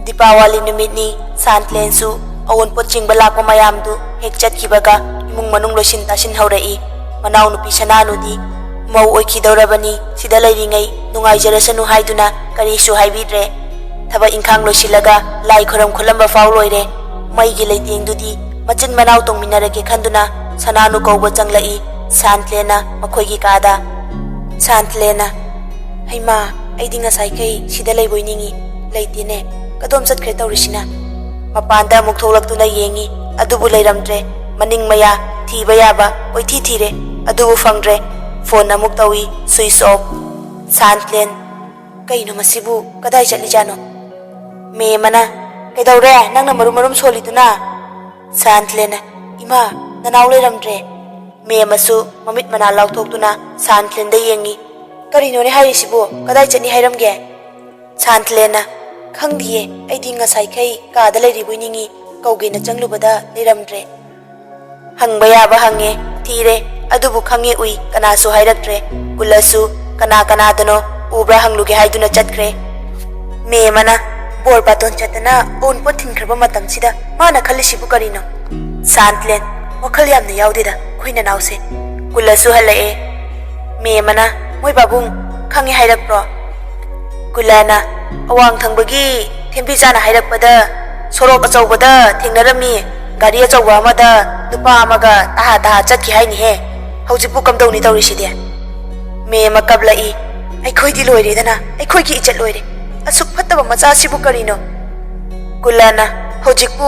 ꯗꯤꯄꯥꯋꯥꯂꯤ ꯅꯨꯃꯤꯠꯅꯤ꯫ ꯁꯥꯟꯊꯂꯦꯟꯁꯨ ꯑꯑꯣꯟꯄꯣꯠ ꯆꯤꯡꯕ ꯂꯥꯛꯄ ꯃꯌꯥꯝꯗꯨ ꯍꯦꯛ ꯆꯠꯈꯤꯕꯒ ꯏꯃꯨꯡ ꯃꯅꯨꯡ ꯂꯣꯏꯁꯤꯟ ꯇꯥꯁꯤꯟ ꯍꯧꯔꯛꯏ꯫ ꯃꯅꯥꯎꯅꯨꯄꯤ ꯁꯅꯥꯅꯨꯗꯤ ꯃꯧ ꯑꯣꯏꯈꯤꯗꯧꯔꯕꯅꯤ, ꯁꯤꯗ ꯂꯩꯔꯤꯉꯩ ꯅꯨꯡꯉꯥꯏꯖꯔꯁꯅꯨ ꯍꯥꯏꯗꯨꯅ ꯀꯔꯤꯁꯨ ꯍꯥꯏꯕꯤꯗ꯭ꯔꯦ꯫ ꯊꯕꯛ ꯏꯪꯈꯥꯡ ꯂꯣꯏꯁꯤꯜꯂꯒ ꯂꯥꯏ ꯈꯨꯔꯝ ꯈꯣꯠꯂꯝꯕ ꯐꯥꯎ ꯂꯣꯏꯔꯦ꯫ ꯃꯩꯒꯤ ꯂꯩꯇꯦꯡꯗꯨꯗꯤ ꯃꯆꯤꯟ ꯃꯅꯥꯎ ꯇꯣꯡꯃꯤꯟꯅꯔꯒꯦ ꯈꯟꯗꯨꯅ ꯁꯅꯥꯅꯨ ꯀꯧꯕ ꯆꯪꯂꯛꯏ ꯁꯥꯟꯊꯂꯦꯟꯅ ꯃꯈꯣꯏꯒꯤ ꯀꯥꯗ꯫ ꯁꯥꯟꯊꯂꯦꯟꯅ, "ꯍꯩꯃꯥ, ꯑꯩꯗꯤ ꯉꯁꯥꯏꯈꯩ ꯁꯤꯗ ꯂꯩꯕꯣꯏ ꯅꯤꯡꯉꯤ, ꯂꯩꯇꯦꯅꯦ꯫ ꯀꯗꯣꯝ ꯆꯠꯈ꯭ꯔꯦ ꯇꯧꯔꯤꯁꯤꯅ?" ꯃꯄꯥꯟꯗ ꯑꯃꯨꯛ ꯊꯣꯛꯂꯛꯇꯨꯅ ꯌꯦꯡꯉꯤ, ꯑꯗꯨꯕꯨ ꯂꯩꯔꯝꯗ꯭ꯔꯦ꯫ ꯃꯅꯤꯡ ꯃꯌꯥ ꯊꯤꯕ ꯌꯥꯕ ꯀꯣꯏꯊꯤ ꯊꯤꯔꯦ, ꯑꯗꯨꯕꯨ ꯐꯪꯗ꯭ꯔꯦ꯫ ꯐꯣꯟ ꯑꯃꯨꯛ ꯇꯧꯏ, switch off꯫ ꯁꯥꯟꯊꯂꯦꯟ, "ꯀꯩꯅꯣ ꯃꯁꯤꯕꯨ? ꯀꯗꯥꯏ ꯆꯠꯂꯤꯖꯥꯠꯅꯣ?" ꯃꯦꯝ ꯑꯃꯅ, "ꯀꯩꯗꯧꯔꯦ? ꯅꯪꯅ ꯃꯔꯨꯝ ꯃꯔꯨꯝ ꯁꯣꯜꯂꯤꯗꯨꯅ?" ꯁꯥꯟꯊꯂꯦꯟꯅ, "ꯏꯃꯥ, ꯅꯅꯥꯎ ꯂꯩꯔꯝꯗ꯭ꯔꯦ꯫" ꯃꯦꯝ ꯑꯃꯁꯨ ꯃꯃꯤꯠ ꯃꯅꯥ ꯂꯥꯎꯊꯣꯛꯇꯨꯅ ꯁꯥꯟꯊꯂꯦꯟꯗ ꯌꯦꯡꯉꯤ꯫ "ꯀꯔꯤꯅꯣꯅꯦ ꯍꯥꯏꯔꯤꯁꯤꯕꯨ? ꯀꯗꯥꯏ ꯆꯠꯅꯤ ꯍꯥꯏꯔꯝꯒꯦ?" ꯁꯥꯟꯊꯂꯦꯟꯅ, "ꯈꯪꯗꯤꯌꯦ, ꯑꯩꯗꯤ ꯉꯁꯥꯏꯈꯩ ꯀꯥꯗ ꯂꯩꯔꯤꯕꯣꯏ ꯅꯤꯡꯉꯤ, ꯀꯧꯒꯦꯅ ꯆꯪꯂꯨꯕꯗ ꯂꯩꯔꯝꯗ꯭ꯔꯦ꯫" ꯍꯪꯕ ꯌꯥꯕ ꯍꯪꯉꯦ, ꯊꯤꯔꯦ, ꯑꯗꯨꯕꯨ ꯈꯪꯉꯦ ꯎꯏ, ꯀꯅꯥꯁꯨ ꯍꯥꯏꯔꯛꯇ꯭ꯔꯦ꯫ ꯀꯨꯂꯁꯨ ꯀꯅꯥ ꯀꯅꯥꯗꯅꯣ ꯎꯕ꯭ꯔꯥ ꯍꯪꯂꯨꯒꯦ ꯍꯥꯏꯗꯨꯅ ꯆꯠꯈ꯭ꯔꯦ꯫ ꯃꯦꯝ ꯑꯃꯅ, "ꯕꯣꯔ ꯕꯥꯇꯣꯟ ꯆꯠꯇꯅ ꯑꯎꯟꯄꯣꯠ ꯊꯤꯟꯈ꯭ꯔꯕ ꯃꯇꯝꯁꯤꯗ ꯃꯥꯅ ꯈꯜꯂꯤꯁꯤꯕꯨ ꯀꯔꯤꯅꯣ?" ꯁꯥꯟꯇꯂꯦꯟ, ꯋꯥꯈꯜ ꯌꯥꯝꯅ ꯌꯥꯎꯗꯦꯗ ꯑꯩꯈꯣꯏ ꯅꯅꯥꯎꯁꯦ꯫ ꯀꯨꯂꯁꯨ ꯍꯜꯂꯛꯑꯦ꯫ ꯃꯦꯝꯃꯅ, "ꯃꯣꯏ ꯄꯥꯕꯨꯡ ꯈꯪꯉꯦ ꯍꯥꯏꯔꯛꯄ꯭ꯔꯣ?" ꯀꯨꯂꯅ, "ꯑꯋꯥꯡ ꯊꯪꯕꯒꯤ ꯊꯦꯝꯕꯤꯆꯥꯅ ꯍꯥꯏꯔꯛꯄꯗ ꯁꯣꯔꯣꯛ ꯑꯆꯧꯕꯗ ꯊꯦꯡꯅꯔꯝꯃꯤ, ꯒꯥꯔꯤ ꯑꯆꯧꯕ ꯑꯃꯗ ꯅꯨꯄꯥ ꯑꯃꯒ ꯇꯍꯥ ꯇꯍꯥ ꯆꯠꯈꯤ ꯍꯥꯏꯅꯤꯍꯦ꯫ ꯍꯧꯖꯤꯛꯄꯨ ꯀꯝꯗꯧꯅꯤ ꯇꯧꯔꯤꯁꯤꯗꯤ?" ꯃꯦꯝꯃ ꯀꯞꯂꯛꯏ꯫ "ꯑꯩꯈꯣꯏꯗꯤ ꯂꯣꯏꯔꯦꯗꯅ, ꯑꯩꯈꯣꯏꯒꯤ ꯏꯖꯠ ꯂꯣꯏꯔꯦ꯫ ꯑꯁꯨꯛ ꯐꯠꯇꯕ ꯃꯆꯥꯁꯤꯕꯨ ꯀꯔꯤꯅꯣ?" ꯀꯨꯂꯅ, "ꯍꯧꯖꯤꯛꯄꯨ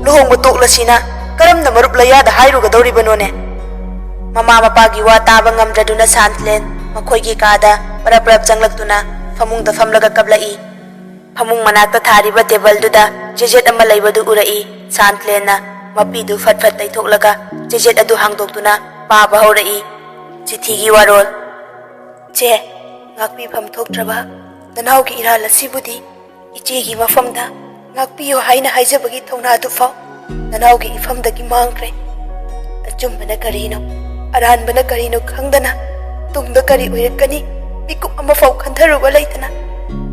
ꯂꯨꯍꯣꯡꯕ ꯇꯣꯛꯂꯁꯤꯅ ꯀꯔꯝꯅ ꯃꯔꯨꯞ ꯂꯌꯥꯗ ꯍꯥꯏꯔꯨꯒꯗꯧꯔꯤꯕꯅꯣꯅꯦ?" ꯃꯃꯥ ꯃꯄꯥꯒꯤ ꯋꯥ ꯇꯥꯕ ꯉꯝꯗ꯭ꯔꯗꯨꯅ ꯁꯥꯟꯇꯂꯦꯟ ꯃꯈꯣꯏꯒꯤ ꯀꯥꯗ ꯄꯔꯞ ꯄꯔꯞ ꯆꯪꯂꯛꯇꯨꯅ ꯐꯃꯨꯡꯗ ꯐꯝꯂꯒ ꯀꯞꯂꯛꯏ꯫ ꯐꯃꯨꯡ ꯃꯅꯥꯛꯇ ꯊꯥꯔꯤꯕ ꯇꯦꯕꯜꯗꯨꯗ ꯆꯦꯖꯦꯠ ꯑꯃ ꯂꯩꯕꯗꯨ ꯎꯔꯛꯏ꯫ ꯁꯥꯟꯇꯂꯦꯟꯅ ꯃꯄꯤꯗꯨ ꯐꯠ ꯐꯠ ꯇꯩꯊꯣꯛꯂꯒ ꯆꯦꯖꯦꯠ ꯑꯗꯨ ꯍꯥꯡꯗꯣꯛꯇꯨꯅ ꯄꯥꯕ ꯍꯧꯔꯛꯏ꯫ ꯆꯤꯊꯤꯒꯤ ꯋꯥꯔꯣꯜ꯫ "ꯆꯦ, ꯉꯥꯛꯄꯤꯐꯝ ꯊꯣꯛꯇ꯭ꯔꯕ ꯅꯅꯥꯎꯒꯤ ꯏꯔꯥꯜ ꯑꯁꯤꯕꯨꯗꯤ ꯏꯆꯦꯒꯤ ꯃꯐꯝꯗ ꯉꯥꯛꯄꯤꯌꯨ ꯍꯥꯏꯅ ꯍꯥꯏꯖꯕꯒꯤ ꯊꯧꯅꯥꯗꯨ ꯐꯥꯎ ꯅꯅꯥꯎꯒꯤ ꯏꯐꯝꯗꯒꯤ ꯃꯥꯡꯈ꯭ꯔꯦ꯫ ꯑꯆꯨꯝꯕꯅ ꯀꯔꯤꯅꯣ, ꯑꯔꯥꯟꯕꯅ ꯀꯔꯤꯅꯣ ꯈꯪꯗꯅ, ꯇꯨꯡꯗ ꯀꯔꯤ ꯑꯣꯏꯔꯛꯀꯅꯤ, ꯃꯤꯀꯨꯞ ꯑꯃꯐꯥꯎ ꯈꯟꯊꯔꯨꯕ ꯂꯩꯇꯅ,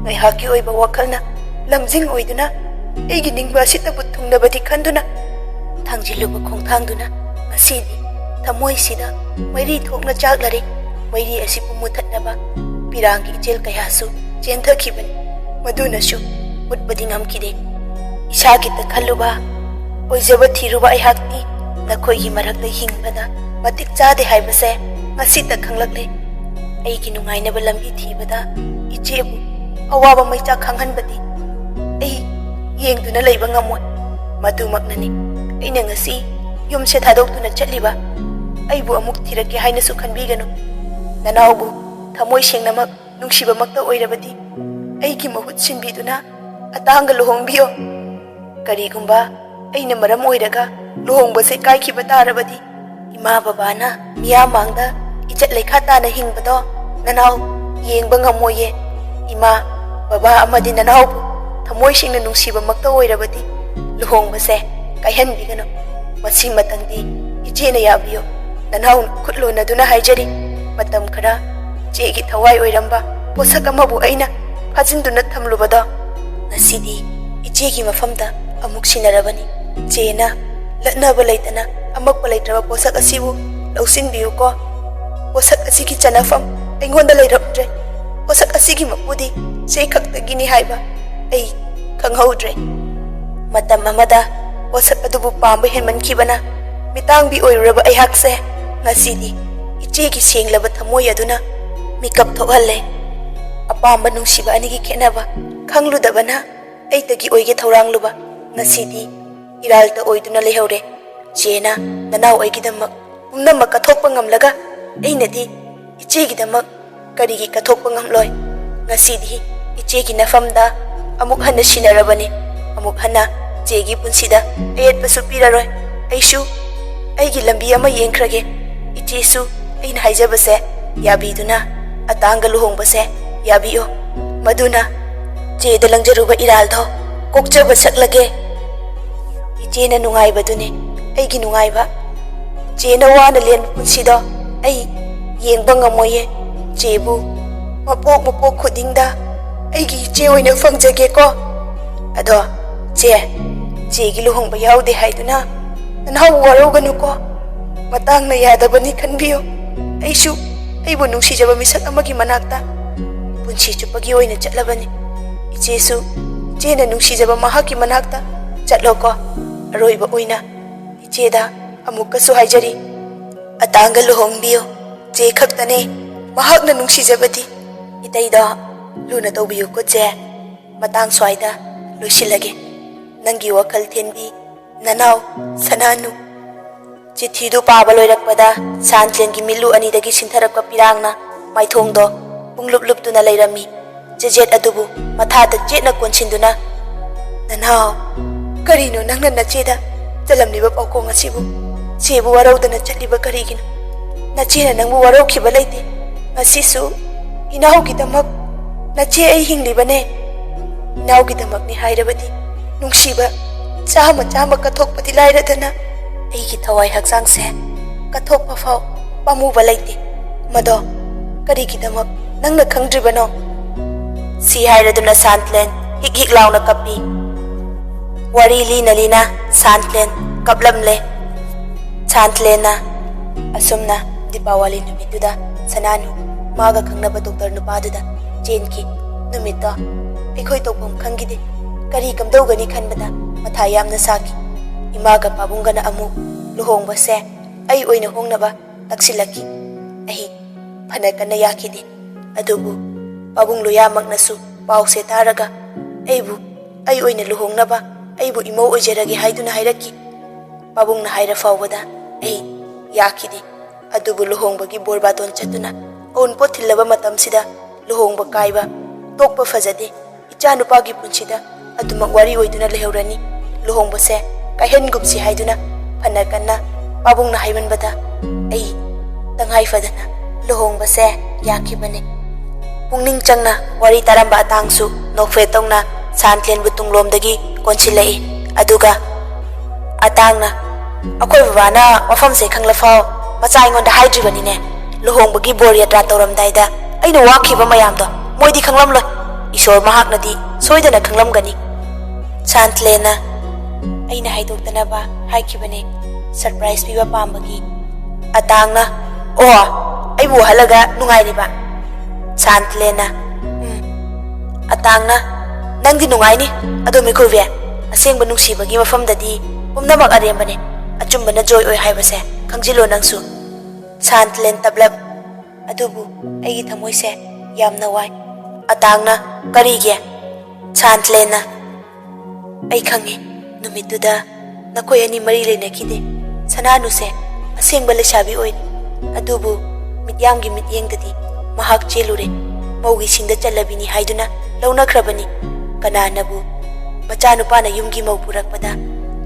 ꯉꯥꯏꯍꯥꯛꯀꯤ ꯑꯣꯏꯕ ꯋꯥꯈꯜꯅ ꯂꯝꯖꯤꯡ ꯑꯣꯏꯗꯨꯅ ꯑꯩꯒꯤ ꯅꯤꯡꯕ ꯑꯁꯤꯇꯕꯨ ꯊꯨꯡꯅꯕꯗꯤ ꯈꯟꯗꯨꯅ ꯊꯥꯡꯖꯤꯜꯂꯨꯕ ꯈꯣꯡꯊꯥꯡꯗꯨꯅ ꯉꯁꯤꯗꯤ ꯊꯃꯣꯏꯁꯤꯗ ꯃꯩꯔꯤ ꯊꯣꯛꯅ ꯆꯥꯛꯂꯔꯦ꯫ ꯃꯩꯔꯤ ꯑꯁꯤꯕꯨ ꯃꯨꯊꯠꯅꯕ ꯄꯤꯔꯥꯡꯒꯤ ꯏꯆꯦꯜ ꯀꯌꯥꯁꯨ ꯆꯦꯟꯊꯈꯤꯕꯅꯤ꯫ ꯃꯗꯨꯅꯁꯨ ꯃꯨꯠꯄꯗꯤ ꯉꯝꯈꯤꯗꯦ꯫ ꯏꯁꯥꯒꯤꯇ ꯈꯜꯂꯨꯕ, ꯑꯣꯏꯖꯕ ꯊꯤꯔꯨꯕ ꯑꯩꯍꯥꯛꯇꯤ ꯅꯈꯣꯏꯒꯤ ꯃꯔꯛꯇ ꯍꯤꯡꯕꯗ ꯃꯇꯤꯛ ꯆꯥꯗꯦ ꯍꯥꯏꯕꯁꯦ ꯉꯁꯤꯇ ꯈꯪꯂꯛꯂꯦ꯫ ꯑꯩꯒꯤ ꯅꯨꯡꯉꯥꯏꯅꯕ ꯂꯝꯕꯤ ꯊꯤꯕꯗ ꯏꯆꯦꯕꯨ ꯑꯋꯥꯕ ꯃꯩꯆꯥꯛ ꯈꯪꯍꯟꯕꯗꯤ ꯑꯩ ꯌꯦꯡꯗꯨꯅ ꯂꯩꯕ ꯉꯝꯃꯣꯏ꯫ ꯃꯗꯨꯃꯛꯅꯅꯤ ꯑꯩꯅ ꯉꯁꯤ ꯌꯨꯝꯁꯦ ꯊꯥꯗꯣꯛꯇꯨꯅ ꯆꯠꯂꯤꯕ꯫ ꯑꯩꯕꯨ ꯑꯃꯨꯛ ꯊꯤꯔꯛꯀꯦ ꯍꯥꯏꯅꯁꯨ ꯈꯟꯕꯤꯒꯅꯨ꯫ ꯅꯅꯥꯎꯕꯨ ꯊꯃꯣꯏ ꯁꯦꯡꯅꯃꯛ ꯅꯨꯡꯁꯤꯕꯃꯛꯇ ꯑꯣꯏꯔꯕꯗꯤ ꯑꯩꯒꯤ ꯃꯍꯨꯠ ꯁꯤꯟꯕꯤꯗꯨꯅ ꯑꯇꯥꯡꯒ ꯂꯨꯍꯣꯡꯕꯤꯌꯣ꯫ ꯀꯔꯤꯒꯨꯝꯕ ꯑꯩꯅ ꯃꯔꯝ ꯑꯣꯏꯔꯒ ꯂꯨꯍꯣꯡꯕꯁꯦ ꯀꯥꯏꯈꯤꯕ ꯇꯥꯔꯕꯗꯤ ꯏꯃꯥ ꯕꯕꯥꯅ ꯃꯤꯌꯥꯝ ꯃꯥꯡꯗ ꯏꯖꯠ ꯂꯩꯈꯥ ꯇꯥꯅ ꯍꯤꯡꯕꯗꯣ ꯅꯅꯥꯎ ꯌꯦꯡꯕ ꯉꯝꯃꯣꯏꯌꯦ꯫ ꯏꯃꯥ, ꯕꯕꯥ ꯑꯃꯗꯤ ꯅꯅꯥꯎꯕꯨ ꯊꯃꯣꯏ ꯁꯦꯡꯅ ꯅꯨꯡꯁꯤꯕꯃꯛꯇ ꯑꯣꯏꯔꯕꯗꯤ ꯂꯨꯍꯣꯡꯕꯁꯦ ꯀꯥꯏꯍꯟꯕꯤꯒꯅꯨ꯫ ꯃꯁꯤꯃꯇꯪꯗꯤ ꯏꯆꯦꯅ ꯌꯥꯕꯤꯌꯨ꯫ ꯅꯅꯥꯎ ꯈꯨꯠ ꯂꯣꯟꯅꯗꯨꯅ ꯍꯥꯏꯖꯔꯤ꯫ ꯃꯇꯝ ꯈꯔ ꯏꯆꯦꯒꯤ ꯊꯋꯥꯏ ꯑꯣꯏꯔꯝꯕ ꯄꯣꯠꯁꯛ ꯑꯃꯕꯨ ꯑꯩꯅ ꯐꯥꯖꯤꯟꯗꯨꯅ ꯊꯝꯂꯨꯕꯗꯣ ꯉꯁꯤꯗꯤ ꯏꯆꯦꯒꯤ ꯃꯐꯝꯗ ꯑꯃꯨꯛ ꯁꯤꯟꯅꯔꯕꯅꯤ꯫ ꯆꯦꯅ ꯂꯠꯅꯕ ꯂꯩꯇꯅ ꯑꯃꯛꯄ ꯂꯩꯇ꯭ꯔꯕ ꯄꯣꯠꯁꯛ ꯑꯁꯤꯕꯨ ꯂꯧꯁꯤꯟꯕꯤꯌꯨꯀꯣ꯫ ꯄꯣꯠꯁꯛ ꯑꯁꯤꯒꯤ ꯆꯟꯅꯐꯝ ꯑꯩꯉꯣꯟꯗ ꯂꯩꯔꯝꯗ꯭ꯔꯦ꯫ ꯄꯣꯠꯁꯛ ꯑꯁꯤꯒꯤ ꯃꯄꯨꯗꯤ ꯆꯦ ꯈꯛꯇꯒꯤꯅꯤ ꯍꯥꯏꯕ ꯑꯩ ꯈꯪꯍꯧꯗ꯭ꯔꯦ꯫ ꯃꯇꯝ ꯑꯃꯗ ꯄꯣꯠꯁꯛ ꯑꯗꯨꯕꯨ ꯄꯥꯝꯕ ꯍꯦꯟꯃꯟꯈꯤꯕꯅ ꯃꯤꯇꯥꯡꯕꯤ ꯑꯣꯏꯔꯨꯔꯕ ꯑꯩꯍꯥꯛꯁꯦ ꯉꯁꯤꯗꯤ ꯏꯆꯦꯒꯤ ꯁꯦꯡꯂꯕ ꯊꯃꯣꯏ ꯑꯗꯨꯅ ꯃꯤꯀꯞ ꯊꯣꯛꯍꯜꯂꯦ꯫ ꯑꯄꯥꯝꯕ ꯅꯨꯡꯁꯤꯕ ꯑꯅꯤꯒꯤ ꯈꯦꯠꯅꯕ ꯈꯪꯂꯨꯗꯕꯅ ꯑꯩꯇꯒꯤ ꯑꯣꯏꯒꯦ ꯊꯧꯔꯥꯡꯂꯨꯕ ꯉꯁꯤꯗꯤ ꯏꯔꯥꯜꯇ ꯑꯣꯏꯗꯨꯅ ꯂꯩꯍꯧꯔꯦ꯫ ꯆꯦꯅ ꯅꯅꯥꯎ ꯑꯩꯒꯤꯗꯃꯛ ꯄꯨꯝꯅꯃꯛ ꯀꯠꯊꯣꯛꯄ ꯉꯝꯂꯒ ꯑꯩꯅꯗꯤ ꯏꯆꯦꯒꯤꯗꯃꯛ ꯀꯔꯤꯒꯤ ꯀꯠꯊꯣꯛꯄ ꯉꯝꯂꯣꯏ? ꯉꯁꯤꯗꯤ ꯏꯆꯦꯒꯤ ꯅꯐꯝꯗ ꯑꯃꯨꯛ ꯍꯟꯅ ꯁꯤꯟꯅꯔꯕꯅꯤ꯫ ꯑꯃꯨꯛ ꯍꯟꯅ ꯆꯦꯒꯤ ꯄꯨꯟꯁꯤꯗ ꯑꯌꯦꯠꯄꯁꯨ ꯄꯤꯔꯔꯣꯏ꯫ ꯑꯩꯁꯨ ꯑꯩꯒꯤ ꯂꯝꯕꯤ ꯑꯃ ꯌꯦꯡꯈ꯭ꯔꯒꯦ꯫ ꯏꯆꯦꯁꯨ ꯑꯩꯅ ꯍꯥꯏꯖꯕꯁꯦ ꯌꯥꯕꯤꯗꯨꯅ ꯑꯇꯥꯡꯒ ꯂꯨꯍꯣꯡꯕꯁꯦ ꯌꯥꯕꯤꯌꯨ꯫ ꯃꯗꯨꯅ ꯆꯦꯗ ꯂꯪꯖꯔꯨꯕ ꯏꯔꯥꯜꯗꯣ ꯀꯣꯛꯆꯕ ꯁꯛꯂꯒꯦ꯫ ꯏꯆꯦꯅ ꯅꯨꯡꯉꯥꯏꯕꯗꯨꯅꯤ ꯑꯩꯒꯤ ꯅꯨꯡꯉꯥꯏꯕ꯫ ꯆꯦꯅ ꯋꯥꯅ ꯂꯦꯟꯕ ꯄꯨꯟꯁꯤꯗꯣ ꯑꯩ ꯌꯦꯡꯕ ꯉꯝꯃꯣꯏꯌꯦ꯫ ꯆꯦꯕꯨ ꯃꯄꯣꯛ ꯃꯄꯣꯛ ꯈꯨꯗꯤꯡꯗ ꯑꯩꯒꯤ ꯏꯆꯦ ꯑꯣꯏꯅ ꯐꯪꯖꯒꯦꯀꯣ꯫ ꯑꯗꯣ ꯆꯦ, ꯆꯦꯒꯤ ꯂꯨꯍꯣꯡꯕ ꯌꯥꯎꯗꯦ ꯍꯥꯏꯗꯨꯅ ꯅꯅꯥꯎꯕꯨ ꯋꯥꯔꯧꯒꯅꯨꯀꯣ꯫ ꯃꯇꯥꯡꯅ ꯌꯥꯗꯕꯅꯤ ꯈꯟꯕꯤꯌꯨ꯫ ꯑꯩꯁꯨ ꯑꯩꯕꯨ ꯅꯨꯡꯁꯤꯖꯕ ꯃꯤꯁꯛ ꯑꯃꯒꯤ ꯃꯅꯥꯛꯇ ꯄꯨꯟꯁꯤ ꯆꯨꯞꯄꯒꯤ ꯑꯣꯏꯅ ꯆꯠꯂꯕꯅꯤ꯫ ꯏꯆꯦꯁꯨ ꯏꯆꯦꯅ ꯅꯨꯡꯁꯤꯖꯕ ꯃꯍꯥꯛꯀꯤ ꯃꯅꯥꯛꯇ ꯆꯠꯂꯣꯀꯣ꯫ ꯑꯔꯣꯏꯕ ꯑꯣꯏꯅ ꯏꯆꯦꯗ ꯑꯃꯨꯛꯀꯁꯨ ꯍꯥꯏꯖꯔꯤ, ꯑꯇꯥꯡꯒ ꯂꯨꯍꯣꯡꯕꯤꯌꯨ꯫ ꯆꯦ ꯈꯛꯇꯅꯦ ꯃꯍꯥꯛꯅ ꯅꯨꯡꯁꯤꯖꯕꯗꯤ꯫ ꯏꯇꯩꯗꯣ ꯂꯨꯅ ꯇꯧꯕꯤꯌꯨꯀꯣ ꯆꯦ꯫ ꯃꯇꯥꯡ ꯁ꯭ꯋꯥꯏꯗ ꯂꯣꯏꯁꯤꯜꯂꯒꯦ꯫ ꯅꯪꯒꯤ ꯋꯥꯈꯜ ꯊꯤꯟꯕꯤ ꯅꯅꯥꯎ ꯁꯅꯥꯅꯨ꯫ ꯆꯤꯊꯤꯗꯨ ꯄꯥꯕ ꯂꯣꯏꯔꯛꯄꯗ ꯁꯥꯟꯇꯦꯟꯒꯤ ꯃꯤꯠꯂꯨ ꯑꯅꯤꯗꯒꯤ ꯁꯤꯟꯊꯔꯛꯄ ꯄꯤꯔꯥꯡꯅ ꯃꯥꯏꯊꯣꯡꯗꯣ ꯄꯨꯡꯂꯨꯞ ꯂꯨꯞꯇꯨꯅ ꯂꯩꯔꯝꯃꯤ꯫ ꯆꯦꯖꯦꯠ ꯑꯗꯨꯕꯨ ꯃꯊꯥꯗ ꯆꯦꯠꯅ ꯀꯣꯟꯁꯤꯟꯗꯨꯅ, "ꯅꯅꯥꯎ, ꯀꯔꯤꯅꯣ ꯅꯪꯅ ꯅꯆꯦꯗ ꯆꯠꯂꯝꯂꯤꯕ ꯄꯥꯎꯈꯣꯡ ꯑꯁꯤꯕꯨ? ꯆꯦꯕꯨ ꯋꯥꯔꯧꯗꯅ ꯆꯠꯂꯤꯕ ꯀꯔꯤꯒꯤꯅꯣ? ꯅꯆꯦꯅ ꯅꯪꯕꯨ ꯋꯥꯔꯧꯈꯤꯕ ꯂꯩꯇꯦ꯫ ꯉꯁꯤꯁꯨ ꯏꯅꯥꯎꯒꯤꯗꯃꯛ ꯅꯆꯦ ꯑꯩ ꯍꯤꯡꯂꯤꯕꯅꯦ꯫ ꯏꯅꯥꯎꯒꯤꯗꯃꯛꯅꯤ ꯍꯥꯏꯔꯕꯗꯤ ꯅꯨꯡꯁꯤꯕ ꯆꯥꯝꯃ ꯆꯥꯝꯃ ꯀꯠꯊꯣꯛꯄꯗꯤ ꯂꯥꯏꯔꯗꯅ ꯑꯩꯒꯤ ꯊꯋꯥꯏ ꯍꯛꯆꯥꯡꯁꯦ ꯀꯠꯊꯣꯛꯄ ꯐꯥꯎ ꯄꯥꯝꯃꯨꯕ ꯂꯩꯇꯦ꯫ ꯃꯗꯣ ꯀꯔꯤꯒꯤꯗꯃꯛ ꯅꯪꯅ ꯈꯪꯗ꯭ꯔꯤꯕꯅꯣ?" ꯁꯤ ꯍꯥꯏꯔꯗꯨꯅ ꯁꯥꯟꯇꯂꯦꯟ ꯍꯤꯛ ꯍꯤꯛ ꯂꯥꯎꯅ ꯀꯞꯄꯤ꯫ ꯋꯥꯔꯤ ꯂꯤꯅ ꯂꯤꯅ ꯁꯥꯟꯇꯂꯦꯟ ꯀꯞꯂꯝꯂꯦ꯫ ꯁꯥꯟꯇꯂꯦꯟꯅ ꯑꯁꯨꯝꯅ ꯗꯤꯄꯥꯋꯥꯂꯤ ꯅꯨꯃꯤꯠꯇꯨꯗ ꯁꯅꯥꯅꯨ ꯃꯥꯒ ꯈꯪꯅꯕ ꯗꯣꯛꯇꯔ ꯅꯨꯄꯥꯗꯨꯗ ꯆꯦꯟꯈꯤ꯫ ꯅꯨꯃꯤꯠꯇꯣ ꯑꯩꯈꯣꯏ ꯇꯧꯐꯝ ꯈꯪꯈꯤꯗꯦ꯫ ꯀꯔꯤ ꯀꯝꯗꯧꯒꯅꯤ ꯈꯟꯕꯗ ꯃꯊꯥ ꯌꯥꯝꯅ ꯁꯥꯈꯤ꯫ ꯏꯃꯥꯒ ꯄꯥꯕꯨꯡꯒꯅ ꯑꯃꯨꯛ ꯂꯨꯍꯣꯡꯕꯁꯦ ꯑꯩ ꯑꯣꯏꯅ ꯍꯣꯡꯅꯕ ꯇꯛꯁꯤꯜꯂꯛꯈꯤ꯫ ꯑꯩ ꯐꯅ ꯀꯟꯅ ꯌꯥꯈꯤꯗꯦ꯫ ꯑꯗꯨꯕꯨ ꯄꯥꯕꯨꯡ ꯂꯣꯌꯥꯃꯛꯅꯁꯨ ꯄꯥꯎꯁꯦ ꯇꯥꯔꯒ ꯑꯩꯕꯨ ꯑꯩ ꯑꯣꯏꯅ ꯂꯨꯍꯣꯡꯅꯕ ꯑꯩꯕꯨ ꯏꯃꯧ ꯑꯣꯏꯖꯔꯒꯦ ꯍꯥꯏꯗꯨꯅ ꯍꯥꯏꯔꯛꯈꯤ꯫ ꯄꯥꯕꯨꯡꯅ ꯍꯥꯏꯔ ꯐꯥꯎꯕꯗ ꯑꯩ ꯌꯥꯈꯤꯗꯦ꯫ ꯑꯗꯨꯕꯨ ꯂꯨꯍꯣꯡꯕꯒꯤ ꯕꯣꯔ ꯕꯥꯇꯣꯟ ꯆꯠꯇꯨꯅ ꯑꯎꯟꯄꯣꯠ ꯊꯤꯜꯂꯕ ꯃꯇꯝꯁꯤꯗ ꯂꯨꯍꯣꯡꯕ ꯀꯥꯏꯕ ꯇꯣꯛꯄ ꯐꯖꯗꯦ꯫ ꯏꯆꯥ ꯅꯨꯄꯥꯒꯤ ꯄꯨꯟꯁꯤꯗ ꯑꯗꯨꯃꯛ ꯋꯥꯔꯤ ꯑꯣꯏꯗꯨꯅ ꯂꯩꯍꯧꯔꯅꯤ꯫ ꯂꯨꯍꯣꯡꯕꯁꯦ ꯀꯥꯏꯍꯟꯒꯨꯝꯁꯤ ꯍꯥꯏꯗꯨꯅ ꯐꯅ ꯀꯟꯅ ꯄꯥꯕꯨꯡꯅ ꯍꯥꯏꯃꯟꯕꯗ ꯑꯩ ꯇꯉꯥꯏ ꯐꯗꯅ ꯂꯨꯍꯣꯡꯕꯁꯦ ꯌꯥꯈꯤꯕꯅꯤ꯫ ꯄꯨꯛꯅꯤꯡ ꯆꯪꯅ ꯋꯥꯔꯤ ꯇꯥꯔꯝꯕ ꯑꯇꯥꯡꯁꯨ ꯅꯣꯛꯐꯦꯠ ꯇꯧꯅ ꯁꯥꯟꯇꯂꯦꯟꯕꯨ ꯇꯨꯡꯂꯣꯝꯗꯒꯤ ꯀꯣꯟꯁꯤꯜꯂꯛꯏ꯫ ꯑꯗꯨꯒ ꯑꯇꯥꯡꯅ, "ꯑꯩꯈꯣꯏ ꯕꯕꯥꯅ ꯃꯐꯝꯁꯦ ꯈꯪꯂꯐꯥꯎ ꯃꯆꯥ ꯑꯩꯉꯣꯟꯗ ꯍꯥꯏꯗ꯭ꯔꯤꯕꯅꯤꯅꯦ꯫ ꯂꯨꯍꯣꯡꯕꯒꯤ ꯕꯣꯔ ꯌꯥꯇ꯭ꯔꯥ ꯇꯧꯔꯝꯗꯥꯏꯗ ꯑꯩꯅ ꯋꯥꯈꯤꯕ ꯃꯌꯥꯝꯗꯣ ꯃꯣꯏꯗꯤ ꯈꯪꯂꯝꯂꯣꯏ꯫ ꯏꯁꯣꯔ ꯃꯍꯥꯛꯅꯗꯤ ꯁꯣꯏꯗꯅ ꯈꯪꯂꯝꯒꯅꯤ꯫" ꯁꯥꯟꯇꯂꯦꯟꯅ, "ꯑꯩꯅ ꯍꯥꯏꯗꯣꯛꯇꯅꯕ ꯍꯥꯏꯈꯤꯕꯅꯦ, ꯁꯔꯄ꯭ꯔꯥꯏꯖ ꯄꯤꯕ ꯄꯥꯝꯕꯒꯤ꯫" ꯑꯇꯥꯡꯅ, "ꯑꯣ, ꯑꯩꯕꯨ ꯋꯥꯍꯜꯂꯒ ꯅꯨꯡꯉꯥꯏꯔꯤꯕ?" ꯁꯥꯟꯇꯂꯦꯟꯅ, "ꯎꯝ꯫" ꯑꯇꯥꯡꯅ, "ꯅꯪꯗꯤ ꯅꯨꯡꯉꯥꯏꯅꯤ꯫ ꯑꯗꯣ ꯃꯤꯈꯨꯔꯕꯤ, ꯑꯁꯦꯡꯕ ꯅꯨꯡꯁꯤꯕꯒꯤ ꯃꯐꯝꯗꯗꯤ ꯄꯨꯝꯅꯃꯛ ꯑꯔꯦꯝꯕꯅꯦ꯫ ꯑꯆꯨꯝꯕꯅ ꯖꯣꯏ ꯑꯣꯏ ꯍꯥꯏꯕꯁꯦ ꯈꯪꯖꯤꯜꯂꯣ ꯅꯪꯁꯨ꯫" ꯁꯥꯟꯇꯂꯦꯟ ꯇꯞꯂꯞ, "ꯑꯗꯨꯕꯨ ꯑꯩꯒꯤ ꯊꯃꯣꯏꯁꯦ ꯌꯥꯝꯅ ꯋꯥꯏ꯫" ꯑꯇꯥꯡꯅ, "ꯀꯔꯤꯒꯤ?" ꯁꯥꯟꯇꯂꯦꯟꯅ, "ꯑꯩ ꯈꯪꯉꯤ, ꯅꯨꯃꯤꯠꯇꯨꯗ ꯅꯈꯣꯏ ꯑꯅꯤ ꯃꯔꯤ ꯂꯩꯅꯈꯤꯗꯦ꯫ ꯁꯅꯥꯅꯨꯁꯦ ꯑꯁꯦꯡꯕ ꯂꯩꯁꯥꯕꯤ ꯑꯣꯏꯔꯤ, ꯑꯗꯨꯕꯨ ꯃꯤꯠꯌꯥꯝꯒꯤ ꯃꯤꯠꯌꯦꯡꯗꯗꯤ ꯃꯍꯥꯛ ꯆꯦꯜꯂꯨꯔꯦ꯫ ꯃꯧꯒꯤ ꯁꯤꯡꯗ ꯆꯜꯂꯕꯤꯅꯤ ꯍꯥꯏꯗꯨꯅ ꯂꯧꯅꯈ꯭ꯔꯕꯅꯤ꯫ ꯀꯅꯥꯅꯕꯨ ꯃꯆꯥꯅꯨꯄꯥꯅ ꯌꯨꯝꯒꯤ ꯃꯧ ꯄꯨꯔꯛꯄꯗ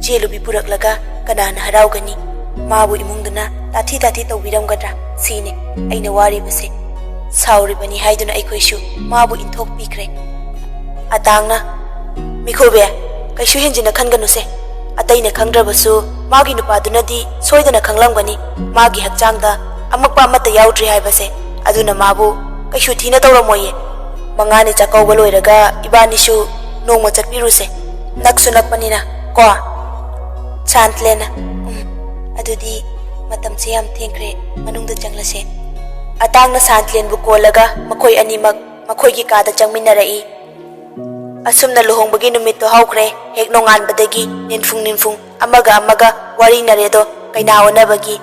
ꯆꯦꯜꯂꯨꯕꯤ ꯄꯨꯔꯛꯂꯒ ꯀꯅꯥꯅ ꯍꯔꯥꯎꯒꯅꯤ? ꯃꯥꯕꯨ ꯏꯃꯨꯡꯗꯨꯅ ꯇꯥꯊꯤ ꯇꯥꯊꯤ ꯇꯧꯕꯤꯔꯝꯒꯗ꯭ꯔꯥ? ꯁꯤꯅꯤ ꯑꯩꯅ ꯋꯥꯔꯤꯕꯁꯦ꯫ ꯁꯥꯎꯔꯤꯕꯅꯤ ꯍꯥꯏꯗꯨꯅ ꯑꯩꯈꯣꯏꯁꯨ ꯃꯥꯕꯨ ꯏꯟꯊꯣꯛꯄꯤꯈ꯭ꯔꯦ꯫" ꯑꯇꯥꯡꯅ, "ꯃꯤꯈꯨꯕꯦ, ꯀꯩꯁꯨ ꯍꯦꯟꯖꯤꯟꯅ ꯈꯟꯒꯅꯨꯁꯦ꯫ ꯑꯇꯩꯅ ꯈꯪꯗ꯭ꯔꯕꯁꯨ ꯃꯥꯒꯤ ꯅꯨꯄꯥꯗꯨꯅꯗꯤ ꯁꯣꯏꯗꯅ ꯈꯪꯂꯝꯒꯅꯤ꯫ ꯃꯥꯒꯤ ꯍꯛꯆꯥꯡꯗ ꯑꯃꯛꯄ ꯑꯃꯠꯇ ꯌꯥꯎꯗ꯭ꯔꯤ ꯍꯥꯏꯕꯁꯦ꯫ ꯑꯗꯨꯅ ꯃꯥꯕꯨ ꯀꯩꯁꯨ ꯊꯤꯅ ꯇꯧꯔꯝꯃꯣꯏꯌꯦ꯫ ꯃꯉꯥꯅꯤ ꯆꯥꯛꯀꯧꯕ ꯂꯣꯏꯔꯒ ꯏꯕꯥꯅꯤꯁꯨ ꯅꯣꯡꯃ ꯆꯠꯄꯤꯔꯨꯁꯦ꯫ ꯅꯛꯁꯨ ꯅꯛꯄꯅꯤꯅ ꯀꯣ?" ꯁꯥꯟꯇꯂꯦꯟꯅ, "ꯎꯝ, ꯑꯗꯨꯗꯤ ꯃꯇꯝꯁꯦ ꯌꯥꯝ ꯊꯦꯡꯈ꯭ꯔꯦ, ꯃꯅꯨꯡꯗ ꯆꯪꯂꯁꯦ꯫" ꯑꯇꯥꯡꯅ ꯁꯥꯟꯇꯂꯦꯟꯕꯨ ꯀꯣꯜꯂꯒ ꯃꯈꯣꯏ ꯑꯅꯤꯃꯛ ꯃꯈꯣꯏꯒꯤ ꯀꯥꯗ ꯆꯪꯃꯤꯟꯅꯔꯛꯏ꯫ ꯑꯁꯨꯝꯅ ꯂꯨꯍꯣꯡꯕꯒꯤ ꯅꯨꯃꯤꯠꯇꯣ ꯍꯧꯈ꯭ꯔꯦ꯫ ꯍꯦꯛ ꯅꯣꯡꯉꯥꯟꯕꯗꯒꯤ ꯅꯤꯟꯐꯨꯡ ꯅꯤꯟꯐꯨꯡ ꯑꯃꯒ ꯑꯃꯒ ꯋꯥꯔꯤꯅꯔꯦꯗꯣ ꯀꯩꯅꯥ ꯑꯣꯟꯅꯕꯒꯤ꯫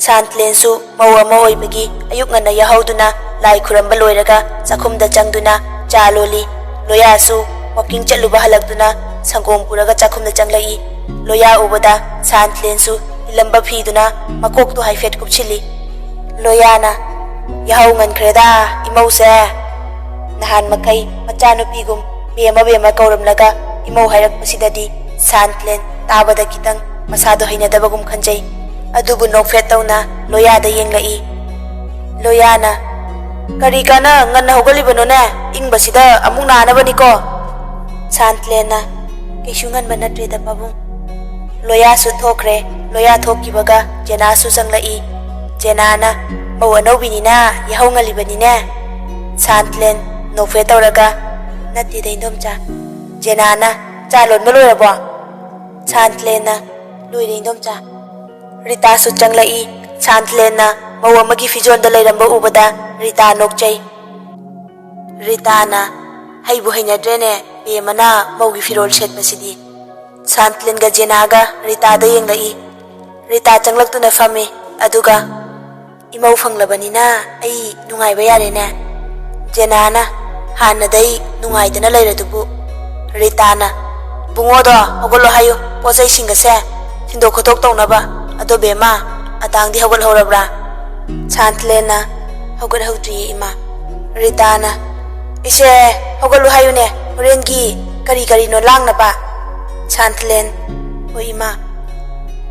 ꯁꯥꯟꯇꯂꯦꯟꯁꯨ ꯃꯧ ꯑꯃ ꯑꯣꯏꯕꯒꯤ ꯑꯌꯨꯛ ꯉꯟꯅ ꯌꯥꯍꯧꯗꯨꯅ ꯂꯥꯏ ꯈꯨꯔꯝꯕ ꯂꯣꯏꯔꯒ ꯆꯥꯛꯈꯨꯝꯗ ꯆꯪꯗꯨꯅ ꯆꯥ ꯂꯣꯜꯂꯤ꯫ ꯂꯣꯌꯥꯁꯨ ꯋꯥꯀꯤꯡ ꯆꯠꯂꯨꯕ ꯍꯜꯂꯛꯇꯨꯅ ꯁꯪꯒꯣꯝ ꯄꯨꯔꯒ ꯆꯥꯛꯈꯨꯝꯗ ꯆꯪꯂꯛꯏ꯫ ꯂꯣꯌꯥ ꯎꯕꯗ ꯁꯥꯟꯇꯂꯦꯟꯁꯨ ꯏꯜꯂꯝꯕ ꯐꯤꯗꯨꯅ ꯃꯀꯣꯛꯇꯨ ꯍꯥꯏꯐꯦꯠ ꯀꯨꯞꯁꯤꯜꯂꯤ꯫ ꯂꯣꯌꯥꯅ, "ꯌꯥꯍꯧ ꯉꯟꯈ꯭ꯔꯦꯗ, ꯏꯃꯧꯁꯦ꯫" ꯅꯍꯥꯟ ꯃꯈꯩ ꯃꯆꯥꯅꯨꯄꯤꯒꯨꯝ ꯕꯦꯝꯃ ꯕꯦꯝꯃ ꯀꯧꯔꯝꯂꯒ ꯏꯃꯧ ꯍꯥꯏꯔꯛꯄꯁꯤꯗꯗꯤ ꯁꯥꯟꯇꯂꯦꯟ ꯇꯥꯕꯗ ꯈꯤꯇꯪ ꯃꯁꯥꯗꯣ ꯍꯩꯅꯗꯕꯒꯨꯝ ꯈꯟꯖꯩ꯫ ꯑꯗꯨꯕꯨ ꯅꯣꯛꯐꯦꯠ ꯇꯧꯅ ꯂꯣꯌꯥꯗ ꯌꯦꯡꯂꯛꯏ꯫ ꯂꯣꯌꯥꯅ, "ꯀꯔꯤ ꯀꯥꯟꯅ ꯉꯟꯅ ꯍꯧꯒꯠꯂꯤꯕꯅꯣꯅꯦ? ꯏꯪꯕꯁꯤꯗ ꯑꯃꯨꯛ ꯅꯥꯅꯕꯅꯤꯀꯣ꯫" ꯁꯥꯟꯇꯂꯦꯟꯅ, "ꯀꯩꯁꯨ ꯉꯟꯕ ꯅꯠꯇ꯭ꯔꯦꯗ, ꯄꯥꯕꯨꯡ꯫" ꯂꯣꯌꯥꯁꯨ ꯊꯣꯛꯈ꯭ꯔꯦ꯫ ꯂꯣꯌꯥ ꯊꯣꯛꯈꯤꯕꯒ ꯖꯦꯅꯥꯁꯨ ꯆꯪꯂꯛꯏ꯫ ꯖꯦꯅꯥꯅ, "ꯃꯧ ꯑꯅꯧꯕꯤꯅꯤꯅ ꯌꯥꯍꯧ ꯉꯜꯂꯤꯕꯅꯤꯅꯦ꯫" ꯁꯥꯟꯇꯂꯦꯟ ꯅꯣꯛꯐꯦꯠ ꯇꯧꯔꯒ, "ꯅꯠꯇꯦꯗ, ꯏꯟꯗꯣꯝꯆꯥ꯫" ꯖꯦꯅꯥꯅ, "ꯆꯥ ꯂꯣꯟꯕ ꯂꯣꯏꯔꯕꯣ?" ꯁꯥꯟꯇꯂꯦꯟꯅ, "ꯂꯣꯏꯔꯦ, ꯏꯟꯗꯣꯝꯆꯥ꯫" ꯔꯤꯇꯥꯁꯨ ꯆꯪꯂꯛꯏ꯫ ꯁꯥꯟꯇꯂꯦꯟꯅ ꯃꯧ ꯑꯃꯒꯤ ꯐꯤꯖꯣꯜꯗ ꯂꯩꯔꯝꯕ ꯎꯕꯗ ꯔꯤꯇꯥ ꯅꯣꯛꯆꯩ꯫ ꯔꯤꯇꯥꯅ, "ꯍꯩꯕꯨ ꯍꯩꯅꯗ꯭ꯔꯦꯅꯦ, ꯕꯦꯝꯃꯅ ꯃꯧꯒꯤ ꯐꯤꯔꯣꯜ ꯁꯦꯠꯄꯁꯤꯗꯤ꯫" ꯁꯥꯟꯇꯂꯦꯟꯒ ꯖꯦꯅꯥꯒ ꯔꯤꯇꯥꯗ ꯌꯦꯡꯂꯛꯏ꯫ ꯔꯤꯇꯥ ꯆꯪꯂꯛꯇꯨꯅ ꯐꯝꯃꯤ꯫ ꯑꯗꯨꯒ, "ꯏꯃꯧ ꯐꯪꯂꯕꯅꯤꯅ ꯑꯩ ꯅꯨꯡꯉꯥꯏꯕ ꯌꯥꯔꯦꯅꯦ꯫" ꯖꯦꯅꯥꯅ, "ꯍꯥꯟꯅꯗꯩ ꯅꯨꯡꯉꯥꯏꯗꯅ ꯂꯩꯔꯗꯨꯕꯨ꯫" ꯔꯤꯇꯥꯅ, "ꯕꯨꯡꯉꯣꯗꯣ ꯍꯧꯒꯠꯂꯣ ꯍꯥꯏꯌꯨ, ꯄꯣꯠ ꯆꯩꯁꯤꯡꯒꯁꯦ ꯊꯤꯟꯗꯣꯛ ꯈꯣꯠꯇꯣꯛ ꯇꯧꯅꯕ꯫ ꯑꯗꯣ ꯕꯦꯝꯃ, ꯑꯇꯥꯡꯗꯤ ꯍꯧꯒꯠꯍꯧꯔꯕ꯭ꯔꯥ?" ꯁꯥꯟꯇꯂꯦꯟꯅ, "ꯍꯧꯒꯠꯍꯧꯗ꯭ꯔꯤꯌꯦ, ꯏꯃꯥ꯫" ꯔꯤꯇꯥꯅ, "ꯏꯁꯦ, ꯍꯧꯒꯠꯂꯨ ꯍꯥꯏꯌꯨꯅꯦ, ꯍꯣꯔꯦꯟꯒꯤ ꯀꯔꯤ ꯀꯔꯤꯅꯣ ꯂꯥꯡꯅꯕ꯫" ꯁꯥꯟꯇꯂꯦꯟ, "ꯍꯣꯏ, ꯏꯃꯥ꯫"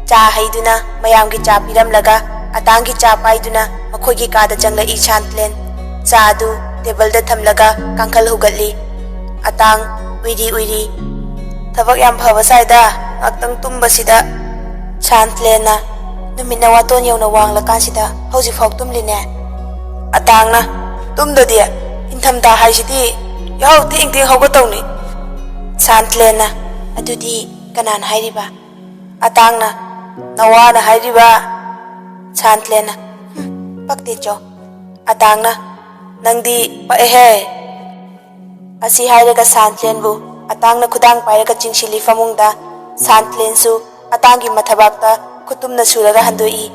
ꯆꯥ ꯍꯩꯗꯨꯅ ꯃꯌꯥꯝꯒꯤ ꯆꯥ ꯄꯤꯔꯝꯂꯒ ꯑꯇꯥꯡꯒꯤ ꯆꯥ ꯄꯥꯏꯗꯨꯅ ꯃꯈꯣꯏꯒꯤ ꯀꯥꯗ ꯆꯪꯂꯛꯏ ꯁꯥꯟꯇꯂꯦꯟ꯫ ꯆꯥ ꯑꯗꯨ ꯇꯦꯕꯜꯗ ꯊꯝꯂꯒ ꯀꯥꯡꯈꯜ ꯍꯨꯒꯠꯂꯤ꯫ ꯑꯇꯥꯡ ꯎꯏꯔꯤ ꯎꯏꯔꯤ, "ꯊꯕꯛ ꯌꯥꯝ ꯐꯕ ꯁꯥꯏꯗ, ꯉꯥꯛꯇꯪ ꯇꯨꯝꯕꯁꯤꯗ꯫" ꯁꯥꯟꯇꯂꯦꯟꯅ, "ꯅꯨꯃꯤꯠꯅ ꯋꯥꯇꯣꯟ ꯌꯧꯅ ꯋꯥꯡꯂꯀꯥꯟꯁꯤꯗ ꯍꯧꯖꯤꯛꯐꯥꯎ ꯇꯨꯝꯂꯤꯅꯦ꯫" ꯑꯇꯥꯡꯅ, "ꯇꯨꯝꯗꯗꯤ, ꯏꯪꯊꯝꯊꯥ ꯍꯥꯏꯁꯤꯗꯤ ꯌꯥꯍꯧ ꯊꯦꯡ ꯊꯦꯡ ꯍꯧꯒꯠꯇꯧꯅꯤ꯫" ꯁꯥꯟꯇꯂꯦꯟꯅ, "ꯑꯗꯨꯗꯤ ꯀꯅꯥꯅ ꯍꯥꯏꯔꯤꯕ?" ꯑꯇꯥꯡꯅ, "ꯅꯋꯥꯅ ꯍꯥꯏꯔꯤꯕ?" ꯁꯥꯟꯇꯂꯦꯟꯅ, "ꯍꯨꯝ, ꯄꯛꯇꯦ ꯆꯣ꯫" ꯑꯇꯥꯡꯅ, "ꯅꯪꯗꯤ ꯄꯛꯑꯦꯍꯦ꯫" ꯑꯁꯤ ꯍꯥꯏꯔꯒ ꯁꯥꯟꯇꯂꯦꯟꯕꯨ ꯑꯇꯥꯡꯅ ꯈꯨꯗꯥꯡ ꯄꯥꯏꯔꯒ ꯆꯤꯡꯁꯤꯜꯂꯤ ꯐꯃꯨꯡꯗ꯫ ꯁꯥꯟꯇꯂꯦꯟꯁꯨ ꯑꯇꯥꯡꯒꯤ ꯃꯊꯕꯥꯛꯇ ꯈꯨꯇꯨꯝꯅ ꯁꯨꯔꯒ ꯍꯟꯗꯣꯛꯏ꯫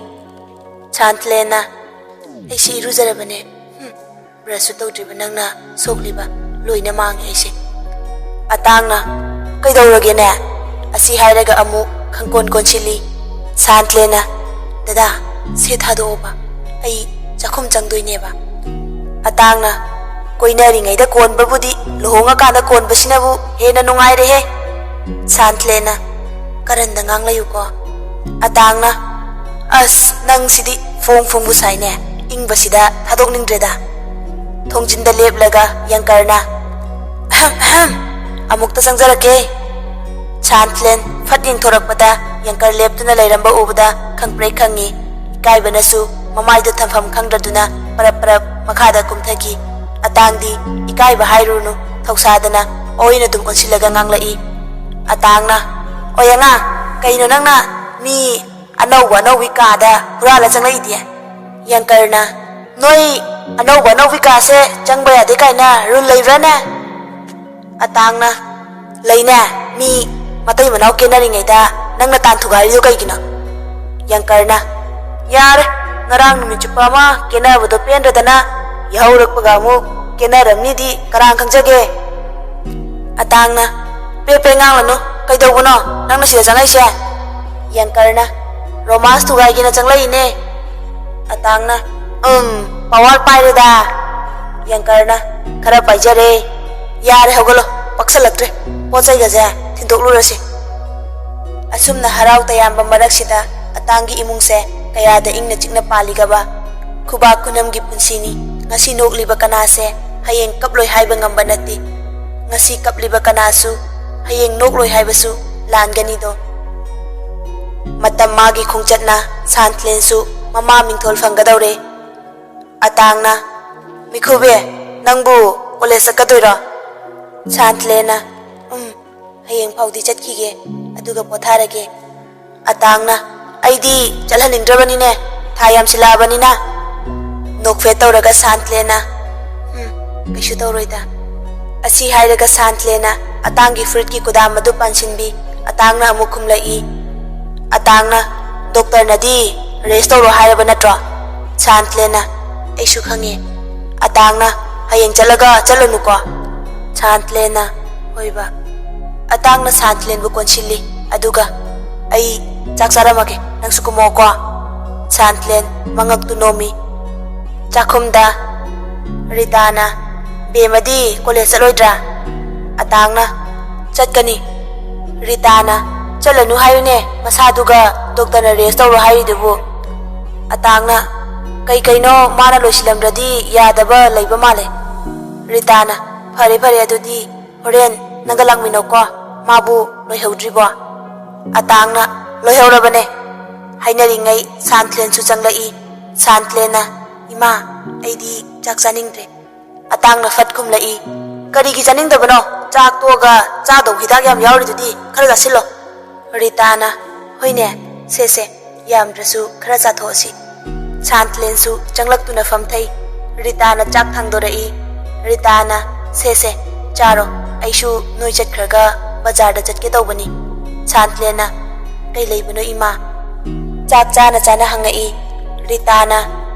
ꯁꯥꯟꯇꯂꯦꯟꯅ, "ꯑꯩꯁꯤ ꯏꯔꯨꯖꯔꯕꯅꯦ꯫ ꯍꯨꯝ, ꯕ꯭ꯔꯁꯁꯨ ꯇꯧꯗ꯭ꯔꯤꯕ ꯅꯪꯅ ꯁꯣꯛꯂꯤꯕ ꯂꯣꯏꯅ ꯃꯥꯡꯉꯦ ꯑꯩꯁꯦ꯫" ꯑꯇꯥꯡꯅ, "ꯀꯩꯗꯧꯔꯒꯦꯅꯦ?" ꯑꯁꯤ ꯍꯥꯏꯔꯒ ꯑꯃꯨꯛ ꯈꯪꯀꯣꯟ ꯀꯣꯟꯁꯤꯜꯂꯤ꯫ ꯁꯥꯟꯇꯂꯦꯟꯅ, "ꯗꯗꯥ, ꯁꯦ ꯊꯥꯗꯣꯛꯑꯣꯕ, ꯑꯩ ꯆꯥꯛꯈꯨꯝ ꯆꯪꯗꯣꯏꯅꯦꯕ꯫" ꯑꯇꯥꯡꯅ, "ꯀꯣꯏꯅꯔꯤꯉꯩꯗ ꯀꯣꯟꯕꯕꯨꯗꯤ ꯂꯨꯍꯣꯡꯉꯀꯥꯟꯗ ꯀꯣꯟꯕꯁꯤꯅꯕꯨ ꯍꯦꯟꯅ ꯅꯨꯡꯉꯥꯏꯔꯦꯍꯦ꯫" ꯁꯥꯟꯇꯂꯦꯟꯅ, "ꯀꯔꯟꯗ ꯉꯥꯡꯂꯩꯌꯨꯀꯣ꯫" ꯑꯇꯥꯡꯅ, "ꯑꯁ, ꯅꯪꯁꯤꯗꯤ ꯐꯣꯡ ꯐꯣꯡꯕꯨ ꯁꯥꯏꯅꯦ, ꯏꯪꯕꯁꯤꯗ ꯊꯥꯗꯣꯛꯅꯤꯡꯗ꯭ꯔꯦꯗ꯫" ꯊꯣꯡꯖꯤꯟꯗ ꯂꯦꯞꯂꯒ ꯌꯪꯀꯔꯅ, "ꯑꯍꯝ, ꯑꯍꯝ, ꯑꯃꯨꯛꯇ ꯆꯪꯖꯔꯛꯀꯦ꯫" ꯁꯥꯟꯇꯂꯦꯟ ꯐꯠ ꯌꯦꯡꯊꯣꯔꯛꯄꯗ ꯌꯪꯀꯔ ꯂꯦꯞꯇꯨꯅ ꯂꯩꯔꯝꯕ ꯎꯕꯗ ꯈꯪꯄ꯭ꯔꯦꯛ ꯈꯪꯉꯤ꯫ ꯏꯀꯥꯏꯕꯅꯁꯨ ꯃꯃꯥꯏꯗꯣ ꯊꯝꯐꯝ ꯈꯪꯗ꯭ꯔꯗꯨꯅ ꯄꯔꯞ ꯄꯔꯞ ꯃꯈꯥꯗ ꯀꯨꯝꯊꯈꯤ꯫ ꯑꯇꯥꯡꯗꯤ ꯏꯀꯥꯏꯕ ꯍꯥꯏꯔꯨꯅꯨ, ꯊꯧꯁꯥꯗꯅ ꯑꯣꯏꯅ ꯑꯗꯨꯝ ꯑꯣꯟꯁꯤꯜꯂꯒ ꯉꯥꯡꯂꯛꯏ꯫ ꯑꯇꯥꯡꯅ, "ꯑꯣꯏ ꯑꯉꯥꯡ, ꯀꯩꯅꯣ ꯅꯪꯅ ꯃꯤ ꯑꯅꯧꯕ ꯑꯅꯧꯕꯤ ꯀꯥꯗ ꯍꯨꯔꯥꯜꯂ ꯆꯪꯂꯛꯏꯗꯤ?" ꯌꯪꯀꯔꯅ, "ꯅꯣꯏ ꯑꯅꯧꯕ ꯑꯅꯧꯕꯤ ꯀꯥꯁꯦ ꯆꯪꯕ ꯌꯥꯗꯦ ꯀꯥꯏꯅ ꯔꯨꯜ ꯂꯩꯕ꯭ꯔꯥꯅꯦ?" ꯑꯇꯥꯡꯅ, "ꯂꯩꯅꯦ, ꯃꯤ ꯃꯇꯩ ꯃꯅꯥꯎ ꯀꯦꯅꯔꯤꯉꯩꯗ ꯅꯪꯅ ꯇꯥꯟ ꯊꯨꯒꯥꯏꯔꯤꯗꯣ ꯀꯩꯒꯤꯅꯣ?" ꯌꯪꯀꯔꯅ, "ꯌꯥꯔꯦ, ꯉꯔꯥꯡ ꯅꯨꯃꯤꯠ ꯆꯨꯞꯄ ꯑꯃ ꯀꯦꯅꯕꯗꯣ ꯄꯦꯟꯗ꯭ꯔꯗꯅ ꯌꯥꯍꯧꯔꯛꯄꯒ ꯑꯃꯨꯛ ꯀꯦꯅꯔꯝꯅꯤꯗꯤ ꯀꯅꯥ ꯈꯪꯖꯒꯦ?" ꯑꯇꯥꯡꯅ, "ꯄꯦ ꯄꯦ ꯉꯥꯡꯂꯅꯨ, ꯀꯩꯗꯧꯕꯅꯣ ꯅꯪꯅ ꯁꯤꯗ ꯆꯪꯉꯛꯏꯁꯦ?" ꯌꯪꯀꯔꯅ, "ꯔꯣꯃꯥꯟꯁ ꯊꯨꯒꯥꯏꯒꯦꯅ ꯆꯪꯂꯛꯏꯅꯦ꯫" ꯑꯇꯥꯡꯅ, "ꯎꯝ, ꯄꯋꯥꯔ ꯄꯥꯏꯔꯦꯗ꯫" ꯌꯪꯀꯔꯅ, "ꯈꯔ ꯄꯥꯏꯖꯔꯦ꯫ ꯌꯥꯔꯦ, ꯍꯧꯒꯠꯂꯣ, ꯄꯛꯁꯜꯂꯛꯇ꯭ꯔꯦ, ꯄꯣꯠ ꯆꯩꯒꯁꯦ ꯊꯤꯟꯗꯣꯛꯂꯨꯔꯁꯤ꯫" ꯑꯁꯨꯝꯅ ꯍꯔꯥꯎ ꯇꯌꯥꯝꯕ ꯃꯔꯛꯁꯤꯗ ꯑꯇꯥꯡꯒꯤ ꯏꯃꯨꯡꯁꯦ ꯀꯌꯥꯗ ꯏꯪꯅ ꯆꯤꯛꯅ ꯄꯥꯜꯂꯤꯒꯕ꯫ ꯈꯨꯕꯥꯛ ꯈꯨꯅꯝꯒꯤ ꯄꯨꯟꯁꯤꯅꯤ꯫ ꯉꯁꯤ ꯅꯣꯛꯂꯤꯕ ꯀꯅꯥꯁꯦ ꯍꯌꯦꯡ ꯀꯞꯂꯣꯏ ꯍꯥꯏꯕ ꯉꯝꯕ ꯅꯠꯇꯦ꯫ ꯉꯁꯤ ꯀꯞꯂꯤꯕ ꯀꯅꯥꯁꯨ ꯍꯌꯦꯡ ꯅꯣꯛꯂꯣꯏ ꯍꯥꯏꯕꯁꯨ ꯂꯥꯟꯒꯅꯤꯗꯣ꯫ ꯃꯇꯝ ꯃꯥꯒꯤ ꯈꯣꯡꯆꯠꯅ ꯁꯥꯟꯇꯂꯦꯟꯁꯨ ꯃꯃꯥ ꯃꯤꯡꯊꯣꯜ ꯐꯪꯒꯗꯧꯔꯦ꯫ ꯑꯇꯥꯡꯅ, "ꯃꯤꯈꯨꯕꯦ, ꯅꯪꯕꯨ ꯀꯣꯂꯦꯖ ꯆꯠꯀꯗꯣꯏꯔꯣ?" ꯁꯥꯟꯇꯂꯦꯟꯅ, "ꯎꯝ, ꯍꯌꯦꯡ ꯐꯥꯎꯗꯤ ꯆꯠꯈꯤꯒꯦ, ꯑꯗꯨꯒ ꯄꯣꯊꯥꯔꯒꯦ꯫" ꯑꯇꯥꯡꯅ, "ꯑꯩꯗꯤ ꯆꯠꯍꯟꯅꯤꯡꯗ꯭ꯔꯕꯅꯤꯅꯦ, ꯊꯥ ꯌꯥꯝꯁꯤꯜꯂꯛꯑꯕꯅꯤꯅ"꯫ ꯅꯣꯛꯐꯦꯠ ꯇꯧꯔꯒ ꯁꯥꯟꯇꯂꯦꯟꯅ, "ꯎꯝ, ꯀꯩꯁꯨ ꯇꯧꯔꯣꯏꯗ"꯫ ꯑꯁꯤ ꯍꯥꯏꯔꯒ ꯁꯥꯟꯇꯂꯦꯟꯅ ꯑꯇꯥꯡꯒꯤ ꯐꯨꯔꯤꯠꯀꯤ ꯀꯨꯗꯥꯝ ꯑꯗꯨ ꯄꯥꯟꯁꯤꯟꯕꯤ꯫ ꯑꯇꯥꯡꯅ ꯑꯃꯨꯛ ꯈꯨꯝꯂꯛꯏ꯫ ꯑꯇꯥꯡꯅ, "ꯗꯣꯛꯇꯔꯅꯗꯤ ꯔꯦꯁ ꯇꯧꯔꯣ ꯍꯥꯏꯔꯕ ꯅꯠꯇ꯭ꯔꯣ?" ꯁꯥꯟꯇꯂꯦꯟꯅ, "ꯑꯩꯁꯨ ꯈꯪꯉꯦ"꯫ ꯑꯇꯥꯡꯅ, "ꯍꯌꯦꯡ ꯆꯠꯂꯒ ꯆꯠꯂꯨꯅꯨꯀꯣ"꯫ ꯁꯥꯟꯇꯂꯦꯟꯅ, "ꯍꯣꯏꯕ"꯫ ꯑꯇꯥꯡꯅ ꯁꯥꯟꯇꯂꯦꯟꯕꯨ ꯀꯣꯟꯁꯤꯜꯂꯤ꯫ ꯑꯗꯨꯒ, "ꯑꯩ ꯆꯥꯛ ꯆꯥꯔꯝꯃꯒꯦ, ꯅꯪꯁꯨ ꯀꯨꯝꯃꯛꯑꯣꯀꯣ"꯫ ꯁꯥꯟꯇꯂꯦꯟ ꯃꯉꯛꯇꯨ ꯅꯣꯝꯃꯤ꯫ ꯆꯥꯛꯈꯨꯝꯗ ꯔꯤꯇꯥꯅ, "ꯕꯦꯝꯃꯗꯤ ꯀꯣꯂꯦꯖ ꯆꯠꯂꯣꯏꯗ꯭ꯔꯥ?" ꯑꯇꯥꯡꯅ, "ꯆꯠꯀꯅꯤ"꯫ ꯔꯤꯇꯥꯅ, "ꯆꯠꯂꯅꯨ ꯍꯥꯏꯌꯨꯅꯦ, ꯃꯁꯥꯗꯨꯒ ꯗꯣꯛꯇꯔꯅ ꯔꯦꯁ ꯇꯧꯔꯣ ꯍꯥꯏꯔꯤꯗꯨꯕꯨ"꯫ ꯑꯇꯥꯡꯅ, "ꯀꯩ ꯀꯩꯅꯣ ꯃꯥꯅ ꯂꯣꯏꯁꯤꯜꯂꯝꯗ꯭ꯔꯗꯤ ꯌꯥꯗꯕ ꯂꯩꯕ ꯃꯥꯜꯂꯦ"꯫ ꯔꯤꯇꯥꯅ, "ꯐꯔꯦ ꯐꯔꯦ, ꯑꯗꯨꯗꯤ ꯍꯣꯔꯦꯟ ꯅꯪꯒ ꯂꯥꯛꯃꯤꯟꯅꯧꯀꯣ, ꯃꯥꯕꯨ ꯂꯣꯏꯍꯧꯗ꯭ꯔꯤꯕꯣ"꯫ ꯑꯇꯥꯡꯅ, "ꯂꯣꯏꯍꯧꯔꯕꯅꯦ"꯫ ꯍꯥꯏꯅꯔꯤꯉꯩ ꯁꯥꯟꯇꯂꯦꯟꯁꯨ ꯆꯪꯂꯛꯏ꯫ ꯁꯥꯟꯇꯂꯦꯟꯅ, "ꯏꯃꯥ, ꯑꯩꯗꯤ ꯆꯥꯛ ꯆꯥꯅꯤꯡꯗ꯭ꯔꯦ"꯫ ꯑꯇꯥꯡꯅ ꯐꯠ ꯈꯨꯝꯂꯛꯏ, "ꯀꯔꯤꯒꯤ ꯆꯥꯅꯤꯡꯗꯕꯅꯣ? ꯆꯥꯛ ꯇꯣꯛꯑꯒ ꯆꯥꯗꯧ ꯍꯤꯗꯥꯛ ꯌꯥꯝ ꯌꯥꯎꯔꯤꯗꯨꯗꯤ, ꯈꯔ ꯆꯥꯁꯤꯜꯂꯣ"꯫ ꯔꯤꯇꯥꯅ, "ꯍꯣꯏꯅꯦ, ꯁꯦ ꯁꯦ, ꯌꯥꯝꯗ꯭ꯔꯁꯨ ꯈꯔ ꯆꯥꯊꯣꯛꯑꯁꯤ"꯫ ꯁꯥꯟꯇꯂꯦꯟꯁꯨ ꯆꯪꯂꯛꯇꯨꯅ ꯐꯝꯊꯩ꯫ ꯔꯤꯇꯥꯅ ꯆꯥꯛ ꯊꯥꯡꯗꯣꯔꯛꯏ꯫ ꯔꯤꯇꯥꯅ, "ꯁꯦ ꯁꯦ, ꯆꯥꯔꯣ, ꯑꯩꯁꯨ ꯅꯣꯏ ꯆꯠꯈ꯭ꯔꯒ ꯕꯖꯥꯔꯗ ꯆꯠꯀꯦ ꯇꯧꯕꯅꯤ"꯫ ꯁꯥꯟꯇꯂꯦꯟꯅ, "ꯀꯩ ꯂꯩꯕꯅꯣ ꯏꯃꯥ?" ꯆꯥꯛ ꯆꯥꯅ ꯆꯥꯅ ꯍꯪꯉꯛꯏ꯫ ꯔꯤꯇꯥꯅ,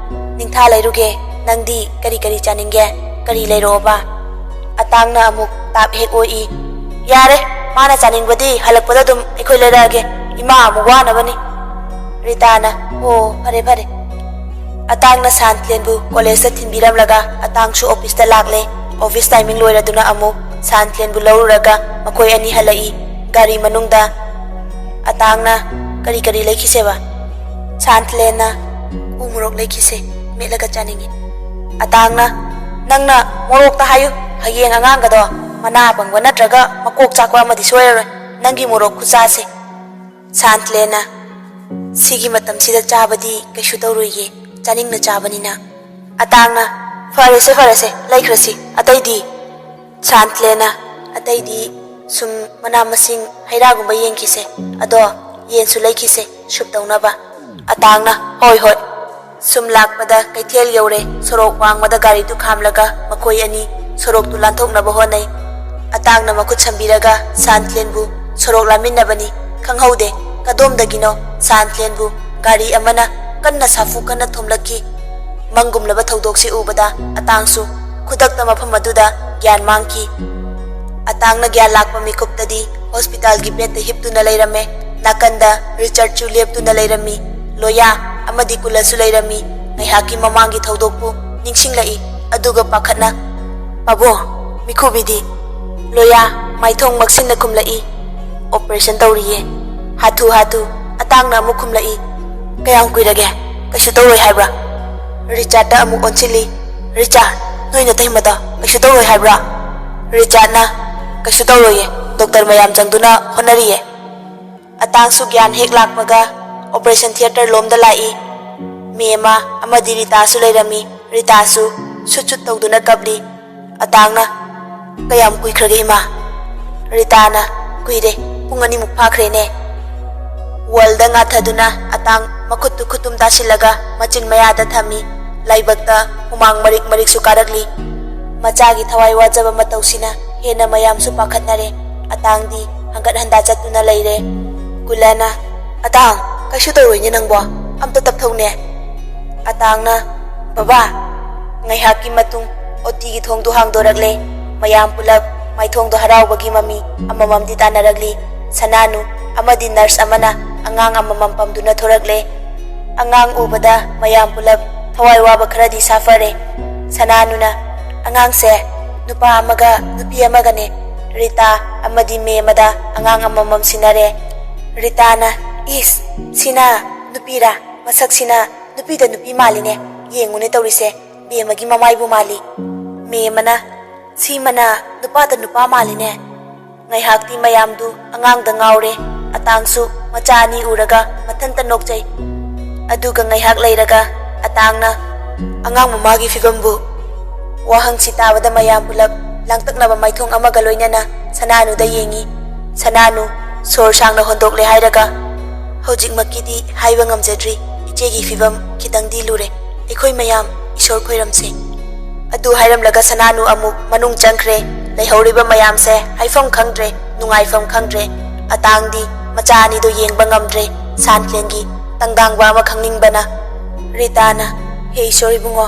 "ꯅꯤꯡꯊꯥ ꯂꯩꯔꯨꯒꯦ, ꯅꯪꯗꯤ ꯀꯔꯤ ꯀꯔꯤ ꯆꯥꯅꯤꯡꯒꯦ? ꯀꯔꯤ ꯂꯩꯔꯛꯑꯣꯕ?" ꯑꯇꯥꯡꯅ ꯑꯃꯨꯛ ꯇꯥꯞ ꯍꯦꯛ ꯑꯣꯛꯏ꯫ "ꯌꯥꯔꯦ, ꯃꯥꯅ ꯆꯥꯅꯤꯡꯕꯗꯤ ꯍꯜꯂꯛꯄꯗ ꯑꯗꯨꯝ ꯑꯩꯈꯣꯏ ꯂꯩꯔꯛꯑꯒꯦ, ꯏꯃꯥ ꯑꯃꯨꯛ ꯋꯥꯅꯕꯅꯤ"꯫ ꯔꯤꯇꯥꯅ, "ꯑꯣ, ꯐꯔꯦ ꯐꯔꯦ"꯫ ꯑꯇꯥꯡꯅ ꯁꯥꯟꯇꯂꯦꯟꯕꯨ ꯀꯣꯂꯦꯖꯇ ꯊꯤꯟꯕꯤꯔꯝꯂꯒ ꯑꯇꯥꯡꯁꯨ ꯑꯣꯐꯤꯁꯇ ꯂꯥꯛꯂꯦ꯫ ꯑꯣꯐꯤꯁ ꯇꯥꯏꯃꯤꯡ ꯂꯣꯏꯔꯗꯨꯅ ꯑꯃꯨꯛ ꯁꯥꯟꯇꯂꯦꯟꯕꯨ ꯂꯧꯔꯨꯔꯒ ꯃꯈꯣꯏ ꯑꯅꯤ ꯍꯜꯂꯛꯏ꯫ ꯒꯥꯔꯤ ꯃꯅꯨꯡꯗ ꯑꯇꯥꯡꯅ, "ꯀꯔꯤ ꯀꯔꯤ ꯂꯩꯈꯤꯁꯦꯕ?" ꯁꯥꯟꯇꯂꯦꯟꯅ, "ꯎ ꯃꯣꯔꯣꯛ ꯂꯩꯈꯤꯁꯦ, ꯃꯦꯠꯂꯒ ꯆꯥꯅꯤꯡꯉꯤ"꯫ ꯑꯇꯥꯡꯅ, "ꯅꯪꯅ ꯃꯣꯔꯣꯛꯇ ꯍꯥꯏꯌꯨ, ꯍꯌꯦꯡ ꯑꯉꯥꯡꯒꯗꯣ ꯃꯅꯥ ꯄꯪꯕ ꯅꯠꯇ꯭ꯔꯒ ꯃꯀꯣꯛ ꯆꯥꯛꯄ ꯑꯃꯗꯤ ꯁꯣꯏꯔꯔꯣꯏ ꯅꯪꯒꯤ ꯃꯣꯔꯣꯛ ꯈꯨꯆꯥꯁꯦ"꯫ ꯁꯥꯟꯇꯂꯦꯟꯅ, "ꯁꯤꯒꯤ ꯃꯇꯝꯁꯤꯗ ꯆꯥꯕꯗꯤ ꯀꯩꯁꯨ ꯇꯧꯔꯣꯏꯌꯦ, ꯆꯥꯅꯤꯡꯅ ꯆꯥꯕꯅꯤꯅ"꯫ ꯑꯇꯥꯡꯅ, "ꯐꯔꯦꯁꯦ, ꯐꯔꯦꯁꯦ, ꯂꯩꯈ꯭ꯔꯁꯤ, ꯑꯇꯩꯗꯤ?" ꯁꯥꯟꯇꯂꯦꯟꯅ, "ꯑꯇꯩꯗꯤ ꯁꯨꯝ ꯃꯅꯥ ꯃꯁꯤꯡ, ꯍꯩ ꯔꯥꯒꯨꯝꯕ ꯌꯦꯡꯈꯤꯁꯦ꯫ ꯑꯗꯣ ꯌꯦꯟꯁꯨ ꯂꯩꯈꯤꯁꯦ ꯁꯨꯞ ꯇꯧꯅꯕ꯫ ꯑꯇꯥꯡꯅ, "ꯍꯣꯏ, ꯍꯣꯏ"꯫ ꯁꯨꯝ ꯂꯥꯛꯄꯗ ꯀꯩꯊꯦꯜ ꯌꯧꯔꯦ꯫ ꯁꯣꯔꯣꯛ ꯋꯥꯡꯃꯗ ꯒꯥꯔꯤꯗꯨ ꯈꯥꯝꯂꯒ ꯃꯈꯣꯏ ꯑꯅꯤ ꯁꯣꯔꯣꯛꯇꯨ ꯂꯥꯟꯊꯣꯛꯅꯕ ꯍꯣꯠꯅꯩ꯫ ꯑꯇꯥꯡꯅ ꯃꯈꯨꯠ ꯁꯝꯕꯤꯔꯒ ꯁꯥꯟꯊꯦꯟꯕꯨ ꯁꯣꯔꯣꯛ ꯂꯥꯟꯃꯤꯟꯅꯕꯅꯤ꯫ ꯈꯪꯍꯧꯗꯦ ꯀꯗꯣꯝꯗꯒꯤꯅꯣ ꯁꯥꯟꯊꯦꯟꯕꯨ ꯒꯥꯔꯤ ꯑꯃꯅ ꯀꯟꯅ ꯁꯥꯐꯨ ꯀꯟꯅ ꯊꯣꯝꯂꯛꯈꯤ꯫ ꯃꯪꯒꯨꯝꯂꯕ ꯊꯧꯗꯣꯛꯁꯤ ꯎꯕꯗ ꯑꯇꯥꯡꯁꯨ ꯈꯨꯗꯛꯇ ꯃꯐꯝ ꯑꯗꯨꯗ ꯒ꯭ꯌꯥꯟ ꯃꯥꯡꯈꯤ꯫ ꯑꯇꯥꯡꯅ ꯒ꯭ꯌꯥꯟ ꯂꯥꯛꯄ ꯃꯤꯀꯨꯞꯇꯗꯤ ꯍꯣꯁꯄꯤꯇꯥꯜꯒꯤ ꯕꯦꯗꯇ ꯍꯤꯞꯇꯨꯅ ꯂꯩꯔꯝꯃꯦ꯫ ꯅꯥꯀꯟꯗ ꯔꯤꯆꯥꯔꯗꯁꯨ ꯂꯦꯞꯇꯨꯅ ꯂꯩꯔꯝꯃꯤ꯫ ꯂꯣꯌꯥ ꯑꯃꯗꯤ ꯀꯨꯂꯁꯨ ꯂꯩꯔꯝꯃꯤ꯫ ꯉꯥꯏꯍꯥꯛꯀꯤ ꯃꯃꯥꯡꯒꯤ ꯊꯧꯗꯣꯛꯄꯨ ꯅꯤꯡꯁꯤꯡꯂꯛꯏ꯫ ꯑꯗꯨꯒ ꯄꯥꯈꯠꯅ, "ꯄꯥꯕꯨꯡ, ꯃꯤꯈꯨꯕꯤꯗꯤ?" ꯂꯣꯌꯥ ꯃꯥꯏꯊꯣꯡ ꯃꯛꯁꯤꯟꯅ ꯈꯨꯝꯂꯛꯏ, "ꯑꯣꯄꯔꯦꯁꯟ ꯇꯧꯔꯤꯌꯦ"꯫ ꯍꯥꯊꯨ ꯍꯥꯊꯨ ꯑꯇꯥꯡꯅ ꯑꯃꯨꯛ ꯈꯨꯝꯂꯛꯏ, "ꯀꯌꯥꯝ ꯀꯨꯏꯔꯒꯦ? ꯀꯩꯁꯨ ꯇꯧꯔꯣꯏ ꯍꯥꯏꯕ꯭ꯔꯥ?" ꯔꯤꯆꯥꯔꯗꯇ ꯑꯃꯨꯛ ꯑꯣꯟꯁꯤꯜꯂꯤ꯫ "ꯔꯤꯆꯥꯔꯗ, ꯅꯣꯏ ꯅꯇꯩꯃꯗꯣ ꯀꯩꯁꯨ ꯇꯧꯔꯣꯏ ꯍꯥꯏꯕ꯭ꯔꯥ?" ꯔꯤꯆꯥꯔꯗꯅ, "ꯀꯩꯁꯨ ꯇꯧꯔꯣꯏꯌꯦ, ꯗꯣꯛꯇꯔ ꯃꯌꯥꯝ ꯆꯪꯗꯨꯅ ꯍꯣꯠꯅꯔꯤꯌꯦ"꯫ ꯑꯇꯥꯡꯁꯨ ꯒ꯭ꯌꯥꯟ ꯍꯦꯛ ꯂꯥꯛꯄꯒ ꯑꯣꯄꯔꯦꯁꯟ ꯊꯤꯌꯦꯇꯔ ꯂꯣꯝꯗ ꯂꯥꯛꯏ꯫ ꯃꯦꯃ ꯑꯃꯗꯤ ꯔꯤꯇꯥꯁꯨ ꯂꯩꯔꯝꯃꯤ꯫ ꯔꯤꯇꯥꯁꯨ ꯁꯨꯠ ꯁꯨꯠ ꯇꯧꯗꯨꯅ ꯀꯞꯂꯤ꯫ ꯑꯇꯥꯡꯅ, "ꯀꯌꯥꯝ ꯀꯨꯏꯈ꯭ꯔꯒꯦ ꯏꯃꯥ?" ꯔꯤꯇꯥꯅ, "ꯀꯨꯏꯔꯦ, ꯄꯨꯡ ꯑꯅꯤꯃꯨꯛ ꯐꯥꯈ꯭ꯔꯦꯅꯦ"꯫ ꯋꯥꯜꯗ ꯉꯥꯊꯗꯨꯅ ꯑꯇꯥꯡ ꯃꯈꯨꯠꯇꯨ ꯈꯨꯇꯨꯝ ꯇꯥꯁꯤꯜꯂꯒ ꯃꯆꯤꯟ ꯃꯌꯥꯗ ꯊꯝꯃꯤ꯫ ꯂꯥꯏꯕꯛꯇ ꯍꯨꯃꯥꯡ ꯃꯔꯤꯛ ꯃꯔꯤꯛꯁꯨ ꯀꯥꯔꯛꯂꯤ꯫ ꯃꯆꯥꯒꯤ ꯊꯋꯥꯏ ꯋꯥꯖꯕ ꯃꯇꯧꯁꯤꯅ ꯍꯦꯟꯅ ꯃꯌꯥꯝꯁꯨ ꯄꯥꯈꯠꯅꯔꯦ꯫ ꯑꯇꯥꯡꯗꯤ ꯍꯪꯒꯠ ꯍꯟꯗꯥ ꯆꯠꯇꯨꯅ ꯂꯩꯔꯦ꯫ ꯀꯨꯂꯅ, "ꯑꯇꯥꯡ, ꯀꯩꯁꯨ ꯇꯧꯔꯣꯏꯅꯦ ꯅꯪꯕꯣ, ꯑꯝꯇ ꯇꯞꯊꯧꯅꯦ"꯫ ꯑꯇꯥꯡꯅ, "ꯕꯕꯥ"꯫ ꯉꯥꯏꯍꯥꯛꯀꯤ ꯃꯇꯨꯡ ꯑꯣꯇꯤꯒꯤ ꯊꯣꯡꯗꯨ ꯍꯥꯡꯗꯣꯔꯛꯂꯦ꯫ ꯃꯌꯥꯝ ꯄꯨꯂꯞ ꯃꯥꯏꯊꯣꯡꯗꯣ ꯍꯔꯥꯎꯕꯒꯤ ꯃꯃꯤ ꯑꯃꯃꯝꯗꯤ ꯇꯥꯟꯅꯔꯛꯂꯤ꯫ ꯁꯅꯥꯅꯨ ꯑꯃꯗꯤ ꯅꯔꯁ ꯑꯃꯅ ꯑꯉꯥꯡ ꯑꯃꯃꯝ ꯄꯝꯗꯨꯅ ꯊꯣꯔꯛꯂꯦ꯫ ꯑꯉꯥꯡ ꯎꯕꯗ ꯃꯌꯥꯝ ꯄꯨꯂꯞ ꯊꯋꯥꯏ ꯋꯥꯕ ꯈꯔꯗꯤ ꯁꯥꯐꯔꯦ꯫ ꯁꯅꯥꯅꯨꯅ, "ꯑꯉꯥꯡꯁꯦ ꯅꯨꯄꯥ ꯑꯃꯒ ꯅꯨꯄꯤ ꯑꯃꯒꯅꯦ"꯫ ꯔꯤꯇꯥ ꯑꯃꯗꯤ ꯃꯦꯃꯗ ꯑꯉꯥꯡ ꯑꯃꯃꯝ ꯁꯤꯟꯅꯔꯦ꯫ ꯔꯤꯇꯥꯅ, "ꯏꯁ, ꯁꯤꯅ ꯅꯨꯄꯤꯔꯥ? ꯃꯁꯛꯁꯤꯅ ꯅꯨꯄꯤꯗ ꯅꯨꯄꯤ ꯃꯥꯜꯂꯤꯅꯦ꯫ ꯌꯦꯡꯉꯨꯅꯦ ꯇꯧꯔꯤꯁꯦ, ꯃꯦꯃꯒꯤ ꯃꯃꯥꯏꯕꯨ ꯃꯥꯜꯂꯤ"꯫ ꯃꯦꯃꯅ, "ꯁꯤꯃꯅ ꯅꯨꯄꯥꯗ ꯅꯨꯄꯥ ꯃꯥꯜꯂꯤꯅꯦ"꯫ ꯉꯥꯏꯍꯥꯛꯇꯤ ꯃꯌꯥꯝꯗꯨ ꯑꯉꯥꯡꯗ ꯉꯥꯎꯔꯦ꯫ ꯑꯇꯥꯡꯁꯨ ꯃꯆꯥ ꯑꯅꯤ ꯎꯔꯒ ꯃꯊꯟꯇ ꯅꯣꯛꯆꯩ꯫ ꯑꯗꯨꯒ ꯉꯥꯏꯍꯥꯛ ꯂꯩꯔꯒ ꯑꯇꯥꯡꯅ, "ꯑꯉꯥꯡ ꯃꯃꯥꯒꯤ ꯐꯤꯕꯝꯕꯨ"꯫ ꯋꯥꯍꯪꯁꯤ ꯇꯥꯕꯗ ꯃꯌꯥꯝ ꯄꯨꯂꯞ ꯂꯥꯡꯇꯛꯅꯕ ꯃꯥꯏꯊꯣꯡ ꯑꯃꯒ ꯂꯣꯏꯅꯅ ꯁꯅꯥꯅꯨꯗ ꯌꯦꯡꯉꯤ꯫ ꯁꯅꯥꯅꯨ ꯁꯣꯔ ꯁꯥꯡꯅ ꯍꯣꯟꯗꯣꯛꯂꯦ ꯍꯥꯏꯔꯒ "ꯍꯧꯖꯤꯛꯃꯛꯀꯤꯗꯤ ꯍꯥꯏꯕ ꯉꯝꯖꯗ꯭ꯔꯤ꯫ ꯏꯆꯦꯒꯤ ꯐꯤꯕꯝ ꯈꯤꯇꯪꯗꯤ ꯂꯨꯔꯦ꯫ ꯑꯩꯈꯣꯏ ꯃꯌꯥꯝ ꯏꯁꯣꯔ ꯈꯣꯏꯔꯝꯁꯦ꯫" ꯑꯗꯨ ꯍꯥꯏꯔꯝꯂꯒ ꯁꯅꯥꯅꯨ ꯑꯃꯨꯛ ꯃꯅꯨꯡ ꯆꯪꯈ꯭ꯔꯦ꯫ ꯂꯩꯍꯧꯔꯤꯕ ꯃꯌꯥꯝꯁꯦ ꯍꯥꯏꯐꯝ ꯈꯪꯗ꯭ꯔꯦ, ꯅꯨꯡꯉꯥꯏꯐꯝ ꯈꯪꯗ꯭ꯔꯦ꯫ ꯑꯇꯥꯡꯗꯤ ꯃꯆꯥ ꯑꯅꯤꯗꯣ ꯌꯦꯡꯕ ꯉꯝꯗ꯭ꯔꯦ꯫ ꯁꯥꯟꯊ꯭ꯂꯦꯟꯒꯤ ꯇꯪꯗꯥꯡꯕ ꯑꯃ ꯈꯪꯅꯤꯡꯕꯅ꯫ ꯔꯤꯇꯥꯅ, "ꯍꯦ ꯏꯁꯣꯔ ꯏꯕꯨꯡꯉꯣ,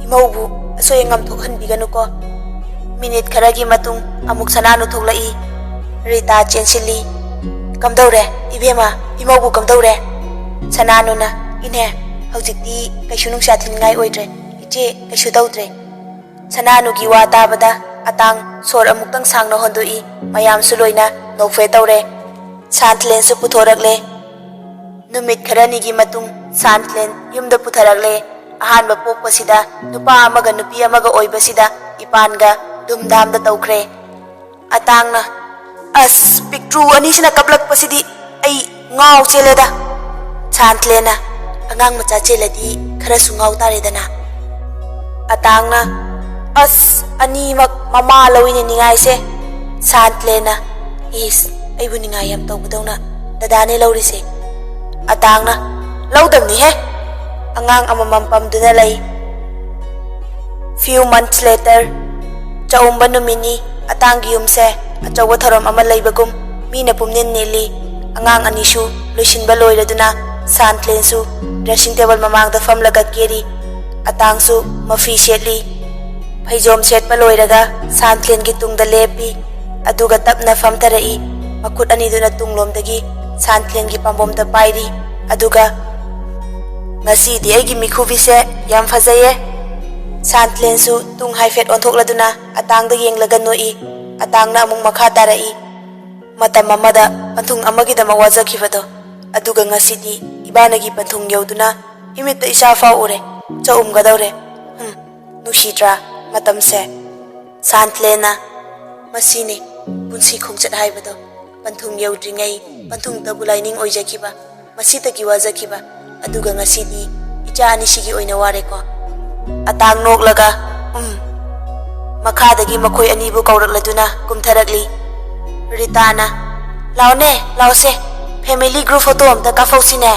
ꯏꯃꯧꯕꯨ ꯑꯁꯣꯏ ꯑꯉꯥꯝ ꯊꯣꯛꯍꯟꯕꯤꯒꯅꯨꯀꯣ꯫" ꯃꯤꯅꯤꯠ ꯈꯔꯒꯤ ꯃꯇꯨꯡ ꯑꯃꯨꯛ ꯁꯅꯥꯅꯨ ꯊꯣꯛꯂꯛꯏ꯫ ꯔꯤꯇꯥ ꯆꯦꯟꯁꯤꯜꯂꯤ꯫ "ꯀꯝꯗꯧꯔꯦ ꯏꯕꯦꯝꯃ? ꯏꯃꯧꯕꯨ ꯀꯝꯗꯧꯔꯦ?" ꯁꯅꯥꯅꯨꯅ, "ꯏꯅꯦ, ꯍꯧꯖꯤꯛꯇꯤ ꯀꯩꯁꯨ ꯅꯨꯡꯁꯥ ꯊꯤꯅꯤꯡꯉꯥꯏ ꯑꯣꯏꯗ꯭ꯔꯦ꯫ ꯏꯆꯦ, ꯀꯩꯁꯨ ꯇꯧꯗ꯭ꯔꯦ꯫" ꯁꯅꯥꯅꯨꯒꯤ ꯋꯥ ꯇꯥꯕꯗ ꯑꯇꯥꯡ ꯁꯣꯔ ꯑꯃꯨꯛꯇꯪ ꯁꯥꯡꯅ ꯍꯣꯟꯗꯣꯛꯏ꯫ ꯃꯌꯥꯝꯁꯨ ꯂꯣꯏꯅ ꯅꯣꯛꯐꯦ ꯇꯧꯔꯦ꯫ ꯁꯥꯟꯊ꯭ꯂꯦꯟꯁꯨ ꯄꯨꯊꯣꯔꯛꯂꯦ꯫ ꯅꯨꯃꯤꯠ ꯈꯔꯅꯤꯒꯤ ꯃꯇꯨꯡ ꯁꯥꯟꯊ꯭ꯂꯦꯟ ꯌꯨꯝꯗ ꯄꯨꯊꯔꯛꯂꯦ꯫ ꯑꯍꯥꯟꯕ ꯄꯣꯛꯄꯁꯤꯗ ꯅꯨꯄꯥ ꯑꯃꯒ ꯅꯨꯄꯤ ꯑꯃꯒ ꯑꯣꯏꯕꯁꯤꯗ ꯏꯄꯥꯟꯒ ꯙꯨꯝꯙꯥꯝꯗ ꯇꯧꯈ꯭ꯔꯦ꯫ ꯑꯇꯥꯡꯅ, "ꯑꯁ, ꯄꯤꯛꯇ꯭ꯔꯨ ꯑꯅꯤꯁꯤꯅ ꯀꯞꯂꯛꯄꯁꯤꯗꯤ ꯑꯩ ꯉꯥꯎ ꯆꯦꯜꯂꯦꯗ꯫" ꯁꯥꯟꯊ꯭ꯂꯦꯟꯅ, "ꯑꯉꯥꯡ ꯃꯆꯥ ꯆꯦꯜꯂꯗꯤ ꯈꯔꯁꯨ ꯉꯥꯎ ꯇꯥꯔꯦꯗꯅ꯫" ꯑꯇꯥꯡꯅ, "ꯑꯁ, ꯑꯅꯤꯃꯛ ꯃꯃꯥ ꯂꯧꯏꯅꯦ ꯅꯤꯡꯉꯥꯏꯁꯦ꯫" ꯁꯥꯟꯊ꯭ꯂꯦꯟꯅ, "ꯏꯁ, ꯑꯩꯕꯨ ꯅꯤꯡꯉꯥꯏ ꯌꯥꯝ ꯇꯧꯕꯗꯧꯅ ꯗꯗꯥꯅꯦ ꯂꯧꯔꯤꯁꯦ꯫" ꯑꯇꯥꯡꯅ, "ꯂꯧꯗꯝꯅꯤꯍꯦ꯫ ꯑꯉꯥꯡ ꯑꯃꯃꯝ ꯄꯝꯗꯨꯅ ꯂꯩ꯫" Few months later, ꯆꯥꯛꯎꯝꯕ ꯅꯨꯃꯤꯠꯅꯤ꯫ ꯑꯇꯥꯡꯒꯤ ꯌꯨꯝꯁꯦ ꯑꯆꯧꯕ ꯊꯧꯔꯝ ꯑꯃ ꯂꯩꯕꯒꯨꯝ ꯃꯤꯅ ꯄꯨꯝꯅꯤꯟ ꯅꯤꯜꯂꯤ꯫ ꯑꯉꯥꯡ ꯑꯅꯤꯁꯨ ꯂꯣꯏꯁꯤꯟꯕ ꯂꯣꯏꯔꯗꯨꯅ ꯁꯥꯟꯊ꯭ꯂꯦꯟꯁꯨ dressing table ꯃꯃꯥꯡꯗ ꯐꯝꯂꯒ ꯀꯦꯔꯤ꯫ ꯑꯇꯥꯡꯁꯨ ꯃꯐꯤ ꯁꯦꯠꯂꯤ꯫ ꯐꯩꯖꯣꯝ ꯁꯦꯠꯄ ꯂꯣꯏꯔꯒ ꯁꯥꯟꯊ꯭ꯂꯦꯟꯒꯤ ꯇꯨꯡꯗ ꯂꯦꯞꯄꯤ꯫ ꯑꯗꯨꯒ ꯇꯞꯅ ꯐꯝꯊꯔꯛꯏ꯫ ꯃꯈꯨꯠ ꯑꯅꯤꯗꯨꯅ ꯇꯨꯡꯂꯣꯝꯗꯒꯤ ꯁꯥꯟꯊ꯭ꯂꯦꯟꯒꯤ ꯄꯥꯝꯕꯣꯝꯗ ꯄꯥꯏꯔꯤ꯫ ꯑꯗꯨꯒ, "ꯉꯁꯤꯗꯤ ꯑꯩꯒꯤ ꯃꯤꯈꯨꯕꯤꯁꯦ ꯌꯥꯝ ꯐꯖꯩꯌꯦ꯫" ꯁꯥꯟꯊ꯭ꯂꯦꯟꯁꯨ ꯇꯨꯡ ꯍꯥꯏꯐꯦꯠ ꯑꯣꯟꯊꯣꯛꯂꯗꯨꯅ ꯑꯇꯥꯡꯗ ꯌꯦꯡꯂꯒ ꯅꯣꯛꯏ꯫ ꯑꯇꯥꯡꯅ ꯑꯃꯨꯛ ꯃꯈꯥ ꯇꯥꯔꯛꯏ, "ꯃꯇꯝ ꯑꯃꯗ ꯄꯟꯊꯨꯡ ꯑꯃꯒꯤꯗꯃꯛ ꯋꯥꯖꯈꯤꯕꯗꯣ, ꯑꯗꯨꯒ ꯉꯁꯤꯗꯤ ꯏꯕꯥꯅꯒꯤ ꯄꯟꯊꯨꯡ ꯌꯧꯗꯨꯅ ꯏꯃꯤꯠꯇ ꯏꯆꯥ ꯐꯥꯎ ꯎꯔꯦ꯫ ꯆꯥꯛꯎꯝꯒꯗꯧꯔꯦ꯫ ꯍꯨꯝ, ꯅꯨꯡꯁꯤꯗ꯭ꯔꯥ ꯃꯇꯝꯁꯦ?" ꯁꯥꯟꯊ꯭ꯂꯦꯟꯅ, "ꯃꯁꯤꯅꯤ ꯄꯨꯟꯁꯤ ꯈꯣꯡꯆꯠ ꯍꯥꯏꯕꯗꯣ꯫ ꯄꯟꯊꯨꯡ ꯌꯧꯗ꯭ꯔꯤꯉꯩ ꯄꯟꯊꯨꯡꯗꯕꯨ ꯂꯥꯏꯅꯤꯡ ꯑꯣꯏꯖꯈꯤꯕ, ꯃꯁꯤꯗꯒꯤ ꯋꯥꯖꯈꯤꯕ, ꯑꯗꯨꯒ ꯉꯁꯤꯗꯤ ꯏꯆꯥ ꯑꯅꯤꯁꯤꯒꯤ ꯑꯣꯏꯅ ꯋꯥꯔꯦꯀꯣ꯫" ꯑꯇꯥꯡ ꯅꯣꯛꯂꯒ, "ꯎꯝ꯫" ꯃꯈꯥꯗꯒꯤ ꯃꯈꯣꯏ ꯑꯅꯤꯕꯨ ꯀꯧꯔꯛꯂꯗꯨꯅ ꯀꯨꯝꯊꯔꯛꯂꯤ꯫ ꯔꯤꯇꯥꯅ, "ꯂꯥꯎꯅꯦ, ꯂꯥꯎꯁꯦ, Family group photo ꯑꯝꯇ ꯀꯥꯞꯍꯧꯁꯤꯅꯦ꯫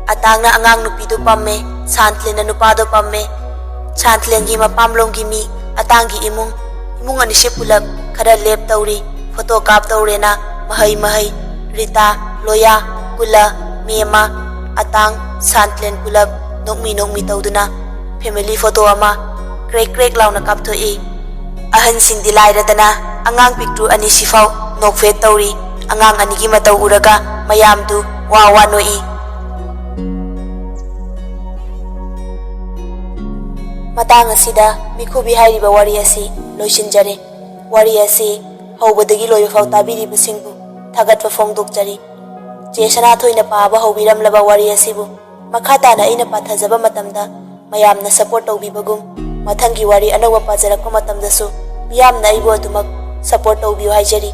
ꯑꯇꯥꯡꯅ ꯑꯉꯥꯡ ꯅꯨꯄꯤꯗꯨ ꯄꯝꯃꯦ, ꯁꯥꯟꯊꯂꯦꯟꯅ ꯅꯨꯄꯥꯗꯣ ꯄꯝꯃꯦ꯫ ꯁꯥꯟꯊꯂꯦꯟꯒꯤ ꯃꯄꯥꯝꯂꯣꯝꯒꯤ ꯃꯤ, ꯑꯇꯥꯡꯒꯤ ꯏꯃꯨꯡ, ꯏꯃꯨꯡ ꯑꯅꯤꯁꯦ ꯄꯨꯂꯞ ꯈꯔ ꯂꯦꯞ ꯇꯧꯔꯤ꯫ ꯐꯣꯇꯣ ꯀꯥꯞꯇꯧꯔꯦꯅ ꯃꯍꯩ ꯃꯍꯩ, ꯔꯤꯇꯥ, ꯂꯣꯌꯥ, ꯀꯨꯂ, ꯃꯦꯃ, ꯑꯇꯥꯡ, ꯁꯥꯟꯊꯂꯦꯟ ꯄꯨꯂꯞ ꯅꯣꯛꯃꯤ ꯅꯣꯛꯃꯤ ꯇꯧꯗꯨꯅ family photo ꯑꯃ ꯀ꯭ꯔꯦꯛ ꯀ꯭ꯔꯦꯛ ꯂꯥꯎꯅ ꯀꯥꯞꯊꯣꯛꯏ꯫ ꯑꯍꯟꯁꯤꯡꯗꯤ ꯂꯥꯏꯔꯗꯅ ꯑꯉꯥꯡ ꯄꯤꯛꯇ꯭ꯔꯨ ꯑꯅꯤꯁꯤꯐꯥꯎ ꯅꯣꯛꯐꯦꯠ ꯇꯧꯔꯤ꯫ ꯑꯉꯥꯡ ꯑꯅꯤꯒꯤ ꯃꯇꯧ ꯎꯔꯒ ꯃꯌꯥꯝꯗꯨ ꯋꯥ ꯋꯥ ꯅꯣꯛꯏ꯫ ꯃꯇꯥꯡ ꯑꯁꯤꯗ ꯃꯤꯈꯨꯕꯤ ꯍꯥꯏꯔꯤꯕ ꯋꯥꯔꯤ ꯑꯁꯤ ꯂꯣꯏꯁꯤꯟꯖꯔꯦ꯫ ꯋꯥꯔꯤ ꯑꯁꯤ ꯍꯧꯕꯗꯒꯤ ꯂꯣꯏꯕ ꯐꯥꯎ ꯇꯥꯕꯤꯔꯤꯕꯁꯤꯡꯕꯨ ꯊꯥꯒꯠꯄ ꯐꯣꯡꯗꯣꯛꯆꯔꯤ꯫ ꯆꯦ ꯁꯅꯥꯊꯣꯏꯅ ꯄꯥꯕ ꯍꯧꯕꯤꯔꯝꯂꯕ ꯋꯥꯔꯤ ꯑꯁꯤꯕꯨ ꯃꯈꯥ ꯇꯥꯅ ꯑꯩꯅ ꯄꯥꯊꯖꯕ ꯃꯇꯝꯗ ꯃꯌꯥꯝꯅ support ꯇꯧꯕꯤꯕꯒꯨꯝ, ꯃꯊꯪꯒꯤ ꯋꯥꯔꯤ ꯑꯅꯧꯕ ꯄꯥꯖꯔꯛꯄ ꯃꯇꯝꯗꯁꯨ ꯃꯤꯌꯥꯝꯅ ꯑꯩꯕꯨ ꯑꯗꯨꯃꯛ support ꯇꯧꯕꯤꯌꯨ ꯍꯥꯏꯖꯔꯤ꯫